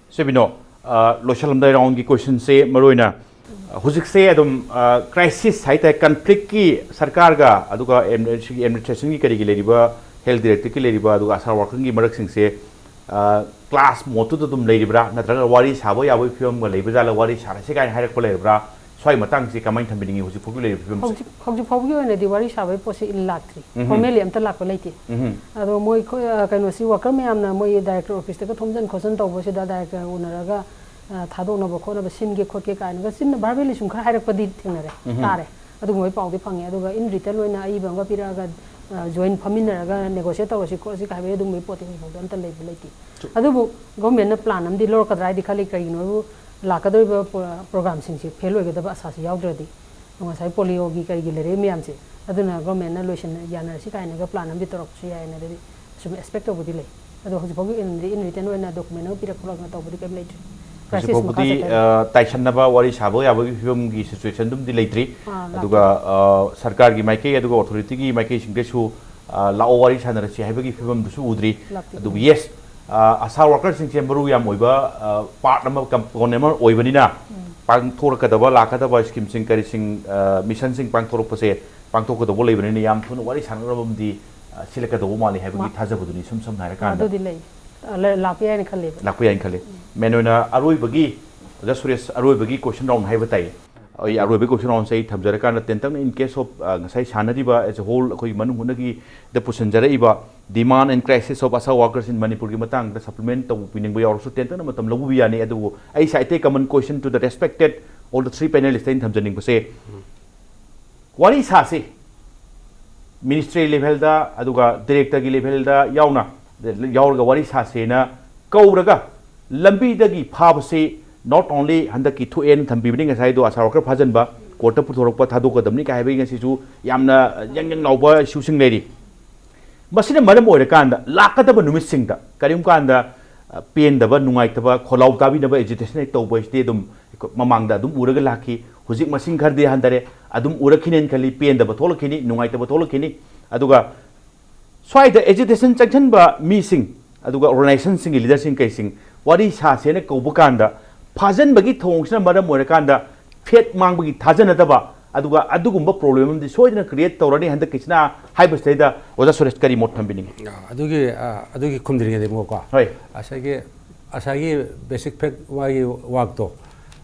ꯁꯦ ꯕꯤꯅꯣ, ꯑ, ꯂꯣꯏꯁꯤꯜꯂꯝꯗꯥꯏ roundꯒꯤ questionꯁꯦ ꯃꯔꯨꯑꯣꯏꯅ, ꯑ, ꯍꯧꯖꯤꯛꯁꯦ ꯑꯗꯨꯝ, ꯑ, crisis ꯍꯥꯏꯇꯥꯔꯦ, conflictꯀꯤ ꯁꯔꯀꯥꯔꯒ ꯑꯗꯨꯒ ꯑꯦꯝ-, ꯁꯤꯒꯤ administrationꯒꯤ ꯀꯔꯤꯒꯤ ꯂꯩꯔꯤꯕ health directorateꯀꯤ ꯂꯩꯔꯤꯕ ꯑꯗꯨꯒ ASHA workerꯒꯤ ꯃꯔꯛꯁꯤꯡꯁꯦ, ꯑ, clash modeꯇꯨꯗ ꯑꯗꯨꯝ ꯂꯩꯔꯤꯕ꯭ꯔꯥ, ꯅꯠꯇ꯭ꯔꯒ ꯋꯥꯔꯤ ꯁꯥꯕ ꯌꯥꯕꯒꯤ ꯐꯤꯕꯝꯒ ꯂꯩꯕ ꯖꯥꯠꯂ, ꯋꯥꯔꯤ ꯁꯥꯔꯁꯦ ꯀꯥꯏꯅ ꯍꯥꯏꯔꯛꯄ ꯂꯩꯔꯕ꯭ꯔꯥ? ꯁ꯭ꯋꯥꯏ ꯃꯇꯥꯡꯁꯤ ꯀꯃꯥꯏꯅ ꯊꯝꯕꯤꯅꯤꯡꯉꯤ ꯍꯧꯖꯤꯛ ꯐꯥꯎꯒꯤ ꯂꯩꯔꯤꯕ ꯐꯤꯕꯝꯁꯤ? ꯍꯧꯖꯤꯛ ꯍꯧꯖꯤꯛ ꯐꯥꯎꯕꯒꯤ ꯑꯣꯏꯅꯗꯤ ꯋꯥꯔꯤ ꯁꯥꯕꯒꯤ ꯄꯣꯠꯁꯤ ꯏꯜ ꯂꯥꯛꯇ꯭ꯔꯤ꯫ ꯎꯝꯍꯨꯝ꯫ ꯐꯣꯔꯃꯦꯜꯂꯤ ꯑꯝꯇ ꯂꯥꯛꯄ ꯂꯩꯇꯦ꯫ ꯎꯝꯍꯨꯝ꯫ ꯑꯗꯣ ꯃꯣꯏ ꯈꯣ- ꯑ, ꯀꯩꯅꯣꯁꯤ ꯋꯥꯔꯀꯔ ꯃꯌꯥꯝꯅ ꯃꯣꯏ ꯗꯥꯏꯔꯦꯛꯇꯔ ꯑꯣꯐꯤꯁꯇꯒ ꯊꯣꯝꯖꯤꯟ ꯈꯣꯠꯆꯤꯟ ꯇꯧꯕꯁꯤꯗ ꯗꯥꯏꯔꯦꯛꯇꯔ ꯎꯅꯔꯒ ꯑ, ꯊꯥꯗꯣꯛꯅꯕ ꯈꯣꯠꯅꯕ ꯁꯤꯟꯒꯦ ꯈꯣꯠꯀꯦ ꯀꯥꯏꯅꯒ ꯆꯤꯟꯅ ꯚꯥꯔꯕꯦꯜꯂꯤ ꯁꯨꯝ ꯈꯔ ꯍꯥꯏꯔꯛꯄꯗꯤ ꯊꯦꯡꯅꯔꯦ꯫ ꯎꯝꯍꯨꯝ꯫ ꯇꯥꯔꯦ꯫ ꯑꯗꯨꯒꯨꯝꯕꯒꯤ ꯄꯥꯎꯗꯤ ꯐꯪꯉꯦ꯫ ꯑꯗꯨꯒ ꯏꯟ ꯔꯤꯇꯔꯟ ꯑꯣꯏꯅ ꯑꯏꯕ ꯑꯃꯒ ꯄꯤꯔꯛꯑꯒ ꯖꯣꯏꯟ ꯐꯝꯃꯤꯟꯅꯔꯒ ꯅꯦꯒꯣꯁꯤꯌꯦꯠ ꯇꯧꯔꯁꯤ ꯈꯣꯠꯂꯁꯤ ꯀꯥꯏ ꯍꯥꯏꯕꯒꯤ ꯑꯗꯨꯒꯨꯝꯕꯒꯤ ꯄꯣꯠꯇꯤ ꯍꯧꯖꯤꯛ ꯐꯥꯎꯗ ꯑꯝꯇ ꯂꯩꯕ ꯂꯩꯇꯦ꯫ ꯑꯗꯨꯕꯨ ꯒꯣꯔꯃꯦꯟꯅ ꯄ꯭ꯂꯥꯟ ꯑꯃꯗꯤ ꯂꯧꯔꯛꯀꯗ꯭ꯔꯥ ꯍꯥꯏꯗꯤ ꯈꯜꯂꯤ꯫ ꯀꯩꯒꯤꯅꯣ ꯍꯥꯏꯕꯨ ꯂꯥꯛꯀꯗꯧꯔꯤꯕ ꯄ꯭ꯔꯣ- ꯄ꯭ꯔꯣꯒ꯭ꯔꯥꯝꯁꯤꯡꯁꯤ ꯐꯦꯜ ꯑꯣꯏꯒꯗꯕ ꯑꯁꯥꯁꯤ ꯌꯥꯎꯗ꯭ꯔꯗꯤ ꯉꯁꯥꯏ ꯄꯣꯂꯤꯑꯣꯒꯤ ꯀꯔꯤꯒꯤ ꯂꯩꯔꯛꯏ ꯃꯌꯥꯝꯁꯦ ꯑꯗꯨꯅ ꯒꯣꯔꯃꯦꯟꯅ ꯂꯣꯏꯁꯤꯟ ꯌꯥꯅꯔꯁꯤ ꯀꯥꯏꯅꯒ ꯄ꯭ꯂꯥꯟ ꯑꯃꯗꯤ ꯇꯧꯔꯛꯄꯁꯨ ꯌꯥꯏꯅ ꯑꯗꯨꯗꯤ ꯁꯨꯝ ꯑꯦꯛꯁꯄꯦꯛ ꯇꯧꯕꯗꯤ ꯂꯩ꯫ ꯑꯗꯣ ꯍꯧꯖꯤꯛ ꯐꯥꯎꯒꯤ ꯑꯣꯏꯅꯗꯤ ꯏꯟ ꯔꯤꯇꯔꯟ ꯑꯣꯏꯅ ꯗꯣꯀꯨꯃꯦꯟ ꯑꯃ ꯄꯤꯔꯛ ꯈꯣꯠꯂꯛꯅ ꯇꯧꯕꯗꯤ ꯀꯩꯝ ꯂꯩꯇ꯭ꯔꯤ꯫ ꯍꯧꯖꯤꯛ ꯀ꯭ꯔꯥꯏꯁꯤꯁ ꯃꯈꯥ ꯐꯥꯎꯕꯗꯤ ꯆꯠꯊꯔꯤ꯫ ꯑ, ꯇꯥꯏꯁꯟꯅꯕ ꯋꯥꯔꯤ ꯁꯥꯕ ꯌꯥꯕꯒꯤ ꯐꯤꯕꯝꯒꯤ ꯁꯤꯆꯨꯋꯦꯁꯟ ꯑꯗꯨꯝꯗꯤ ꯂꯩꯇ꯭ꯔꯤ꯫ ꯑꯥ, ꯂꯥꯛꯇ꯭ꯔꯤ꯫ ꯑꯗꯨꯒ ꯑ, ꯁꯔꯀꯥꯔꯒꯤ ꯃꯥꯏꯀꯩ ꯑꯗꯨꯒ ꯑꯣꯊꯣꯔꯤꯇꯤꯒꯤ ꯃꯥꯏꯀꯩꯁꯤꯡꯗꯁꯨ ꯑ, ꯂꯥꯛꯑꯣ ꯋꯥꯔꯤ ꯁꯥꯟꯅꯔꯁꯤ ꯍꯥꯏꯕꯒꯤ ꯐꯤꯕꯝꯗꯨꯁꯨ ꯎꯗ꯭ꯔꯤ꯫ ꯂꯥꯛꯇꯦ꯫ ꯑꯗꯨꯕꯨ ꯌꯦꯁ, ꯑ, ꯑꯁꯥ ꯋꯥꯔꯀꯔꯁꯤꯡꯁꯦ ꯃꯔꯨ ꯌꯥꯝ ꯑꯣꯏꯕ ꯑ, ꯄꯥꯔꯠ ꯑꯃ ꯀꯝꯄꯣꯅꯦꯟ ꯑꯃ ꯑꯣꯏꯕꯅꯤꯅ ꯄꯥꯡꯊꯣꯔꯛꯀꯗꯕ ꯂꯥꯛꯀꯗꯕ ꯁ꯭ꯀꯤꯝꯁꯤꯡ ꯀꯔꯤꯁꯤꯡ ꯑ, ꯃꯤꯁꯟꯁꯤꯡ ꯄꯥꯡꯊꯣꯔꯛꯄꯁꯦ ꯄꯥꯡꯊꯣꯛꯀꯗꯧꯕ ꯂꯩꯕꯅꯤꯅ ꯌꯥꯝ ꯊꯨꯅ ꯋꯥꯔꯤ ꯁꯥꯟꯅꯅꯕ ꯑꯃꯗꯤ ꯑ, ꯁꯤꯜꯂꯛꯀꯗꯧꯕ ꯃꯥꯜꯂꯤ ꯍꯥꯏꯕꯒꯤ ꯃꯥ- ꯊꯥꯖꯕꯗꯨꯅꯤ ꯏꯁꯝ ꯁꯝꯅ ꯍꯥꯏꯔꯀꯥꯟꯗ꯫ ꯑꯗꯨꯗꯤ ꯂꯩ꯫ ꯑ, ꯂ- ꯂꯥꯛꯄ ꯌꯥꯏꯅ ꯈꯜꯂꯦꯕ꯫ ꯂꯥꯛꯄ ꯌꯥꯏꯅ ꯈꯜꯂꯤ꯫ ꯃꯦꯟ ꯑꯣꯏꯅ ꯑꯔꯣꯏꯕꯒꯤ, ꯑꯣꯖꯥ ꯁꯨꯔꯦꯁ, ꯑꯔꯣꯏꯕꯒꯤ ꯀꯣꯏꯁꯟ ꯔꯥꯎꯟ ꯍꯥꯏꯕ ꯇꯥꯏ꯫ ꯑꯩ ꯑꯔꯣꯏꯕꯒꯤ ꯀꯣꯏꯁꯟ ꯔꯥꯎꯟꯁꯦ ꯑꯩ ꯊꯝꯖꯔꯀꯥꯟꯗ ꯇꯦꯟꯇꯛꯅ, in case of, ꯑ, ꯉꯁꯥꯏ ꯁꯥꯟꯅꯔꯤꯕ as a whole ꯑꯩꯈꯣꯏꯒꯤ ꯃꯅꯨꯡ ꯍꯨꯠꯅꯒꯤꯗ ꯄꯨꯁꯤꯟꯖꯔꯛꯏꯕ demand and crisis of ASHA workers in ꯃꯅꯤꯄꯨꯔꯒꯤ ꯃꯇꯥꯡꯗ ꯁꯄ꯭ꯂꯤꯃꯦꯟ ꯇꯧꯕꯤꯅꯤꯡꯕ ꯌꯥꯎꯔꯁꯨ ꯇꯦꯟꯇꯛꯅ ꯃꯇꯝ ꯂꯧꯕꯤꯕ ꯌꯥꯅꯤ꯫ ꯑꯗꯨꯕꯨ ꯑꯩ ꯁꯥꯏꯠꯇꯩ common question to the respected all the three panelists ꯑꯩꯅ ꯊꯝꯖꯅꯤꯡꯕꯁꯦ, ꯋꯥꯔꯤ ꯁꯥꯁꯤ, ꯃꯤꯅꯤꯁꯇ꯭ꯔꯤ ꯂꯦꯚꯦꯜꯗ ꯑꯗꯨꯒ ꯗꯤꯔꯦꯛꯇꯔꯒꯤ ꯂꯦꯚꯦꯜꯗ ꯌꯥꯎꯅ, ꯌꯥꯎꯔꯒ ꯋꯥꯔꯤ ꯁꯥꯁꯦꯅ ꯀꯧꯔꯒ ꯂꯝꯕꯤꯗꯒꯤ ꯐꯥꯕꯁꯤ not only ꯍꯟꯗꯛꯀꯤ ꯊꯣꯛꯑꯦꯅ ꯊꯝꯕꯤꯕꯅꯤ ꯉꯁꯥꯏꯗꯣ, ꯑꯁꯥ ꯋꯥꯔꯀꯔ ꯐꯥꯖꯤꯟꯕ, ꯀꯣꯔꯠꯇ ꯄꯨꯊꯣꯔꯛꯄ, ꯊꯥꯗꯣꯛꯀꯗꯕꯅꯤ ꯀꯥꯏ ꯍꯥꯏꯕꯒꯤ ꯉꯁꯤꯁꯨ ꯌꯥꯝꯅ ꯌꯪ ꯌꯪ ꯂꯥꯎꯕ ꯏꯁꯨꯁꯤꯡ ꯂꯩꯔꯤ꯫ ꯃꯁꯤꯅ ꯃꯔꯝ ꯑꯣꯏꯔꯀꯥꯟꯗ ꯂꯥꯛꯀꯗꯕ ꯅꯨꯃꯤꯠꯁꯤꯡꯗ ꯀꯔꯤꯒꯨꯝꯕ ꯀꯥꯟꯗ, ꯑ, ꯄꯦꯟꯗꯕ, ꯅꯨꯡꯉꯥꯏꯇꯕ, ꯈꯣꯜꯂꯥꯎ ꯇꯥꯕꯤꯅꯕ ꯑꯦꯖꯤꯇꯦꯁꯟ ꯍꯦꯛ ꯇꯧꯕ ꯍꯥꯏꯁꯤꯗꯤ ꯑꯗꯨꯝ ꯑꯩꯈꯣꯏ ꯃꯃꯥꯡꯗ ꯑꯗꯨꯝ ꯎꯔꯒ ꯂꯥꯛꯈꯤ꯫ ꯍꯧꯖꯤꯛ ꯃꯁꯤꯡ ꯈꯔꯗꯤ ꯍꯟꯊꯔꯦ꯫ ꯑꯗꯨꯝ ꯎꯔꯛꯈꯤꯅꯦꯅ ꯈꯜꯂꯤ꯫ ꯄꯦꯟꯗꯕ ꯊꯣꯛꯂꯛꯈꯤꯅꯤ, ꯅꯨꯡꯉꯥꯏꯇꯕ ꯊꯣꯛꯂꯛꯈꯤꯅꯤ꯫ ꯑꯗꯨꯒ ꯁ꯭ꯋꯥꯏꯗ ꯑꯦꯖꯤꯇꯦꯁꯟ ꯆꯪꯁꯤꯟꯕ ꯃꯤꯁꯤꯡ, ꯑꯗꯨꯒ ꯑꯣꯔꯒꯅꯥꯏꯖꯦꯁꯟꯁꯤꯡꯒꯤ ꯂꯤꯗꯔꯁꯤꯡ ꯀꯩꯁꯤꯡ ꯋꯥꯔꯤ ꯁꯥꯁꯦꯅ ꯀꯧꯕ ꯀꯥꯟꯗ ꯐꯥꯖꯤꯟꯕꯒꯤ ꯊꯧꯑꯣꯡꯁꯤꯅ ꯃꯔꯝ ꯑꯣꯏꯔꯀꯥꯟꯗ ꯐꯦꯠ ꯃꯥꯡꯕꯒꯤ ꯊꯥꯖꯅꯗꯕ, ꯑꯗꯨꯒ ꯑꯗꯨꯒꯨꯝꯕ ꯄ꯭ꯔꯣꯕ꯭ꯂꯦꯝ ꯑꯃꯗꯤ ꯁꯣꯏꯗꯅ ꯀ꯭ꯔꯤꯌꯦꯠ ꯇꯧꯔꯅꯤ ꯍꯟꯗꯛꯀꯤꯁꯤꯅ ꯍꯥꯏꯕꯁꯤꯗꯩꯗ ꯑꯣꯖꯥ ꯁꯨꯔꯦꯁ ꯀꯔꯤ ꯃꯣꯠ ꯊꯝꯕꯤꯅꯤꯡꯉꯤ? ꯑ, ꯑꯗꯨꯒꯤ ꯑ, ꯑꯗꯨꯒꯤ ꯈꯨꯝꯗ꯭ꯔꯤꯉꯩꯗ ꯏꯕꯨꯡꯉꯣꯀꯣ, ꯍꯣꯏ꯫ ꯉꯁꯥꯏꯒꯤ ꯉꯁꯥꯏꯒꯤ ꯕꯦꯁꯤꯛ ꯐꯦꯛ ꯃꯥꯒꯤ ꯋꯥꯛꯇꯣ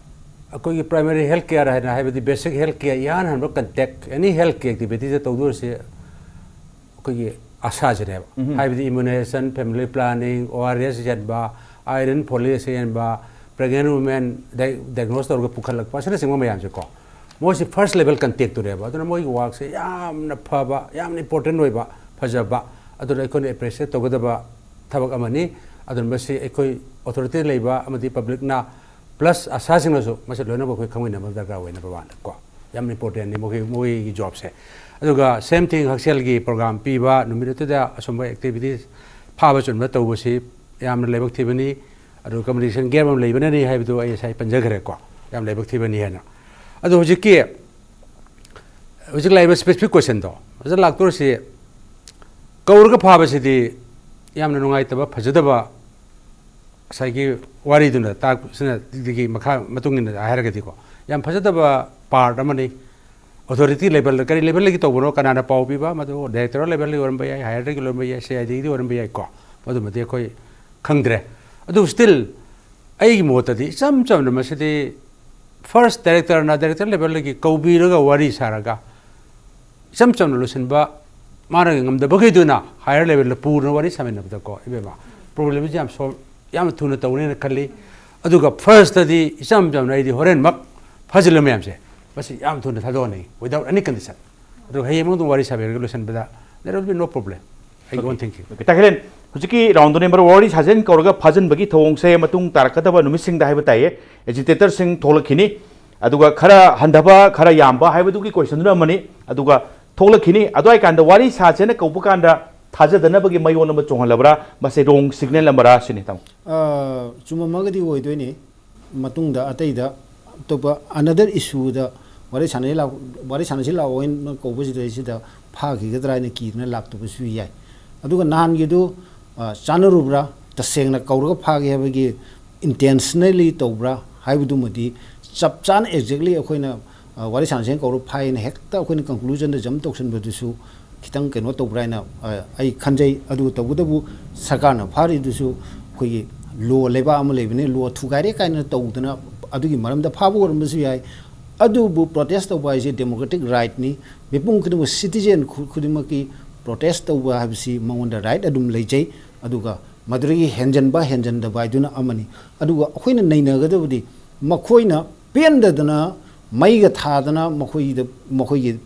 ꯑꯩꯈꯣꯏꯒꯤ primary health care ꯍꯥꯏꯅ, ꯍꯥꯏꯕꯗꯤ basic health care, ꯏꯍꯥꯟ ꯍꯥꯟꯕ contact, any health care activities ꯇꯧꯗꯣꯏꯁꯦ ꯑꯩꯈꯣꯏꯒꯤ ꯑꯥꯁꯥꯁꯤꯅꯦꯕ꯫ ꯍꯥꯏꯕꯗꯤ immunization, family planning, O R S ꯌꯦꯟꯕ, iron folic acid ꯌꯦꯟꯕ, pregnant women diagnose ꯇꯧꯔꯒ ꯄꯨꯈꯠꯂꯛꯄ, ꯑꯁꯤꯅꯆꯤꯡꯕ ꯃꯌꯥꯝꯁꯦꯀꯣ, ꯃꯣꯏꯁꯤ first level contact ꯇꯨꯅꯦꯕ꯫ ꯑꯗꯨꯅ ꯃꯣꯏꯒꯤ work ꯁꯦ ꯌꯥꯝꯅ ꯐꯕ, ꯌꯥꯝꯅ important ꯑꯣꯏꯕ, ꯐꯖꯕ, ꯑꯗꯨꯅ ꯑꯩꯈꯣꯏꯅ appreciate ꯇꯧꯒꯗꯕ ꯊꯕꯛ ꯑꯃꯅꯤ꯫ ꯑꯗꯨꯅ ꯃꯁꯤ ꯑꯩꯈꯣꯏ authority ꯂꯩꯕ ꯑꯃꯗꯤ public ꯅ plus ꯑꯥꯁꯥꯁꯤꯡꯅꯁꯨ ꯃꯁꯤ ꯂꯣꯏꯅꯃꯛ ꯑꯩꯈꯣꯏ ꯈꯪꯃꯤꯟꯅꯕ ꯗꯔꯀꯥꯔ ꯑꯣꯏ, number one ꯗꯀꯣ꯫ ꯌꯥꯝ important ꯅꯤ ꯃꯈꯣꯏ, ꯃꯈꯣꯏꯒꯤ job ꯁꯦ꯫ ꯑꯗꯨꯒ same thing, ꯍꯛꯁꯦꯜꯒꯤ program ꯄꯤꯕ, ꯅꯨꯃꯤꯠ ꯑꯗꯨꯗ ꯑꯁꯨꯝꯕ activities ꯐꯥꯕ ꯆꯨꯝꯕ ꯇꯧꯕꯁꯤ ꯌꯥꯝꯅ ꯂꯥꯏꯕꯛ ꯊꯤꯕꯅꯤ꯫ ꯑꯗꯨ communication gap ꯑꯃ ꯂꯩꯕꯅꯅꯤ ꯍꯥꯏꯕꯗꯨ ꯑꯩ ꯉꯁꯥꯏ ꯄꯟꯖꯈ꯭ꯔꯦꯀꯣ, ꯌꯥꯝ ꯂꯥꯏꯕꯛ ꯊꯤꯕꯅꯤ ꯍꯥꯏꯅ꯫ ꯑꯗꯣ ꯍꯧꯖꯤꯛꯀꯤ, ꯍꯧꯖꯤꯛ ꯂꯥꯛꯏꯕ specific question ꯗꯣ, ꯍꯧꯖꯤꯛ ꯂꯥꯛꯇꯣꯔꯤꯁꯤ, ꯀꯧꯔꯒ ꯐꯥꯕꯁꯤꯗꯤ ꯌꯥꯝꯅ ꯅꯨꯡꯉꯥꯏꯇꯕ, ꯐꯖꯗꯕ, ꯉꯁꯥꯏꯒꯤ ꯋꯥꯔꯤꯗꯨꯅ ꯇꯥꯛꯄꯁꯤꯅ, ꯑꯗꯨꯒꯤ ꯃꯈꯥ ꯃꯇꯨꯡ ꯏꯟꯅ ꯍꯥꯏꯔꯒꯗꯤꯀꯣ, ꯌꯥꯝ ꯐꯖꯗꯕ part ꯑꯃꯅꯤ꯫ Authority level ꯗ, ꯀꯔꯤ level ꯗꯒꯤ ꯇꯧꯕꯅꯣ, ꯀꯅꯥꯅ ꯄꯥꯎ ꯄꯤꯕ, ꯃꯗꯨ director level ꯗꯒꯤ ꯑꯣꯏꯔꯝꯕ ꯌꯥꯏ, higher ꯗꯒꯤ ꯑꯣꯏꯔꯝꯕ ꯌꯥꯏ, C I D ꯗꯒꯤ ꯑꯣꯏꯔꯝꯕ ꯌꯥꯏꯀꯣ, ꯃꯗꯨꯃꯗꯤ ꯑꯩꯈꯣꯏ ꯈꯪꯗ꯭ꯔꯦ꯫ ꯑꯗꯨꯕꯨ still ꯑꯩꯒꯤ ꯃꯣꯠꯇꯗꯤ ꯏꯆꯝ ꯆꯝꯅ ꯃꯁꯤꯗꯤ first director ꯅ director level ꯗꯒꯤ ꯀꯧꯕꯤꯔꯒ ꯋꯥꯔꯤ ꯁꯥꯔꯒ ꯏꯆꯝ ꯆꯝꯅ ꯂꯣꯏꯁꯤꯟꯕ, ꯃꯥꯅ ꯉꯝꯗꯕꯈꯩꯗꯨꯅ higher level ꯗ ꯄꯨꯅ ꯋꯥꯔꯤ ꯁꯥꯃꯤꯟꯅꯕꯗꯀꯣ, ꯏꯕꯦꯝꯃ, problem ꯁꯤ ꯌꯥꯝ solve, ꯌꯥꯝꯅ ꯊꯨꯅ ꯇꯧꯅꯦꯅ ꯈꯜꯂꯤ꯫ ꯑꯗꯨꯒ first ꯇꯗꯤ ꯏꯆꯝ ꯆꯝꯅ ꯑꯩꯗꯤ ꯍꯣꯔꯦꯟꯃꯛ ꯐꯥꯖꯤꯜꯂꯨ ꯃꯌꯥꯝꯁꯦ, ꯃꯁꯤ ꯌꯥꯝ ꯊꯨꯅ ꯊꯥꯗꯣꯛꯍꯟꯅꯤꯡꯉꯤ, without any condition꯫ ꯑꯗꯨꯒ ꯍꯌꯦꯡꯃꯛ ꯑꯗꯨꯝ ꯋꯥꯔꯤ ꯁꯥꯕꯤꯔꯒ ꯂꯣꯏꯁꯤꯟꯕꯗ, there will be no problem꯫ ꯑꯩꯒꯤ own thinking꯫ Okay, ꯇꯥꯈꯦꯜꯂꯦꯟ, ꯍꯧꯖꯤꯛꯀꯤ round ꯗꯨ number ꯋꯥꯔꯤ ꯁꯥꯖꯦꯟ ꯀꯧꯔꯒ ꯐꯥꯖꯤꯟꯕꯒꯤ ꯊꯧꯑꯣꯡꯁꯦ ꯃꯇꯨꯡ ꯇꯥꯔꯛꯀꯗꯕ ꯅꯨꯃꯤꯠꯁꯤꯡꯗ ꯍꯥꯏꯕ ꯇꯥꯏꯌꯦ꯫ Agitator ꯁꯤꯡ ꯊꯣꯛꯂꯛꯈꯤꯅꯤ, ꯑꯗꯨꯒ ꯈꯔ ꯍꯟꯊꯕ, ꯈꯔ ꯌꯥꯝꯕ ꯍꯥꯏꯕꯗꯨꯒꯤ question ꯗꯨꯅ ꯑꯃꯅꯤ, ꯑꯗꯨꯒ ꯊꯣꯛꯂꯛꯈꯤꯅꯤ꯫ ꯑꯗꯨꯋꯥꯏ ꯀꯥꯟꯗ ꯋꯥꯔꯤ ꯁꯥꯁꯦꯅ ꯀꯧꯕ ꯀꯥꯟꯗ ꯊꯥꯖꯗꯅꯕꯒꯤ ꯃꯌꯣꯜ ꯑꯃ ꯆꯣꯡꯍꯜꯂꯕ꯭ꯔꯥ, ꯃꯁꯤ wrong signal ꯑꯃꯔꯥ ꯁꯤꯅꯤ, ꯇꯥꯃꯣ꯫ ꯑ, ꯆꯨꯝꯃꯝꯃꯒꯗꯤ ꯑꯣꯏꯗꯣꯏꯅꯤ꯫ ꯃꯇꯨꯡꯗ ꯑꯇꯩꯗ ꯑꯇꯣꯞꯄ another issue ꯗ ꯋꯥꯔꯤ ꯁꯥꯟꯅꯁꯤ ꯂꯥꯛ-, ꯋꯥꯔꯤ ꯁꯥꯟꯅꯁꯤ ꯂꯥꯛꯑꯣ ꯍꯥꯏꯅ ꯀꯧꯕꯁꯤꯗꯩꯁꯤꯗ ꯐꯥꯈꯤꯒꯗ꯭ꯔꯥ ꯍꯥꯏꯅ ꯀꯤꯗꯅ ꯂꯥꯛꯇꯕꯁꯨ ꯌꯥꯏ꯫ ꯑꯗꯨꯒ ꯅꯍꯥꯟꯒꯤꯗꯨ, ꯑ, ꯆꯥꯟꯅꯔꯨꯕ꯭ꯔꯥ, ꯇꯁꯦꯡꯅ ꯀꯧꯔꯒ ꯐꯥꯒꯦ ꯍꯥꯏꯕꯒꯤ intentionally ꯇꯧꯕ꯭ꯔꯥ ꯍꯥꯏꯕꯗꯨꯃꯗꯤ ꯆꯞ ꯆꯥꯅ exactly ꯑꯩꯈꯣꯏꯅ, ꯑ, ꯋꯥꯔꯤ ꯁꯥꯟꯅꯁꯦꯅ ꯀꯧꯔꯒ ꯐꯥꯏꯅ ꯍꯦꯛꯇ ꯑꯩꯈꯣꯏꯅ conclusion ꯗ jump ꯇꯧꯁꯟꯕꯗꯨꯁꯨ ꯈꯤꯇꯪ ꯀꯩꯅꯣ ꯇꯧꯕ꯭ꯔꯥ ꯍꯥꯏꯅ, ꯑ, ꯑꯩ ꯈꯟꯖꯩ꯫ ꯑꯗꯨꯒ ꯇꯧꯕꯇꯕꯨ ꯁꯔꯀꯥꯔꯅ ꯐꯥꯔꯤꯗꯨꯁꯨ ꯑꯩꯈꯣꯏꯒꯤ law, ꯂꯩꯕꯥꯛ ꯑꯃ ꯂꯩꯕꯅꯤ, law ꯊꯨꯒꯥꯏꯔꯦ ꯀꯥꯏꯅ ꯇꯧꯗꯅ ꯑꯗꯨꯒꯤ ꯃꯔꯝꯗ ꯐꯥꯕ ꯑꯣꯏꯔꯝꯕꯁꯨ ꯌꯥꯏ꯫ ꯑꯗꯨꯕꯨ protest ꯇꯧꯕ ꯍꯥꯏꯁꯦ democratic right ꯅꯤ꯫ ꯃꯤꯄꯨꯝ ꯈꯨꯗꯤꯡꯃꯛ, citizen ꯈꯨ-, ꯈꯨꯗꯤꯡꯃꯛꯀꯤ protest ꯇꯧꯕ ꯍꯥꯏꯕꯁꯤ ꯃꯉꯣꯟꯗ right ꯑꯗꯨꯝ ꯂꯩꯖꯩ꯫ ꯑꯗꯨꯒ ꯃꯗꯨꯗꯒꯤ ꯍꯦꯟꯖꯟꯕ ꯍꯦꯟꯖꯟꯗꯕ ꯍꯥꯏꯗꯨꯅ ꯑꯃꯅꯤ꯫ ꯑꯗꯨꯒ ꯑꯩꯈꯣꯏꯅ ꯅꯩꯅꯒꯗꯕꯗꯤ, ꯃꯈꯣꯏꯅ ꯄꯦꯟꯗꯗꯅ ꯃꯩꯒ ꯊꯥꯗꯅ ꯃꯈꯣꯏꯗ, ꯃꯈꯣꯏꯒꯤ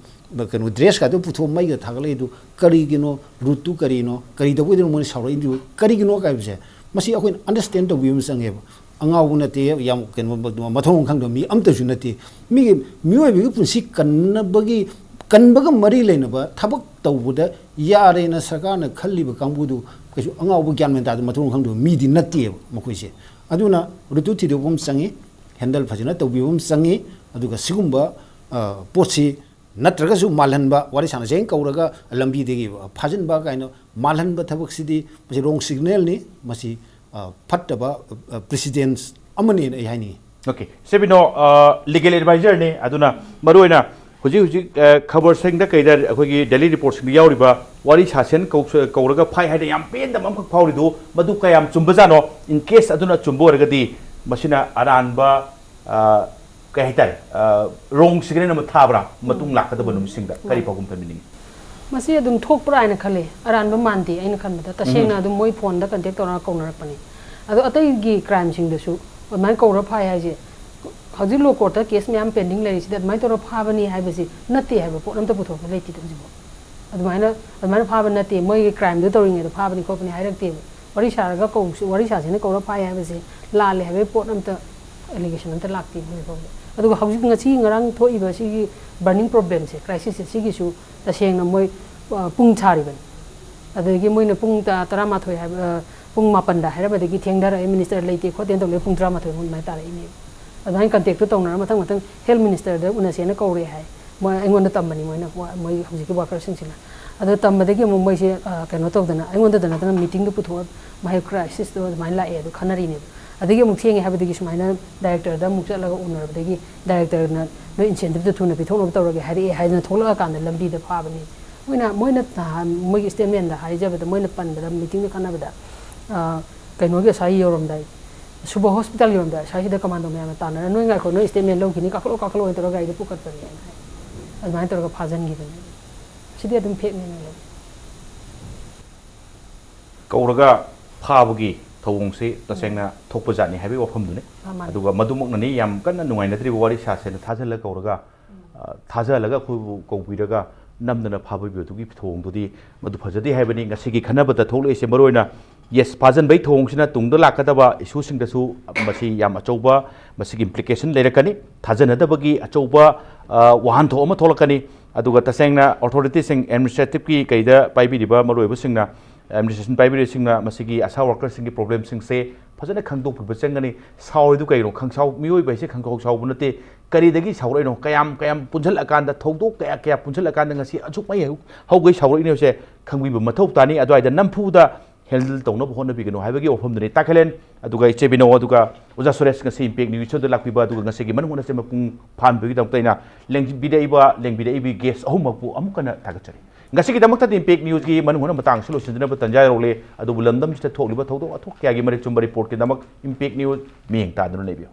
ꯀꯩꯅꯣ, dress ꯀꯥꯗꯣ ꯄꯨꯊꯣꯛꯑ ꯃꯩꯒ ꯊꯥꯒꯠꯂꯛꯏꯗꯨ ꯀꯔꯤꯒꯤꯅꯣ? Root ꯇꯨ ꯀꯔꯤꯅꯣ? ꯀꯔꯤ ꯇꯧꯕꯩꯗꯅꯣ ꯃꯣꯏꯅ ꯁꯥꯎꯔꯛꯏꯗꯨ ꯀꯔꯤꯒꯤꯅꯣ ꯍꯥꯏꯕꯁꯦ, ꯃꯁꯤ ꯑꯩꯈꯣꯏꯅ understand ꯇꯧꯕꯤꯕ ꯑꯃ ꯆꯪꯉꯦꯕ꯫ ꯑꯉꯥꯎꯕ ꯅꯠꯇꯦ, ꯌꯥꯝ ꯀꯩꯅꯣ, ꯃꯊꯣꯡ ꯈꯪꯗꯕ ꯃꯤ ꯑꯝꯇꯁꯨ ꯅꯠꯇꯦ꯫ ꯃꯤꯒꯤ, ꯃꯤꯑꯣꯏꯕꯒꯤ ꯄꯨꯟꯁꯤ ꯀꯟꯅꯕꯒꯤ, ꯀꯟꯕꯒ ꯃꯔꯤ ꯂꯩꯅꯕ ꯊꯕꯛ ꯇꯧꯕꯗ ꯌꯥꯔꯦꯅ ꯁꯔꯀꯥꯔꯅ ꯈꯜꯂꯤꯕ ꯀꯥꯡꯕꯨꯗꯨ ꯀꯩꯁꯨ ꯑꯉꯥꯎꯕ, ꯒ꯭ꯌꯥꯟ ꯃꯦꯟ ꯇꯥꯗꯕ, ꯃꯊꯣꯡ ꯈꯪꯗꯕ ꯃꯤꯗꯤ ꯅꯠꯇꯦꯕ ꯃꯈꯣꯏꯁꯦ꯫ ꯑꯗꯨꯅ Root ꯇꯨ ꯊꯤꯗꯣꯛꯄ ꯑꯃ ꯆꯪꯉꯤ, handle ꯐꯖꯅ ꯇꯧꯕꯤꯕ ꯑꯃ ꯆꯪꯉꯤ꯫ ꯑꯗꯨꯒ ꯁꯤꯒꯨꯝꯕ, ꯑ, ꯄꯣꯠꯁꯤ ꯅꯠꯇ꯭ꯔꯒꯁꯨ ꯃꯥꯜꯍꯟꯕ, ꯋꯥꯔꯤ ꯁꯥꯟꯅꯁꯦꯅ ꯀꯧꯔꯒ ꯂꯝꯕꯤꯗꯒꯤ ꯐꯥꯖꯤꯟꯕ ꯀꯥꯏꯅ ꯃꯥꯜꯍꯟꯕ ꯊꯕꯛꯁꯤꯗꯤ ꯃꯁꯤ wrong signal ꯅꯤ꯫ ꯃꯁꯤ, ꯑ, ꯐꯠꯇꯕ, ꯑ, precedence ꯑꯃꯅꯦꯅ ꯑꯩ ꯍꯥꯏꯅꯤꯡꯉꯤ꯫ OK, ꯁꯦ ꯕꯤꯅꯣ, ꯑ, legal advisor ꯅꯤ, ꯑꯗꯨꯅ ꯃꯔꯨꯑꯣꯏꯅ ꯍꯧꯖꯤꯛ ꯍꯧꯖꯤꯛ, ꯑ, ꯈꯕꯔꯁꯤꯡꯗ ꯀꯩꯗ ꯑꯩꯈꯣꯏꯒꯤ daily report ꯁꯤꯡꯗ ꯌꯥꯎꯔꯤꯕ ꯋꯥꯔꯤ ꯁꯥꯁꯦꯅ ꯀꯧ-, ꯀꯧꯔꯒ ꯐꯥꯏ ꯍꯥꯏꯅ ꯌꯥꯝ ꯄꯦꯟꯗꯕ ꯑꯃꯈꯛ ꯐꯥꯎꯔꯤꯗꯨ ꯃꯗꯨ ꯀꯌꯥꯝ ꯆꯨꯝꯕꯖꯥꯠꯅꯣ? In case ꯑꯗꯨꯅ ꯑꯆꯨꯝꯕ ꯑꯣꯏꯔꯒꯗꯤ ꯃꯁꯤꯅ ꯑꯔꯥꯟꯕ, ꯑ, ꯀꯩ ꯍꯥꯏꯇꯥꯔꯦ, ꯑ, wrong signal ꯑꯃ ꯊꯥꯕ꯭ꯔꯥ ꯃꯇꯨꯡ ꯂꯥꯛꯀꯗꯕ ꯅꯨꯃꯤꯠꯁꯤꯡꯗ ꯀꯔꯤ ꯄꯥꯎꯈꯨꯝ ꯊꯝꯕꯤꯅꯤꯡꯉꯤ? ꯃꯁꯤ ꯑꯗꯨꯝ ꯊꯣꯛꯄ꯭ꯔꯥ ꯍꯥꯏꯅ ꯈꯜꯂꯤ꯫ ꯑꯔꯥꯟꯕ ꯃꯥꯟꯗꯦ ꯑꯩꯅ ꯈꯟꯕꯗ꯫ ꯇꯁꯦꯡꯅ ꯑꯗꯨꯝ ꯃꯣꯏ ꯐꯣꯟꯗ contact ꯇꯧꯔꯒ ꯀꯧꯅꯔꯛꯄꯅꯤ꯫ ꯑꯗꯣ ꯑꯇꯩꯒꯤ crimeꯁꯤꯡꯗꯁꯨ ꯑꯗꯨꯃꯥꯏꯅ ꯀꯧꯔ ꯐꯥꯏ ꯍꯥꯏꯁꯦ, ꯍꯧꯖꯤꯛ law courtꯇ case ꯃꯌꯥꯝ pending ꯂꯩꯔꯤꯁꯤꯗ ꯑꯗꯨꯃꯥꯏꯅ ꯇꯧꯔ ꯐꯥꯕꯅꯤ ꯍꯥꯏꯕꯁꯤ ꯅꯠꯇꯦ ꯍꯥꯏꯕ ꯄꯣꯠ ꯑꯝꯇ ꯄꯨꯊꯣꯛꯄ ꯂꯩꯇꯦ ꯍꯧꯖꯤꯛꯐꯥꯎ꯫ ꯑꯗꯨꯃꯥꯏꯅ, ꯑꯗꯨꯃꯥꯏꯅ ꯐꯥꯕ ꯅꯠꯇꯦ, ꯃꯣꯏꯒꯤ crimeꯗꯨ ꯇꯧꯔꯤꯉꯩꯗ ꯐꯥꯕꯅꯤ ꯈꯣꯠꯄꯅꯤ ꯍꯥꯏꯔꯛꯇꯦꯕ꯫ ꯋꯥꯔꯤ ꯁꯥꯔꯒ ꯀꯧ-, ꯋꯥꯔꯤ ꯁꯥꯁꯦꯅ ꯀꯧꯔ ꯐꯥꯏ ꯍꯥꯏꯕꯁꯤ ꯂꯥꯜꯂꯦ ꯍꯥꯏꯕꯒꯤ ꯄꯣꯠ ꯑꯝꯇ allegation ꯑꯝꯇ ꯂꯥꯛꯇꯦ ꯍꯧꯖꯤꯛꯐꯥꯎꯗ꯫ ꯑꯗꯨꯒ ꯍꯧꯖꯤꯛ ꯉꯁꯤ ꯉꯔꯥꯡ ꯊꯣꯛꯏꯕ ꯁꯤꯒꯤ burning problemꯁꯦ, crisisꯁꯦ, ꯁꯤꯒꯤꯁꯨ ꯇꯁꯦꯡꯅ ꯃꯣꯏ, ꯑ, ꯄꯨꯡ ꯁꯥꯔꯤꯕꯅꯤ꯫ ꯑꯗꯒꯤ ꯃꯣꯏꯅ ꯄꯨꯡ ꯇ-, ꯇꯔꯥꯃꯥꯊꯣꯏ ꯍꯥꯏꯕ, ꯑ, ꯄꯨꯡ ꯃꯥꯄꯟꯗ ꯍꯥꯏꯔꯝꯕꯗꯒꯤ ꯊꯦꯡꯊꯔꯛꯑꯦ, minister ꯂꯩꯇꯦ ꯈꯣꯠꯇꯦꯅ ꯇꯧꯔꯦ, ꯄꯨꯡ ꯇꯔꯥꯃꯥꯊꯣꯏ ꯑꯗꯨꯃꯥꯏꯅ ꯇꯥꯔꯛꯏꯅꯦꯕ꯫ ꯑꯗꯨꯃꯥꯏꯅ contacꯇꯨ ꯇꯧꯅꯔ ꯃꯊꯪ ꯃꯊꯪ health ministerꯗ ꯎꯅꯁꯦꯅ ꯀꯧꯔꯦ ꯍꯥꯏ꯫ ꯃꯣꯏ ꯑꯩꯉꯣꯟꯗ ꯇꯝꯕꯅꯤ, ꯃꯣꯏꯅ ꯋꯥ-, ꯃꯣꯏ ꯍꯧꯖꯤꯛꯀꯤ workerꯁꯤꯡꯁꯤꯅ꯫ ꯑꯗꯣ ꯇꯝꯕꯗꯒꯤ ꯑꯃꯨꯛ ꯃꯣꯏꯁꯦ, ꯑ, ꯀꯩꯅꯣ ꯇꯧꯗꯅ, ꯑꯩꯉꯣꯟꯗꯗ ꯅꯠꯇꯅ meetingꯗꯨ ꯄꯨꯊꯣꯛꯑ ꯃꯍꯩ crisisꯇꯣ ꯑꯗꯨꯃꯥꯏꯅ ꯂꯥꯛꯑꯦ ꯑꯗꯨ ꯈꯟꯅꯔꯤꯅꯦꯕ꯫ ꯑꯗꯒꯤ ꯑꯃꯨꯛ ꯊꯦꯡꯉꯦ ꯍꯥꯏꯕꯗꯒꯤ ꯁꯨꯃꯥꯏꯅ directorꯗ ꯑꯃꯨꯛ ꯆꯠꯂꯒ ꯎꯅꯔꯕꯗꯒꯤ directorꯅ ꯅꯣꯏ incentiveꯇꯣ ꯊꯨꯅ ꯄꯤꯊꯣꯛꯅꯕ ꯇꯧꯔꯒꯦ ꯍꯥꯏꯔꯛꯑꯦ ꯍꯥꯏꯗꯅ ꯊꯣꯛꯂꯛꯑꯀꯥꯟꯗ ꯂꯝꯕꯤꯗ ꯐꯥꯕꯅꯤ꯫ ꯃꯣꯏꯅ, ꯃꯣꯏꯅ ꯅꯍꯥꯟ ꯃꯣꯏꯒꯤ statementꯗ ꯍꯥꯏꯖꯕꯗ, ꯃꯣꯏꯅ ꯄꯟꯕꯗ, meetingꯗ ꯈꯟꯅꯕꯗ, ꯑ, ꯀꯩꯅꯣꯒꯤ ꯑꯁ꯭ꯋꯥꯏ ꯌꯧꯔꯝꯗꯥꯏ, ꯁꯨꯕ ꯍꯣꯁꯄꯤꯇꯥꯜꯒꯤ ꯃꯔꯝꯗ ꯁ꯭ꯋꯥꯏꯁꯤꯗ ꯀꯃꯥꯟꯗꯣ ꯃꯌꯥꯝꯅ ꯇꯥꯟꯅꯔ, "ꯅꯣꯏ ꯉꯥꯏꯈꯣ, ꯅꯣꯏ ꯁ꯭ꯇꯦꯠꯃꯦꯟ ꯂꯧꯈꯤꯅꯤ, ꯀꯥꯈꯠꯂꯣ, ꯀꯥꯈꯠꯂꯣ" ꯍꯥꯏꯅ ꯇꯧꯔꯒ ꯒꯥꯔꯤꯗ ꯄꯨꯈꯠꯄꯅꯦꯅ ꯍꯥꯏ꯫ ꯑꯗꯨꯃꯥꯏꯅ ꯇꯧꯔꯒ ꯐꯥꯖꯤꯟꯈꯤꯕꯅꯦ꯫ ꯁꯤꯗꯤ ꯑꯗꯨꯝ ꯐꯦꯛꯅꯦꯅ ꯂꯧ꯫ ꯀꯧꯔꯒ ꯐꯥꯕꯒꯤ ꯊꯧꯑꯣꯡꯁꯤ ꯇꯁꯦꯡꯅ ꯊꯣꯛꯄ ꯖꯥꯠꯅꯤ ꯍꯥꯏꯕꯒꯤ ꯋꯥꯐꯝꯗꯨꯅꯤ꯫ ꯑꯥ, ꯃꯥꯅꯤ꯫ ꯑꯗꯨꯒ ꯃꯗꯨꯃꯛꯅꯅꯤ ꯌꯥꯝ ꯀꯟꯅ ꯅꯨꯡꯉꯥꯏꯅꯗ꯭ꯔꯤꯕ ꯋꯥꯔꯤ ꯁꯥꯁꯦꯅ ꯊꯥꯖꯤꯜꯂ ꯀꯧꯔꯒ, ꯑ, ꯊꯥꯖꯍꯜꯂꯒ ꯑꯩꯈꯣꯏꯕꯨ ꯀꯧꯕꯤꯔꯒ ꯅꯝꯗꯅ ꯐꯥꯕꯤꯕꯗꯨꯒꯤ ꯊꯧꯑꯣꯡꯗꯨꯗꯤ ꯃꯗꯨ ꯐꯖꯗꯦ ꯍꯥꯏꯕꯅꯤ꯫ ꯉꯁꯤꯒꯤ ꯈꯟꯅꯕꯗ ꯊꯣꯛꯂꯛꯏꯁꯦ ꯃꯔꯨꯑꯣꯏꯅ, ꯌꯦꯁ, ꯐꯥꯖꯤꯟꯕꯒꯤ ꯊꯧꯑꯣꯡꯁꯤꯅ ꯇꯨꯡꯗ ꯂꯥꯛꯀꯗꯕ ꯏꯁꯨꯁꯤꯡꯗꯁꯨ ꯃꯁꯤ ꯌꯥꯝ ꯑꯆꯧꯕ, ꯃꯁꯤꯒꯤ ꯏꯝꯄ꯭ꯂꯤꯀꯦꯁꯟ ꯂꯩꯔꯛꯀꯅꯤ꯫ ꯊꯥꯖꯅꯗꯕꯒꯤ ꯑꯆꯧꯕ, ꯑ, ꯋꯥꯍꯟꯊꯣꯛ ꯑꯃ ꯊꯣꯛꯂꯛꯀꯅꯤ꯫ ꯑꯗꯨꯒ ꯇꯁꯦꯡꯅ ꯑꯣꯊꯣꯔꯤꯇꯤꯁꯤꯡ, ꯑꯦꯗꯃꯤꯅꯤꯁꯇ꯭ꯔꯦꯇꯤꯚꯀꯤ ꯀꯩꯗ ꯄꯥꯏꯕꯤꯔꯤꯕ ꯃꯔꯨꯑꯣꯏꯕꯁꯤꯡꯅ, ꯑꯦꯗꯃꯤꯅꯤꯁꯇ꯭ꯔꯦꯁꯟ ꯄꯥꯏꯕꯤꯔꯤꯕꯁꯤꯡꯅ ꯃꯁꯤꯒꯤ ꯑꯁꯥ ꯋꯥꯔꯀꯔꯁꯤꯡꯒꯤ ꯄ꯭ꯔꯣꯕ꯭ꯂꯦꯝꯁꯤꯡꯁꯦ ꯐꯖꯅ ꯈꯪꯗꯣꯛꯄꯤꯕ ꯆꯪꯒꯅꯤ꯫ ꯁꯥꯎꯔꯤꯗꯨ ꯀꯩꯅꯣ? ꯈꯪꯁꯥꯎ-, ꯃꯤꯑꯣꯏꯕ ꯍꯥꯏꯁꯦ ꯈꯪꯁꯥꯎ ꯁꯥꯎꯕ ꯅꯠꯇꯦ꯫ ꯀꯔꯤꯗꯒꯤ ꯁꯥꯎꯔꯛꯏꯅꯣ? ꯀꯌꯥꯝ ꯀꯌꯥꯝ ꯄꯨꯟꯁꯤꯜꯂꯀꯥꯟꯗ, ꯊꯧꯗꯣꯛ ꯀꯌꯥ ꯀꯌꯥ ꯄꯨꯟꯁꯤꯜꯂꯀꯥꯟꯗ ꯉꯁꯤ ꯑꯁꯨꯛ ꯃꯩ ꯍꯧ-, ꯍꯧꯒꯩ ꯁꯥꯎꯔꯛꯏꯅꯣ ꯍꯥꯏꯕꯁꯦ ꯈꯪꯕꯤꯕ ꯃꯊꯧ ꯇꯥꯅꯤ꯫ ꯑꯗꯨꯋꯥꯏꯗ ꯅꯝꯐꯨꯗ ꯍꯦꯟꯗꯜ ꯇꯧꯅꯕ ꯍꯣꯠꯅꯕꯤꯒꯅꯨ ꯍꯥꯏꯕꯒꯤ ꯋꯥꯐꯝꯗꯨꯅꯤ꯫ ꯇꯥꯈꯦꯂꯦꯟ, ꯑꯗꯨꯒ ꯏꯆꯦ ꯕꯤꯅꯣ, ꯑꯗꯨꯒ ꯑꯣꯖꯥ ꯁꯨꯔꯦꯁ, ꯉꯁꯤ ꯏꯝꯄꯦꯛ ꯅ꯭ꯌꯨꯁ ꯁꯣꯗ ꯂꯥꯛꯄꯤꯕ, ꯑꯗꯨꯒ ꯉꯁꯤꯒꯤ ꯃꯅꯨꯡ ꯍꯨꯠꯅꯁꯦ ꯃꯄꯨꯡ ꯐꯥꯍꯟꯕꯒꯤꯗꯃꯛꯇ ꯑꯩꯅ ꯂꯦꯡꯕꯤꯔꯛꯏꯕ, ꯂꯦꯡꯕꯤꯔꯛꯏꯕ ꯒꯦꯁ ꯑꯍꯨꯝꯃꯛꯄꯨ ꯑꯃꯨꯛ ꯍꯟꯅ ꯊꯥꯒꯠꯆꯔꯤ꯫ ꯉꯁꯤꯒꯤꯗꯃꯛꯇꯗꯤ ꯏꯝꯄꯦꯛ ꯅ꯭ꯌꯨꯁꯀꯤ ꯃꯅꯨꯡ ꯍꯨꯠꯅ ꯃꯇꯥꯡꯁꯤ ꯂꯣꯏꯁꯤꯟꯖꯅꯕ ꯇꯥꯟꯖꯥ ꯌꯧꯔꯛꯂꯦ꯫ ꯑꯗꯨꯕꯨ ꯂꯝꯗꯝꯁꯤꯗ ꯊꯣꯛꯂꯤꯕ ꯊꯧꯗꯣꯛ ꯋꯥꯊꯣꯛ ꯀꯌꯥꯒꯤ ꯃꯔꯤꯛ ꯆꯨꯝꯕ ꯔꯤꯄꯣꯔꯠꯀꯤꯗꯃꯛ ꯏꯝꯄꯦꯛ ꯅ꯭ꯌꯨꯁ ꯃꯤꯠꯌꯦꯡ ꯇꯥꯗꯨꯅ ꯂꯩꯕꯤꯌꯨ꯫